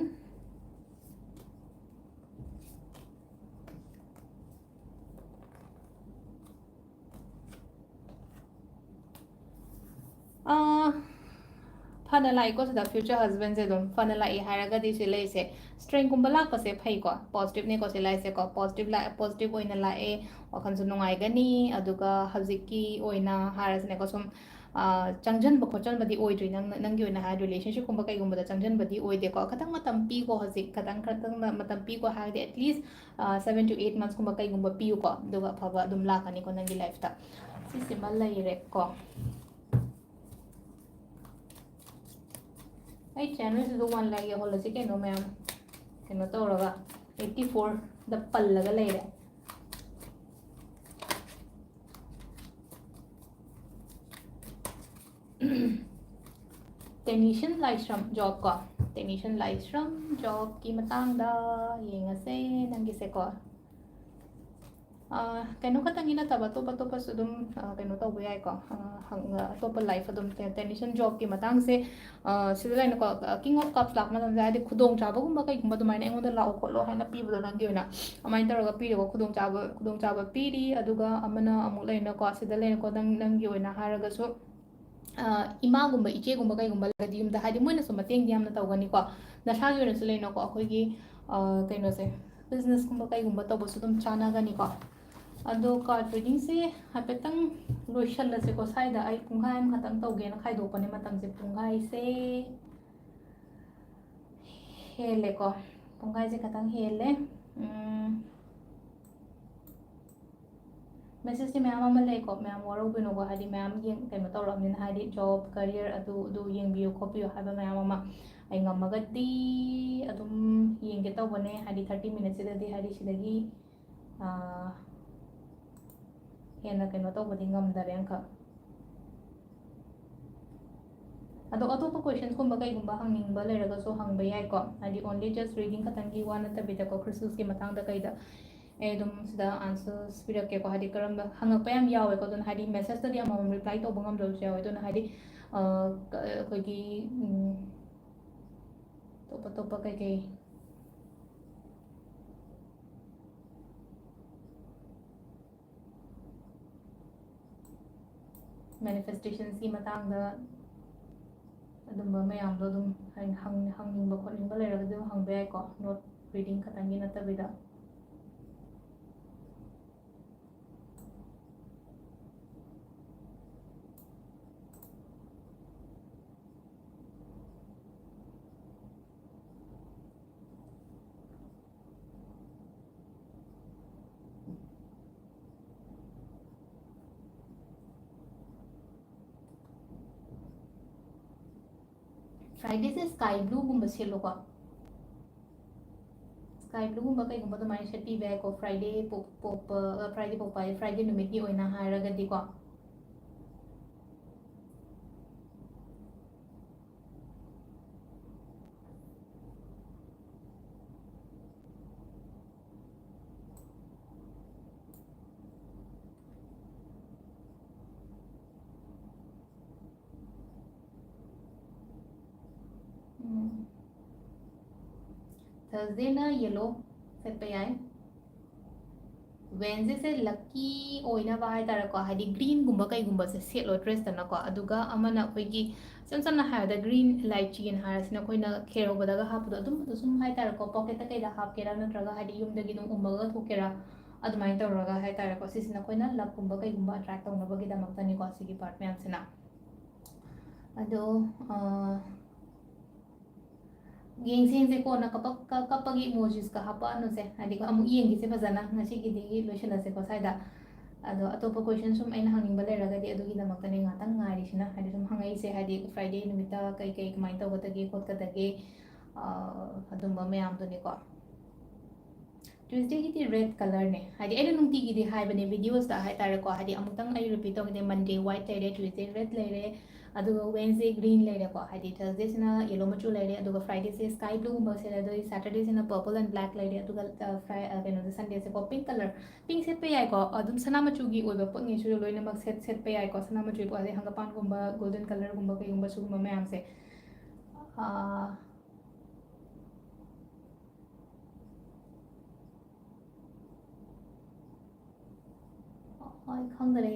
ꯑꯥ, ꯐꯅ ꯂꯥꯛꯏꯀꯣ ꯁꯤꯗ ꯐ꯭ꯌꯨꯆꯔ ꯍꯁꯕꯦꯟꯁꯦ ꯑꯗꯨꯝ ꯐꯅ ꯂꯥꯛꯏ ꯍꯥꯏꯔꯒꯗꯤ ꯁꯤ ꯂꯩꯁꯦ ꯁ꯭ꯇ꯭ꯔꯦꯡꯒꯨꯝꯕ ꯂꯥꯛꯄꯁꯦ ꯐꯩꯀꯣ, ꯄꯣꯖꯤꯇꯤꯚꯅꯦꯀꯣ ꯁꯤ ꯂꯥꯛꯏꯁꯦꯀꯣ꯫ ꯄꯣꯖꯤꯇꯤꯚ ꯂꯥꯛꯑꯦ, ꯄꯣꯖꯤꯇꯤꯚ ꯑꯣꯏꯅ ꯂꯥꯛꯑꯦ, ꯋꯥꯈꯜꯁꯨ ꯅꯨꯡꯉꯥꯏꯒꯅꯤ꯫ ꯑꯗꯨꯒ ꯍꯧꯖꯤꯛꯀꯤ ꯑꯣꯏꯅ ꯍꯥꯏꯔꯁꯤꯅꯦꯀꯣ, ꯁꯨꯝ, ꯑꯥ, ꯆꯪꯁꯤꯟꯕ ꯈꯣꯠꯆꯟꯕꯗꯤ ꯑꯣꯏꯗ꯭ꯔꯤ꯫ ꯅꯪ, ꯅꯪꯒꯤ ꯑꯣꯏꯅ ꯍꯥꯏꯔꯗꯤ ꯔꯤꯂꯦꯁꯟꯁꯤꯞꯀꯨꯝꯕ ꯀꯩꯒꯨꯝꯕꯗ ꯆꯪꯁꯤꯟꯕꯗꯤ ꯑꯣꯏꯗꯦꯀꯣ꯫ ꯈꯤꯇꯪ ꯃꯇꯝ ꯄꯤꯀꯣ ꯍꯧꯖꯤꯛ, ꯈꯤꯇꯪ, ꯈꯤꯇꯪ ꯃꯇꯝ ꯄꯤꯀꯣ ꯍꯥꯏꯔꯗꯤ at least, ah, seven to eight monthsꯀꯨꯝꯕ ꯀꯩꯒꯨꯝꯕ ꯄꯤꯌꯨꯀꯣ, ꯑꯗꯨꯒ ꯑꯐꯕ ꯑꯗꯨꯝ ꯂꯥꯛꯀꯅꯤꯀꯣ ꯅꯪꯒꯤ ꯂꯥꯏꯐꯇ꯫ ꯁꯤꯁꯤꯃ ꯂꯩꯔꯦꯀꯣ꯫ ꯑꯩ ꯆꯦꯅꯦꯜꯁꯤꯗ ꯋꯥꯟ ꯂꯥꯏꯛ ꯌꯧꯍꯜꯂꯁꯤ ꯀꯩꯅꯣ ꯃꯌꯥꯝ꯫ ꯀꯩꯅꯣ ꯇꯧꯔꯒ eighty fourꯗ ꯄꯜꯂꯒ ꯂꯩꯔꯦ꯫ ꯇꯦꯛꯅꯤꯁꯤꯌꯟ ꯂꯥꯏꯁ꯭ꯔꯝ ꯖꯣꯕ ꯀꯣ, ꯇꯦꯛꯅꯤꯁꯤꯌꯟ ꯂꯥꯏꯁ꯭ꯔꯝ ꯖꯣꯕꯀꯤ ꯃꯇꯥꯡꯗ ꯌꯦꯡꯉꯁꯦ ꯅꯪꯒꯤꯁꯦꯀꯣ꯫ ꯑꯥ, ꯀꯩꯅꯣ ꯈꯛꯇꯪꯒꯤ ꯅꯠꯇꯕ, ꯑꯇꯣꯞ ꯑꯇꯣꯞꯄꯁꯨ ꯑꯗꯨꯝ, ꯑꯥ, ꯀꯩꯅꯣ ꯇꯧꯕ ꯌꯥꯏꯀꯣ꯫ ꯑꯥ, ꯍꯪ-, ꯑꯇꯣꯞꯄ ꯂꯥꯏꯐ ꯑꯗꯨꯝ ꯇꯦ-, ꯇꯦꯛꯅꯤꯁꯤꯌꯟ ꯖꯣꯕꯀꯤ ꯃꯇꯥꯡꯁꯦ, ꯑꯥ, ꯁꯤꯗ ꯂꯩꯅꯀꯣ, ꯑꯥ, King of Cups ꯂꯥꯛꯄ ꯃꯇꯝꯗ, ꯍꯥꯏꯗꯤ ꯈꯨꯗꯣꯡꯆꯥꯕꯒꯨꯝꯕ ꯀꯩꯒꯨꯝꯕ ꯑꯗꯨꯃꯥꯏꯅ ꯑꯩꯉꯣꯟꯗ ꯂꯥꯛꯑꯣ ꯈꯣꯠꯂꯣ ꯍꯥꯏꯅ ꯄꯤꯕꯗꯣ, ꯅꯪꯒꯤ ꯑꯣꯏꯅ ꯑꯗꯨꯃꯥꯏꯅ ꯇꯧꯔꯒ ꯄꯤꯔꯦꯀꯣ, ꯈꯨꯗꯣꯡꯆꯥꯕ, ꯈꯨꯗꯣꯡꯆꯥꯕ ꯄꯤꯔꯤ꯫ ꯑꯗꯨꯒ ꯑꯃꯅ ꯑꯃꯨꯛ ꯂꯩꯅꯀꯣ, ꯁꯤꯗ ꯂꯩꯅꯀꯣ, ꯅꯪ, ꯅꯪꯒꯤ ꯑꯣꯏꯅ ꯍꯥꯏꯔꯒꯁꯨ, ꯑ, ꯏꯃꯥꯒꯨꯝꯕ, ꯏꯆꯦꯒꯨꯝꯕ ꯀꯩꯒꯨꯝꯕ ꯂꯩꯔꯒꯗꯤ ꯌꯨꯝꯗ, ꯍꯥꯏꯗꯤ ꯃꯣꯏꯅꯁꯨ ꯃꯇꯦꯡꯗꯤ ꯌꯥꯝꯅ ꯇꯧꯒꯅꯤꯀꯣ꯫ ꯅꯁꯥꯒꯤ ꯑꯣꯏꯅꯁꯨ ꯂꯩꯅꯀꯣ, ꯑꯩꯈꯣꯏꯒꯤ, ꯑ, ꯀꯩꯅꯣꯁꯦ, ꯕꯤꯖꯤꯅꯦꯁꯀꯨꯝꯕ ꯀꯩꯒꯨꯝꯕ ꯇꯧꯕꯁꯨ ꯑꯗꯨꯝ ꯆꯥꯟꯅꯒꯅꯤꯀꯣ꯫ ꯑꯗꯣ ꯀꯥꯔꯗ ꯔꯤꯗꯤꯡꯁꯦ ꯍꯥꯏꯐꯦꯠꯇꯪ ꯂꯣꯏꯁꯜꯂꯁꯦꯀꯣ꯫ ꯁ꯭ꯋꯥꯏꯗ ꯑꯩ ꯄꯨꯡꯈꯥꯏ ꯑꯃꯈꯛꯇꯪ ꯇꯧꯒꯦꯅ ꯈꯥꯏꯗꯣꯛꯄꯅꯦ ꯃꯇꯝꯁꯦ꯫ ꯄꯨꯡꯈꯥꯏꯁꯦ ꯍꯦꯜꯂꯦꯀꯣ꯫ ꯄꯨꯡꯈꯥꯏꯁꯦ ꯈꯇꯪ ꯍꯦꯜꯂꯦ꯫ ꯎꯝ, ꯃꯦꯁꯦꯖꯇꯤ ꯃꯌꯥꯝ ꯑꯃ ꯂꯩꯀꯣ, ꯃꯌꯥꯝ ꯋꯥꯔꯧꯕꯤꯅꯨꯀꯣ, ꯍꯥꯏꯗꯤ ꯃꯌꯥꯝ ꯌꯦꯡ-, ꯀꯩꯅꯣ ꯇꯧꯔꯕꯅꯤꯅ, ꯍꯥꯏꯗꯤ ꯖꯣꯕ, ꯀꯔꯤꯌꯔ, ꯑꯗꯨ, ꯑꯗꯨ ꯌꯦꯡꯕꯤꯌꯨ ꯈꯣꯠꯄꯤꯌꯨ ꯍꯥꯏꯕ ꯃꯌꯥꯝ ꯑꯃ꯫ ꯑꯩ ꯉꯝꯃꯒꯗꯤ ꯑꯗꯨꯝ ꯌꯦꯡꯒꯦ ꯇꯧꯕꯅꯦ, ꯍꯥꯏꯗꯤ ꯊꯥꯔꯇꯤ ꯃꯤꯅꯠꯁꯤꯗꯗꯤ, ꯍꯥꯏꯗꯤ ꯁꯤꯗꯒꯤ, ꯑꯥ, ꯍꯦꯟꯅ ꯀꯩꯅꯣ ꯇꯧꯕꯗꯤ ꯉꯝꯗꯔꯦ ꯑꯃꯈꯛ꯫ ꯑꯗꯣ ꯑꯇꯣꯞꯄ ꯀꯣꯏꯁꯟꯁꯀꯨꯝꯕ ꯀꯩꯒꯨꯝꯕ ꯍꯪꯅꯤꯡꯕ ꯂꯩꯔꯒꯁꯨ ꯍꯪꯕ ꯌꯥꯏꯀꯣ, ꯍꯥꯏꯗꯤ only just reading ꯈꯛꯇꯪꯒꯤ ꯋꯥ ꯅꯠꯇꯕꯤꯗꯀꯣ, ꯀ꯭ꯔꯤꯁꯇꯦꯜꯁꯀꯤ ꯃꯇꯥꯡꯗ ꯀꯩꯗ ꯑꯩ ꯑꯗꯨꯝ ꯁꯤꯗ ꯑꯟꯁꯔꯁ ꯄꯤꯔꯛꯀꯦꯀꯣ꯫ ꯍꯥꯏꯗꯤ ꯀꯔꯝꯕ, ꯍꯪꯉꯛꯄ ꯌꯥꯝ ꯌꯥꯎꯋꯦꯀꯣ, ꯑꯗꯨꯅ ꯍꯥꯏꯗꯤ ꯃꯦꯁꯦꯖꯇꯗꯤ ꯑꯃꯃꯝ ꯔꯤꯄ꯭ꯂꯥꯏ ꯇꯧꯕ ꯉꯝꯗꯕꯁꯨ ꯌꯥꯎꯋꯦ꯫ ꯑꯗꯨꯅ ꯍꯥꯏꯗꯤ, ꯑ, ꯀ-, ꯑꯩꯈꯣꯏꯒꯤ, ꯎꯝ, ꯑꯇꯣꯞ ꯑꯇꯣꯞꯄ ꯀꯩꯀꯩ ꯃꯦꯅꯤꯐꯦꯁꯇꯦꯁꯟꯁꯀꯤ ꯃꯇꯥꯡꯗ ꯑꯗꯨꯝꯕ ꯃꯌꯥꯝꯗꯣ ꯑꯗꯨꯝ ꯍꯪ-, ꯍꯪꯅꯤꯡꯕ ꯈꯣꯠꯅꯤꯡꯕ ꯂꯩꯔꯒꯗꯤ ꯑꯗꯨꯝ ꯍꯪꯕ ꯌꯥꯏꯀꯣ, ꯅꯣꯠ ꯔꯤꯗꯤꯡ ꯈꯛꯇꯪꯒꯤ ꯅꯠꯇꯕꯤꯗ꯫ ꯐ꯭ꯔꯥꯏꯗꯦꯁꯦ ꯁ꯭ꯀꯥꯏ ꯕ꯭ꯂꯨꯒꯨꯝꯕ ꯁꯦꯠꯂꯣꯀꯣ꯫ ꯁ꯭ꯀꯥꯏ ꯕ꯭ꯂꯨꯒꯨꯝꯕ ꯀꯩꯒꯨꯝꯕ ꯑꯗꯨꯃꯥꯏꯅ ꯁꯦꯠꯄꯤꯕ ꯌꯥꯏꯀꯣ, ꯐ꯭ꯔꯥꯏꯗꯦ ꯄꯣꯛ-, ꯄꯣꯛꯄ, ꯑ, ꯐ꯭ꯔꯥꯏꯗꯦ ꯄꯣꯛꯄ ꯍꯥꯏꯗꯤ ꯐ꯭ꯔꯥꯏꯗꯦ ꯅꯨꯃꯤꯠꯀꯤ ꯑꯣꯏꯅ ꯍꯥꯏꯔꯒꯗꯤꯀꯣ꯫ Thursdayꯅ yellow ꯁꯦꯠꯄ ꯌꯥꯏ꯫ Wednesdayꯁꯦ lucky ꯑꯣꯏꯅꯕ ꯍꯥꯏꯇꯥꯔꯦꯀꯣ, ꯍꯥꯏꯗꯤ greenꯒꯨꯝꯕ ꯀꯩꯒꯨꯝꯕꯁꯦ ꯁꯦꯠꯂꯣ dressꯇꯅꯀꯣ꯫ ꯑꯗꯨꯒ ꯑꯃꯅ ꯑꯩꯈꯣꯏꯒꯤ ꯏꯆꯝ ꯆꯝꯅ ꯍꯥꯏꯔꯕꯗ green lycheeꯅ ꯍꯥꯏꯔꯁꯤꯅ, ꯑꯩꯈꯣꯏꯅ ꯈꯦꯔꯧꯕꯗꯒ ꯍꯥꯞꯄꯗꯣ ꯑꯗꯨꯝꯕꯗꯣ ꯁꯨꯝ ꯍꯥꯏꯇꯥꯔꯦꯀꯣ, pocketꯇ ꯀꯩꯗ ꯍꯥꯞꯀꯦꯔꯥ ꯅꯠꯇ꯭ꯔꯒ ꯍꯥꯏꯗꯤ ꯌꯨꯝꯗꯒꯤ ꯑꯗꯨꯝ ꯎꯝꯃꯒ ꯊꯣꯛꯀꯦꯔꯥ, ꯑꯗꯨꯃꯥꯏꯅ ꯇꯧꯔꯒ ꯍꯥꯏꯇꯥꯔꯦꯀꯣ꯫ ꯁꯤꯁꯤꯅ ꯑꯩꯈꯣꯏꯅ luckꯀꯨꯝꯕ ꯀꯩꯒꯨꯝꯕ attract ꯇꯧꯅꯕꯒꯤꯗꯃꯛꯇꯅꯤꯀꯣ ꯁꯤꯒꯤ part ꯃꯌꯥꯝꯁꯤꯅ꯫ ꯑꯗꯣ, ꯑ, ꯌꯦꯡꯁꯤ, ꯌꯦꯡꯁꯤ, ꯀꯣꯟꯅ ꯀꯄꯛ-, ꯀ-, ꯀꯞꯄꯒꯤ emojisꯀ ꯍꯥꯞꯄꯛꯑꯅꯨꯁꯦ, ꯍꯥꯏꯗꯤ ꯑꯃꯨꯛ ꯌꯦꯡꯈꯤꯁꯦ ꯐꯖꯅ, ꯉꯁꯤꯒꯤꯗꯤ ꯂꯣꯏꯁꯤꯜꯂꯁꯦꯀꯣ ꯁ꯭ꯋꯥꯏꯗ꯫ ꯑꯗꯣ ꯑꯇꯣꯞꯄ question ꯁꯨꯝ ꯑꯩꯅ ꯍꯪꯅꯤꯡꯕ ꯂꯩꯔꯒꯗꯤ ꯑꯗꯨꯒꯤꯗꯃꯛꯇꯅꯦ ꯉꯥꯛꯇꯪ ꯉꯥꯏꯔꯤꯁꯤꯅ, ꯍꯥꯏꯗꯤ ꯁꯨꯝ ꯍꯪꯉꯛꯏꯁꯦ, ꯍꯥꯏꯗꯤ Friday ꯅꯨꯃꯤꯠꯇ ꯀꯩ ꯀꯩ ꯀꯃꯥꯏꯅ ꯇꯧꯒꯗꯒꯦ ꯈꯣꯠꯀꯗꯒꯦ, ꯑ, ꯑꯗꯨꯝꯕ ꯃꯌꯥꯝꯗꯨꯅꯤꯀꯣ꯫ Tuesdayꯒꯤꯗꯤ red colourꯅꯦ, ꯍꯥꯏꯗꯤ ꯑꯩꯅ ꯅꯨꯡꯇꯤꯒꯤꯗꯤ ꯍꯥꯏꯕꯅꯦ videosꯇ ꯍꯥꯏꯇꯥꯔꯦꯀꯣ, ꯍꯥꯏꯗꯤ ꯑꯃꯨꯛꯇꯪ ꯑꯩ repeat ꯇꯧꯒꯦ, Monday white ꯂꯩꯔꯦ, Tuesday red ꯂꯩꯔꯦ, ꯑꯗꯨꯒ Wednesday green ꯂꯩꯔꯦꯀꯣ, ꯍꯥꯏꯗꯤ Thursdayꯁꯤꯅ yellow ꯃꯆꯨ ꯂꯩꯔꯦ, ꯑꯗꯨꯒ Fridayꯁꯦ sky blueꯒꯨꯝꯕ ꯁꯦꯠꯂꯦ, ꯑꯗꯨꯒ Saturdayꯁꯤꯅ purple and black ꯂꯩꯔꯦ, ꯑꯗꯨꯒ, ꯑ, Fri-, ꯑ, ꯀꯩꯅꯣꯁꯦ, Sundayꯁꯦꯀꯣ pink colour, pink ꯁꯦꯠꯄ ꯌꯥꯏꯀꯣ, ꯑꯗꯨꯝ ꯁꯅꯥ ꯃꯆꯨꯒꯤ ꯑꯣꯏꯕ ꯄꯣꯠꯉꯩꯁꯨ ꯂꯣꯏꯅꯃꯛ ꯁꯦꯠ-, ꯁꯦꯠꯄ ꯌꯥꯏꯀꯣ, ꯁꯅꯥ ꯃꯆꯨꯒꯤ ꯄꯣꯠ, ꯑꯗꯩ ꯍꯪꯒꯄꯥꯟꯒꯨꯝꯕ, golden colourꯒꯨꯝꯕ ꯀꯩꯒꯨꯝꯕ ꯁꯤꯒꯨꯝꯕ ꯃꯌꯥꯝꯁꯦ꯫ ꯑꯥ, ꯍꯣꯏ, ꯈꯪꯗꯔꯦ꯫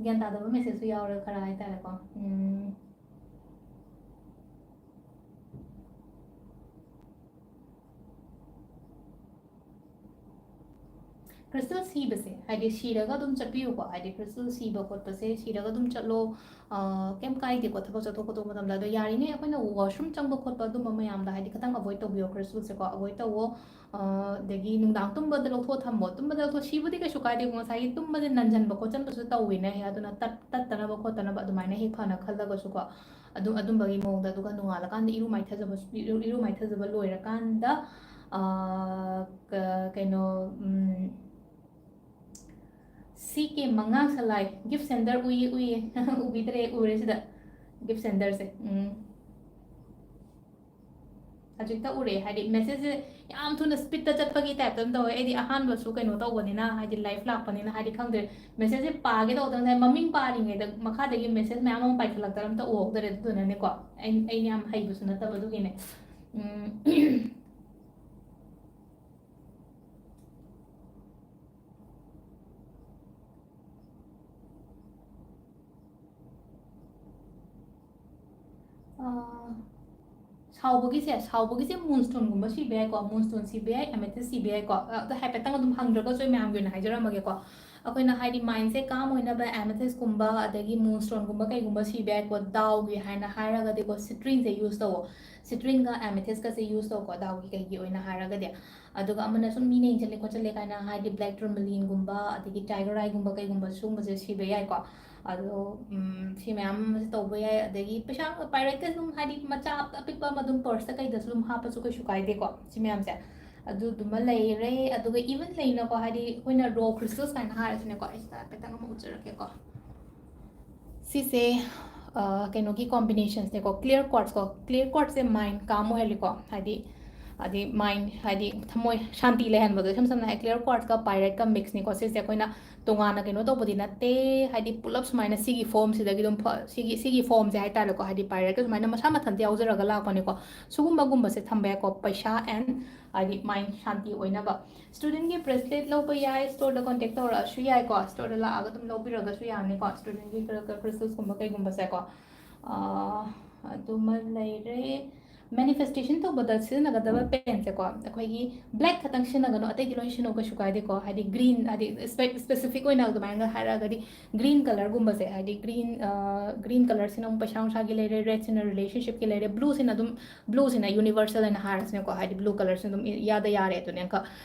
ꯒ꯭ꯌꯥꯟ ꯇꯥꯗꯕ messageꯁꯨ ꯌꯥꯎꯔꯦ ꯈꯔ ꯍꯥꯏꯇꯥꯔꯦꯀꯣ꯫ ꯎꯝ꯫ Crystal ꯁꯤꯕꯁꯦ, ꯍꯥꯏꯗꯤ ꯁꯤꯔꯒ ꯑꯗꯨꯝ ꯆꯠꯄꯤꯌꯨꯀꯣ, ꯍꯥꯏꯗꯤ crystal ꯁꯤꯕ ꯈꯣꯠꯄꯁꯦ, ꯁꯤꯔꯒ ꯑꯗꯨꯝ ꯆꯠꯂꯣ, ꯑ, ꯀꯩꯝ ꯀꯥꯏꯗꯦꯀꯣ, ꯊꯕꯛ ꯆꯠꯊꯣꯛ ꯈꯣꯠꯇꯣꯛꯄ ꯃꯇꯝꯗ꯫ ꯑꯗꯣ ꯌꯥꯔꯤꯉꯩ ꯑꯩꯈꯣꯏꯅ washroom ꯆꯪꯕ ꯈꯣꯠꯄ ꯑꯗꯨꯝꯕ ꯃꯌꯥꯝꯗ ꯍꯥꯏꯗꯤ ꯈꯤꯇꯪ avoid ꯇꯧꯕꯤꯌꯣ, crystalꯁꯦꯀꯣ, avoid ꯇꯧꯋꯣ꯫ ꯑ, ꯑꯗꯒꯤ ꯅꯨꯡꯗꯥꯡ ꯇꯨꯝꯕꯗ ꯂꯧꯊꯣꯛꯑ ꯊꯝꯃꯣ, ꯇꯨꯝꯕꯗ ꯂꯧꯊꯣꯛ-, ꯁꯤꯕꯨꯗꯤ ꯀꯩꯁꯨ ꯀꯥꯏꯗꯦꯀꯣ, ꯉꯁꯥꯏꯒꯤ ꯇꯨꯝꯕꯁꯦ ꯅꯟꯁꯤꯟꯕ ꯈꯣꯠꯆꯟꯕꯁꯨ ꯇꯧꯋꯤꯅꯦ, ꯑꯗꯨꯅ ꯇꯠ-, ꯇꯠꯇꯅꯕ ꯈꯣꯠꯇꯅꯕ ꯑꯗꯨꯃꯥꯏꯅ ꯍꯦꯛ ꯐꯅ ꯈꯜꯂꯒꯁꯨꯀꯣ, ꯑꯗꯨꯝ ꯑꯗꯨꯝꯕꯒꯤ ꯃꯑꯣꯡꯗ꯫ ꯑꯗꯨꯒ ꯅꯣꯡꯉꯥꯜꯂꯀꯥꯟꯗ ꯏꯔꯨ ꯃꯥꯏꯊꯖꯕ, ꯏꯔꯨ, ꯏꯔꯨ ꯃꯥꯏꯊꯖꯕ ꯂꯣꯏꯔꯀꯥꯟꯗ, ꯑ, ꯀ-, ꯀꯩꯅꯣ, ꯎꯝ, C K ꯃꯉꯥ ꯁꯂꯥꯏ, gift sender ꯎꯏꯌꯦ, ꯎꯏꯌꯦ꯫ ꯎꯕꯤꯗ꯭ꯔꯦ, ꯎꯔꯦ ꯁꯤꯗ꯫ Gift senderꯁꯦ꯫ ꯎꯝ꯫ ꯍꯧꯖꯤꯛꯇ ꯎꯔꯦ, ꯍꯥꯏꯗꯤ messageꯁꯦ ꯌꯥꯝ ꯊꯨꯅ speedꯇ ꯆꯠꯄꯒꯤ typeꯇ ꯑꯗꯨꯝ ꯇꯧꯋꯦ꯫ ꯑꯩꯗꯤ ꯑꯍꯥꯟꯕꯁꯨ ꯀꯩꯅꯣ ꯇꯧꯕꯅꯤꯅ, ꯍꯥꯏꯗꯤ live ꯂꯥꯛꯄꯅꯤꯅ, ꯍꯥꯏꯗꯤ ꯈꯪꯗ꯭ꯔꯦ꯫ Messageꯁꯦ ꯄꯥꯒꯦ ꯇꯧꯕꯗ ꯉꯁꯥꯏ ꯃꯃꯤꯡ ꯄꯥꯔꯤꯉꯩꯗ ꯃꯈꯥꯗꯒꯤ message ꯃꯌꯥꯝ ꯑꯃ ꯄꯥꯏꯈꯠꯂꯛꯇꯅ ꯑꯝꯇ ꯎꯍꯧꯗꯔꯦ꯫ ꯑꯗꯨꯗꯨꯅꯅꯦꯀꯣ, ꯑꯩ, ꯑꯩ ꯌꯥꯝ ꯍꯩꯕꯁꯨ ꯅꯠꯇꯕ ꯑꯗꯨꯒꯤꯅꯦ꯫ ꯎꯝ, ꯑꯥ, ꯁꯥꯎꯕꯒꯤꯁꯦ, ꯁꯥꯎꯕꯒꯤꯁꯦ moonstoneꯒꯨꯝꯕ ꯁꯤꯕ ꯌꯥꯏꯀꯣ, moonstone ꯁꯤꯕ ꯌꯥꯏ, amethyst ꯁꯤꯕ ꯌꯥꯏꯀꯣ꯫ ꯑꯗꯣ ꯍꯥꯏꯐꯦꯠꯇꯪ ꯑꯗꯨꯝ ꯍꯪꯗ꯭ꯔꯒꯁꯨ ꯑꯩ ꯃꯌꯥꯝꯒꯤ ꯑꯣꯏꯅ ꯍꯥꯏꯖꯔꯝꯃꯒꯦꯀꯣ꯫ ꯑꯩꯈꯣꯏꯅ ꯍꯥꯏꯗꯤ mindꯁꯦ calm ꯑꯣꯏꯅꯕ amethystꯀꯨꯝꯕ ꯑꯗꯒꯤ moonstoneꯒꯨꯝꯕ ꯀꯩꯒꯨꯝꯕ ꯁꯤꯕ ꯌꯥꯏꯀꯣ꯫ ꯗꯥꯎꯒꯤ ꯍꯥꯏꯅ ꯍꯥꯏꯔꯒꯗꯤꯀꯣ, citrineꯁꯦ use ꯇꯧꯋꯣ꯫ Citrineꯒ amethystꯀꯁꯦ use ꯇꯧꯀꯣ, ꯗꯥꯎꯒꯤ ꯀꯩꯒꯤ ꯑꯣꯏꯅ ꯍꯥꯏꯔꯒꯗꯤ꯫ ꯑꯗꯨꯒ ꯑꯃꯅ ꯁꯨꯝ ꯃꯤꯅ ꯌꯦꯡꯁꯤꯜꯂꯦ ꯈꯣꯠꯆꯜꯂꯦ ꯀꯥꯏꯅ ꯍꯥꯏꯗꯤ black tourmalineꯒꯨꯝꯕ ꯑꯗꯒꯤ tiger eyeꯒꯨꯝꯕ ꯀꯩꯒꯨꯝꯕ ꯁꯤꯒꯨꯝꯕꯁꯦ ꯁꯤꯕ ꯌꯥꯏꯀꯣ꯫ ꯑꯗꯣ, ꯎꯝ, ꯁꯤ ꯃꯌꯥꯝ ꯑꯃꯁꯦ ꯇꯧꯕ ꯌꯥꯏ꯫ ꯑꯗꯒꯤ ꯄꯩꯁꯥ pyriteꯀ ꯑꯗꯨꯝ ꯍꯥꯏꯗꯤ ꯃꯆꯥ ꯑꯄꯤꯛꯄ ꯑꯃ ꯑꯗꯨꯝ purseꯇ ꯀꯩꯗꯁꯨ ꯑꯗꯨꯝ ꯍꯥꯞꯄꯁꯨ ꯀꯩꯁꯨ ꯀꯥꯏꯗꯦꯀꯣ꯫ ꯁꯤ ꯃꯌꯥꯝꯁꯦ ꯑꯗꯨꯗꯨꯃ ꯂꯩꯔꯦ꯫ ꯑꯗꯨꯒ even ꯂꯩꯅꯀꯣ, ꯍꯥꯏꯗꯤ ꯑꯩꯈꯣꯏꯅ raw crystals ꯀꯥꯏꯅ ꯍꯥꯏꯔꯁꯤꯅꯦꯀꯣ, ꯑꯩ ꯁꯤꯗ ꯍꯥꯏꯐꯦꯠꯇꯪ ꯑꯃ ꯎꯠꯆꯔꯛꯀꯦꯀꯣ꯫ ꯁꯤꯁꯦ, ꯑ, ꯀꯩꯅꯣꯒꯤ combinationsꯅꯦꯀꯣ, clear quartzꯀꯣ꯫ Clear quartzꯁꯦ mind calm ꯑꯣꯏꯍꯜꯂꯤꯀꯣ, ꯍꯥꯏꯗꯤ, ꯍꯥꯏꯗꯤ mind, ꯍꯥꯏꯗꯤ ꯊꯃꯣꯏ ꯁꯥꯟꯇꯤ ꯂꯩꯍꯟꯕꯗꯣ, ꯏꯁꯝ ꯁꯝꯅ ꯍꯥꯏ clear quartzꯀ pyriteꯀ mixꯅꯤꯀꯣ꯫ ꯁꯤꯁꯦ ꯑꯩꯈꯣꯏꯅ ꯇꯣꯉꯥꯟꯅ ꯀꯩꯅꯣ ꯇꯧꯕꯗꯤ ꯅꯠꯇꯦ, ꯍꯥꯏꯗꯤ ꯄꯨꯂꯞ ꯁꯨꯃꯥꯏꯅ ꯁꯤꯒꯤ formꯁꯤꯗꯒꯤ ꯑꯗꯨꯝ ꯐ-, ꯁꯤꯒꯤ, ꯁꯤꯒꯤ formꯁꯦ ꯍꯥꯏꯇꯥꯔꯦꯀꯣ, ꯍꯥꯏꯗꯤ pyriteꯀ ꯁꯨꯃꯥꯏꯅ ꯃꯁꯥ ꯃꯊꯟꯇ ꯌꯥꯎꯖꯔꯒ ꯂꯥꯛꯄꯅꯤꯀꯣ꯫ ꯁꯤꯒꯨꯝꯕꯒꯨꯝꯕꯁꯦ ꯊꯝꯕ ꯌꯥꯏꯀꯣ, ꯄꯩꯁꯥ and ꯍꯥꯏꯗꯤ mind ꯁꯥꯟꯇꯤ ꯑꯣꯏꯅꯕ꯫ Studentꯀꯤ bracelet ꯂꯧꯕ ꯌꯥꯏ, storeꯗ contact ꯇꯧꯔꯛꯑꯁꯨ ꯌꯥꯏꯀꯣ, storeꯗ ꯂꯥꯛꯑꯒ ꯑꯗꯨꯝ ꯂꯧꯕꯤꯔꯒꯁꯨ ꯌꯥꯅꯤꯀꯣ, studentꯀꯤ ꯀ-, ꯀ-, crystals ꯀꯨꯝꯕ ꯀꯩꯒꯨꯝꯕꯁꯦꯀꯣ꯫ ꯑꯥ, ꯑꯗꯨꯃ ꯂꯩꯔꯦ꯫ Manifestation ꯇꯧꯕꯗ ꯁꯤꯖꯤꯟꯅꯒꯗꯕ penꯁꯦꯀꯣ, ꯑꯩꯈꯣꯏꯒꯤ black ꯈꯛꯇꯪ ꯁꯤꯖꯤꯟꯅꯒꯅꯨ, ꯑꯇꯩꯗꯤ ꯂꯣꯏ ꯁꯤꯖꯤꯟꯅꯧ, ꯀꯩꯁꯨ ꯀꯥꯏꯗꯦꯀꯣ꯫ ꯍꯥꯏꯗꯤ green, ꯍꯥꯏꯗꯤ spe-, specific ꯑꯣꯏꯅ ꯑꯗꯨꯃꯥꯏꯅ ꯍꯥꯏꯔꯛꯑꯒꯗꯤ green colourꯒꯨꯝꯕꯁꯦ, ꯍꯥꯏꯗꯤ green, ꯑꯥ, green colourꯁꯤꯅ ꯑꯃꯨꯛ ꯄꯩꯁꯥ ꯅꯨꯡꯁꯥꯒꯤ ꯂꯩꯔꯦ, redꯁꯤꯅ relationshipꯀꯤ ꯂꯩꯔꯦ, blueꯁꯤꯅ ꯑꯗꯨꯝ, blueꯁꯤꯅ universal ꯍꯥꯏꯅ ꯍꯥꯏꯔꯁꯤꯅꯦꯀꯣ, ꯍꯥꯏꯗꯤ blue colourꯁꯤꯅ ꯑꯗꯨꯝ ꯏ-, ꯏꯌꯥꯗ ꯌꯥꯔꯦ ꯑꯗꯨꯅꯦ ꯑꯪꯀ꯫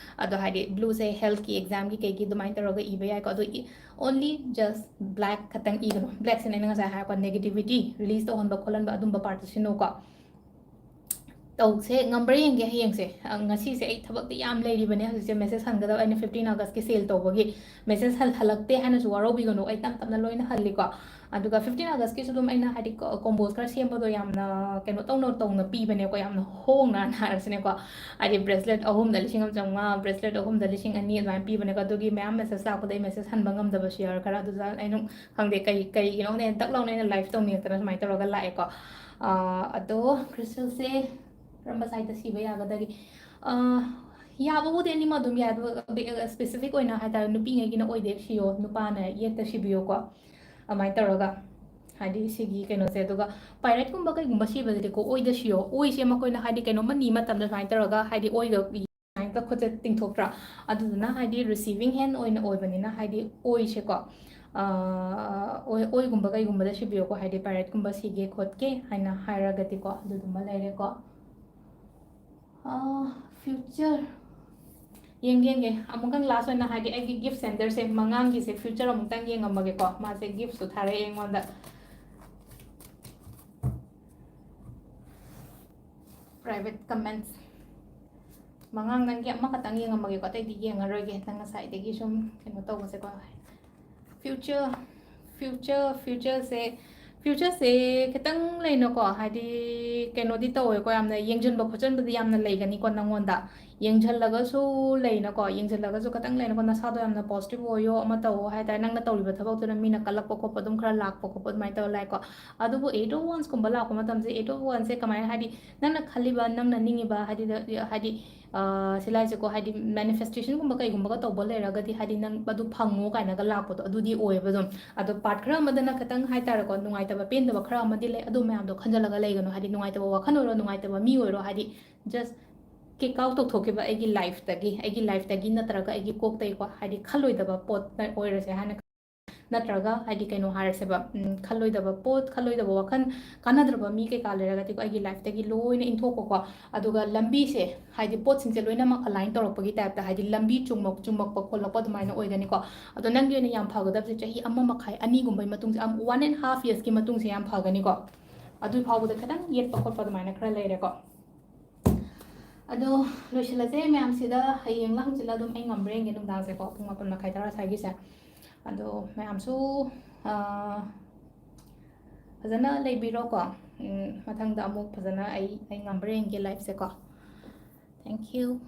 ꯑꯗꯣ ꯍꯥꯏꯗꯤ blueꯁꯦ healthꯀꯤ examꯒꯤ ꯀꯩꯒꯤ ꯑꯗꯨꯃꯥꯏꯅ ꯇꯧꯔꯒ ꯏꯕ ꯌꯥꯏꯀꯣ꯫ ꯑꯗꯣ ꯏ-, only just black ꯈꯛꯇꯪ ꯏꯒꯅꯨ꯫ Blackꯁꯤꯅ ꯑꯩꯅ ꯉꯁꯥꯏ ꯍꯥꯏꯔꯛꯄ negativity release ꯇꯧꯍꯟꯕ ꯈꯣꯠꯍꯟꯕ ꯑꯗꯨꯝꯕ partꯇ ꯁꯤꯖꯤꯟꯅꯧꯀꯣ꯫ ꯇꯧꯁꯦ, ꯉꯝꯕ꯭ꯔꯥ ꯌꯦꯡꯒꯦ ꯍꯌꯦꯡꯁꯦ꯫ ꯑ, ꯉꯁꯤꯁꯦ ꯑꯩ ꯊꯕꯛꯇꯤ ꯌꯥꯝ ꯂꯩꯔꯤꯕꯅꯦ ꯍꯧꯖꯤꯛꯁꯦ, message ꯍꯟꯒꯗꯕ ꯑꯩꯅ fifteen Augustꯀꯤ sale ꯇꯧꯕꯒꯤ꯫ Message ꯍꯜ-, ꯍꯜꯂꯛꯇꯦ ꯍꯥꯏꯅꯁꯨ ꯋꯥꯔꯧꯕꯤꯒꯅꯨ, ꯑꯩ ꯇꯞ ꯇꯞꯅ ꯂꯣꯏꯅ ꯍꯜꯂꯤꯀꯣ꯫ ꯑꯗꯨꯒ fifteen Augustꯀꯤꯁꯨ ꯑꯗꯨꯝ ꯑꯩꯅ ꯍꯥꯏꯗꯤ ꯀ-, combos ꯈꯔ ꯁꯦꯝꯕꯗꯣ ꯌꯥꯝꯅ ꯀꯩꯅꯣ ꯇꯧꯅ ꯇꯧꯅ ꯄꯤꯕꯅꯦꯀꯣ, ꯌꯥꯝꯅ ꯍꯣꯡꯅ ꯍꯥꯏꯔꯁꯤꯅꯦꯀꯣ꯫ ꯍꯥꯏꯗꯤ bracelet ꯑꯍꯨꯝꯗ ꯂꯤꯁꯤꯡ ꯑꯃ ꯆꯥꯝꯃꯉꯥ, bracelet ꯑꯍꯨꯝꯗ ꯂꯤꯁꯤꯡ ꯑꯅꯤ ꯑꯗꯨꯃꯥꯏꯅ ꯄꯤꯕꯅꯦꯀꯣ꯫ ꯑꯗꯨꯒꯤ ꯃꯌꯥꯝ message ꯂꯥꯛꯄꯗ ꯑꯩ message ꯍꯟꯕ ꯉꯝꯗꯕꯁꯨ ꯌꯥꯎꯔꯦ ꯈꯔ꯫ ꯑꯗꯨꯗ ꯑꯩ ꯑꯗꯨꯝ ꯈꯪꯗꯦ, ꯀꯩ, ꯀꯩꯒꯤꯅꯣ ꯈꯪꯗꯦ, ꯗꯛ ꯂꯥꯎꯅ ꯑꯩꯅ live ꯇꯧꯅꯤꯡꯉꯛꯇꯅ ꯁꯨꯃꯥꯏꯅ ꯇꯧꯔꯒ ꯂꯥꯛꯑꯦꯀꯣ꯫ ꯑꯥ, ꯑꯗꯣ crystalꯁꯦ ꯀꯔꯝꯕ ꯁꯥꯏꯗ ꯁꯤꯕ ꯌꯥꯒꯗꯒꯦ? ꯑꯥ, ꯌꯥꯕꯕꯨꯗꯤ ꯑꯅꯤꯃꯛ ꯑꯗꯨꯝ ꯌꯥꯏ, ꯑꯗꯨꯒ ꯕꯤ-, ꯑ, specific ꯑꯣꯏꯅ ꯍꯥꯏꯇꯥꯔꯦ, ꯅꯨꯄꯤꯉꯩꯒꯤꯅ ꯑꯣꯏꯗ ꯁꯤꯌꯣ, ꯅꯨꯄꯥꯅ ꯌꯦꯠꯇ ꯁꯤꯕꯤꯌꯣꯀꯣ, ꯑꯗꯨꯃꯥꯏꯅ ꯇꯧꯔꯒ, ꯍꯥꯏꯗꯤ ꯁꯤꯒꯤ ꯀꯩꯅꯣꯁꯦ꯫ ꯑꯗꯨꯒ ꯄꯥꯏꯔꯦꯠꯀꯨꯝꯕ ꯀꯩꯒꯨꯝꯕ ꯁꯤꯕꯗꯗꯤꯀꯣ, ꯑꯣꯏꯗ ꯁꯤꯌꯣ꯫ ꯑꯣꯏꯁꯦ ꯃꯈꯣꯏꯅ ꯍꯥꯏꯗꯤ ꯀꯩꯅꯣꯝꯃ ꯅꯤ ꯃꯇꯝꯗ ꯁꯨꯃꯥꯏꯅ ꯇꯧꯔꯒ, ꯍꯥꯏꯗꯤ ꯑꯣꯏꯒ ꯁꯨꯃꯥꯏꯅ ꯈꯨꯠꯁꯦ ꯇꯤꯡꯊꯣꯛꯇ꯭ꯔꯥ? ꯑꯗꯨꯗꯨꯅ ꯍꯥꯏꯗꯤ receiving hand ꯑꯣꯏꯅ ꯑꯣꯏꯕꯅꯤꯅ, ꯍꯥꯏꯗꯤ ꯑꯣꯏꯁꯦꯀꯣ, ꯑꯥ, ꯑꯣꯏ-, ꯑꯣꯏꯒꯨꯝꯕ ꯀꯩꯒꯨꯝꯕꯗ ꯁꯤꯕꯤꯌꯣꯀꯣ, ꯍꯥꯏꯗꯤ ꯄꯥꯏꯔꯦꯠꯀꯨꯝꯕ ꯁꯤꯒꯦ ꯈꯣꯠꯀꯦ ꯍꯥꯏꯅ ꯍꯥꯏꯔꯒꯗꯤꯀꯣ, ꯑꯗꯨꯗꯨꯃ ꯂꯩꯔꯦꯀꯣ꯫ ꯑꯥ, future꯫ ꯌꯦꯡꯒꯦ, ꯌꯦꯡꯒꯦ꯫ ꯑꯃꯨꯛꯇꯪ last ꯑꯣꯏꯅ ꯍꯥꯏꯗꯤ ꯑꯩꯒꯤ gift senderꯁꯦ, ꯃꯉꯥꯡꯒꯤꯁꯦ future ꯑꯃꯨꯛꯇꯪ ꯌꯦꯡꯉꯝꯃꯒꯦꯀꯣ꯫ ꯃꯥꯁꯦ giftꯁꯨ ꯊꯥꯔꯛꯑꯦ ꯑꯩꯉꯣꯟꯗ꯫ Private comments꯫ ꯃꯉꯥꯡ, ꯅꯪꯒꯤ ꯑꯃꯈꯛꯇꯪ ꯌꯦꯡꯉꯝꯃꯒꯦꯀꯣ, ꯑꯇꯩꯗꯤ ꯌꯦꯡꯉꯔꯣꯏꯒꯦ꯫ ꯅꯪ ꯉꯁꯥꯏꯗꯒꯤ ꯁꯨꯝ ꯀꯩꯅꯣ ꯇꯧꯕꯁꯦꯀꯣ꯫ Future, future, futureꯁꯦ, futureꯁꯦ ꯈꯤꯇꯪ ꯂꯩꯅꯀꯣ, ꯍꯥꯏꯗꯤ ꯀꯩꯅꯣꯗꯤ ꯇꯧꯋꯦꯀꯣ, ꯌꯥꯝꯅ ꯌꯦꯡꯁꯤꯟꯕ ꯈꯣꯠꯆꯟꯕꯗꯤ ꯌꯥꯝꯅ ꯂꯩꯒꯅꯤꯀꯣ ꯅꯪꯉꯣꯟꯗ꯫ ꯌꯦꯡꯁꯤꯜꯂꯒꯁꯨ ꯂꯩꯅꯀꯣ, ꯌꯦꯡꯁꯤꯜꯂꯒꯁꯨ ꯈꯤꯇꯪ ꯂꯩꯅꯀꯣ, ꯅꯁꯥꯗꯣ ꯌꯥꯝꯅ positive ꯑꯣꯏꯌꯣ, ꯑꯃ ꯇꯧꯋꯣ ꯍꯥꯏ ꯇꯥꯔꯦ, ꯅꯪꯅ ꯇꯧꯔꯤꯕ ꯊꯕꯛꯇꯨꯅ ꯃꯤꯅ ꯀꯜꯂꯛꯄ ꯈꯣꯠꯄ ꯑꯗꯨꯝ ꯈꯔ ꯂꯥꯛꯄ ꯈꯣꯠꯄ ꯑꯗꯨꯃꯥꯏꯅ ꯇꯧꯔ ꯂꯥꯛꯑꯦꯀꯣ꯫ ꯑꯗꯨꯕꯨ eight of wandsꯀꯨꯝꯕ ꯂꯥꯛꯄ ꯃꯇꯝꯁꯦ, eight of wandsꯁꯦ ꯀꯃꯥꯏꯅ, ꯍꯥꯏꯗꯤ ꯅꯪꯅ ꯈꯜꯂꯤꯕ, ꯅꯪꯅ ꯅꯤꯡꯉꯤꯕ, ꯍꯥꯏꯗꯤ, ꯍꯥꯏꯗꯤ, ꯑ, ꯁꯤ ꯂꯥꯏꯁꯦꯀꯣ, ꯍꯥꯏꯗꯤ manifestationꯒꯨꯝꯕ ꯀꯩꯒꯨꯝꯕꯒ ꯇꯧꯕ ꯂꯩꯔꯒꯗꯤ, ꯍꯥꯏꯗꯤ ꯅꯪ ꯑꯗꯨ ꯐꯪꯉꯣ ꯀꯥꯏꯅꯒ ꯂꯥꯛꯄꯗꯣ, ꯑꯗꯨꯗꯤ ꯑꯣꯏꯌꯦꯕ ꯑꯗꯨꯝ꯫ ꯑꯗꯣ part ꯈꯔ ꯑꯃꯗꯅ ꯈꯤꯇꯪ ꯍꯥꯏ ꯇꯥꯔꯦꯀꯣ, ꯅꯨꯡꯉꯥꯏꯇꯕ ꯄꯦꯟꯗꯕ ꯈꯔ ꯑꯃꯗꯤ ꯂꯩ, ꯑꯗꯨ ꯃꯌꯥꯝꯗꯣ ꯈꯟꯖꯜꯂꯒ ꯂꯩꯒꯅꯨ, ꯍꯥꯏꯗꯤ ꯅꯨꯡꯉꯥꯏꯇꯕ ꯋꯥꯈꯜ ꯑꯣꯏꯔꯣ, ꯅꯨꯡꯉꯥꯏꯇꯕ ꯃꯤ ꯑꯣꯏꯔꯣ, ꯍꯥꯏꯗꯤ just kick out ꯇꯧꯊꯣꯛꯈꯤꯕ ꯑꯩꯒꯤ lifeꯇꯒꯤ, ꯑꯩꯒꯤ lifeꯇꯒꯤ ꯅꯠꯇ꯭ꯔꯒ ꯑꯩꯒꯤ ꯀꯣꯛꯇꯒꯤꯀꯣ, ꯍꯥꯏꯗꯤ ꯈꯜꯂꯣꯏꯗꯕ ꯄꯣꯠ ꯑꯣꯏꯔꯁꯦ ꯍꯥꯏꯅ, ꯅꯠꯇ꯭ꯔꯒ ꯍꯥꯏꯗꯤ ꯀꯩꯅꯣ ꯍꯥꯏꯔꯁꯦꯕ, ꯎꯝ, ꯈꯜꯂꯣꯏꯗꯕ ꯄꯣꯠ, ꯈꯜꯂꯣꯏꯗꯕ ꯋꯥꯈꯜ, ꯀꯥꯟꯅꯗ꯭ꯔꯕ ꯃꯤ ꯀꯩꯀꯥ ꯂꯩꯔꯒꯗꯤꯀꯣ, ꯑꯩꯒꯤ lifeꯇꯒꯤ ꯂꯣꯏꯅ ꯏꯟꯊꯣꯛꯄꯀꯣ꯫ ꯑꯗꯨꯒ ꯂꯝꯕꯤꯁꯦ, ꯍꯥꯏꯗꯤ ꯄꯣꯠꯁꯤꯡꯁꯦ ꯂꯣꯏꯅꯃꯛ align ꯇꯧꯔꯛꯄꯒꯤ typeꯇ, ꯍꯥꯏꯗꯤ ꯂꯝꯕꯤ ꯆꯨꯝꯃꯛ-, ꯆꯨꯝꯃꯛꯄ ꯈꯣꯠꯂꯛꯄ ꯑꯗꯨꯃꯥꯏꯅ ꯑꯣꯏꯒꯅꯤꯀꯣ꯫ ꯑꯗꯣ ꯅꯪꯒꯤ ꯑꯣꯏꯅ ꯌꯥꯝ ꯐꯒꯗꯕꯁꯦ ꯆꯍꯤ ꯑꯃ ꯃꯈꯥꯏ, ꯑꯅꯤꯒꯨꯝꯕꯩ ꯃꯇꯨꯡꯁꯦ, ꯑꯝ, one and half yearsꯀꯤ ꯃꯇꯨꯡꯁꯦ ꯌꯥꯝ ꯐꯒꯅꯤꯀꯣ꯫ ꯑꯗꯨ ꯐꯥꯎꯕꯗ ꯈꯤꯇꯪ ꯌꯦꯠꯄ ꯈꯣꯠꯄ ꯑꯗꯨꯃꯥꯏꯅ ꯈꯔ ꯂꯩꯔꯦꯀꯣ꯫ ꯑꯗꯣ ꯂꯣꯏꯁꯤꯜꯂꯁꯦ ꯃꯌꯥꯝꯁꯤꯗ, ꯍꯌꯦꯡꯂ ꯍꯪꯆꯤꯠꯂ ꯑꯗꯨꯝ ꯑꯩ ꯉꯝꯕ꯭ꯔꯥ ꯌꯦꯡꯒꯦ ꯅꯨꯡꯗꯥꯡꯁꯦꯀꯣ, ꯄꯨꯡ ꯃꯥꯄꯟ ꯃꯈꯥꯏ ꯇꯔꯥ ꯁ꯭ꯋꯥꯏꯒꯤꯁꯦ꯫ ꯑꯗꯣ ꯃꯌꯥꯝꯁꯨ, ꯑꯥ, ꯐꯖꯅ ꯂꯩꯕꯤꯔꯣꯀꯣ꯫ ꯎꯝ, ꯃꯊꯪꯗ ꯑꯃꯨꯛ ꯐꯖꯅ ꯑꯩ, ꯑꯩ ꯉꯝꯕ꯭ꯔꯥ ꯌꯦꯡꯒꯦ liveꯁꯦꯀꯣ꯫ Thank you꯫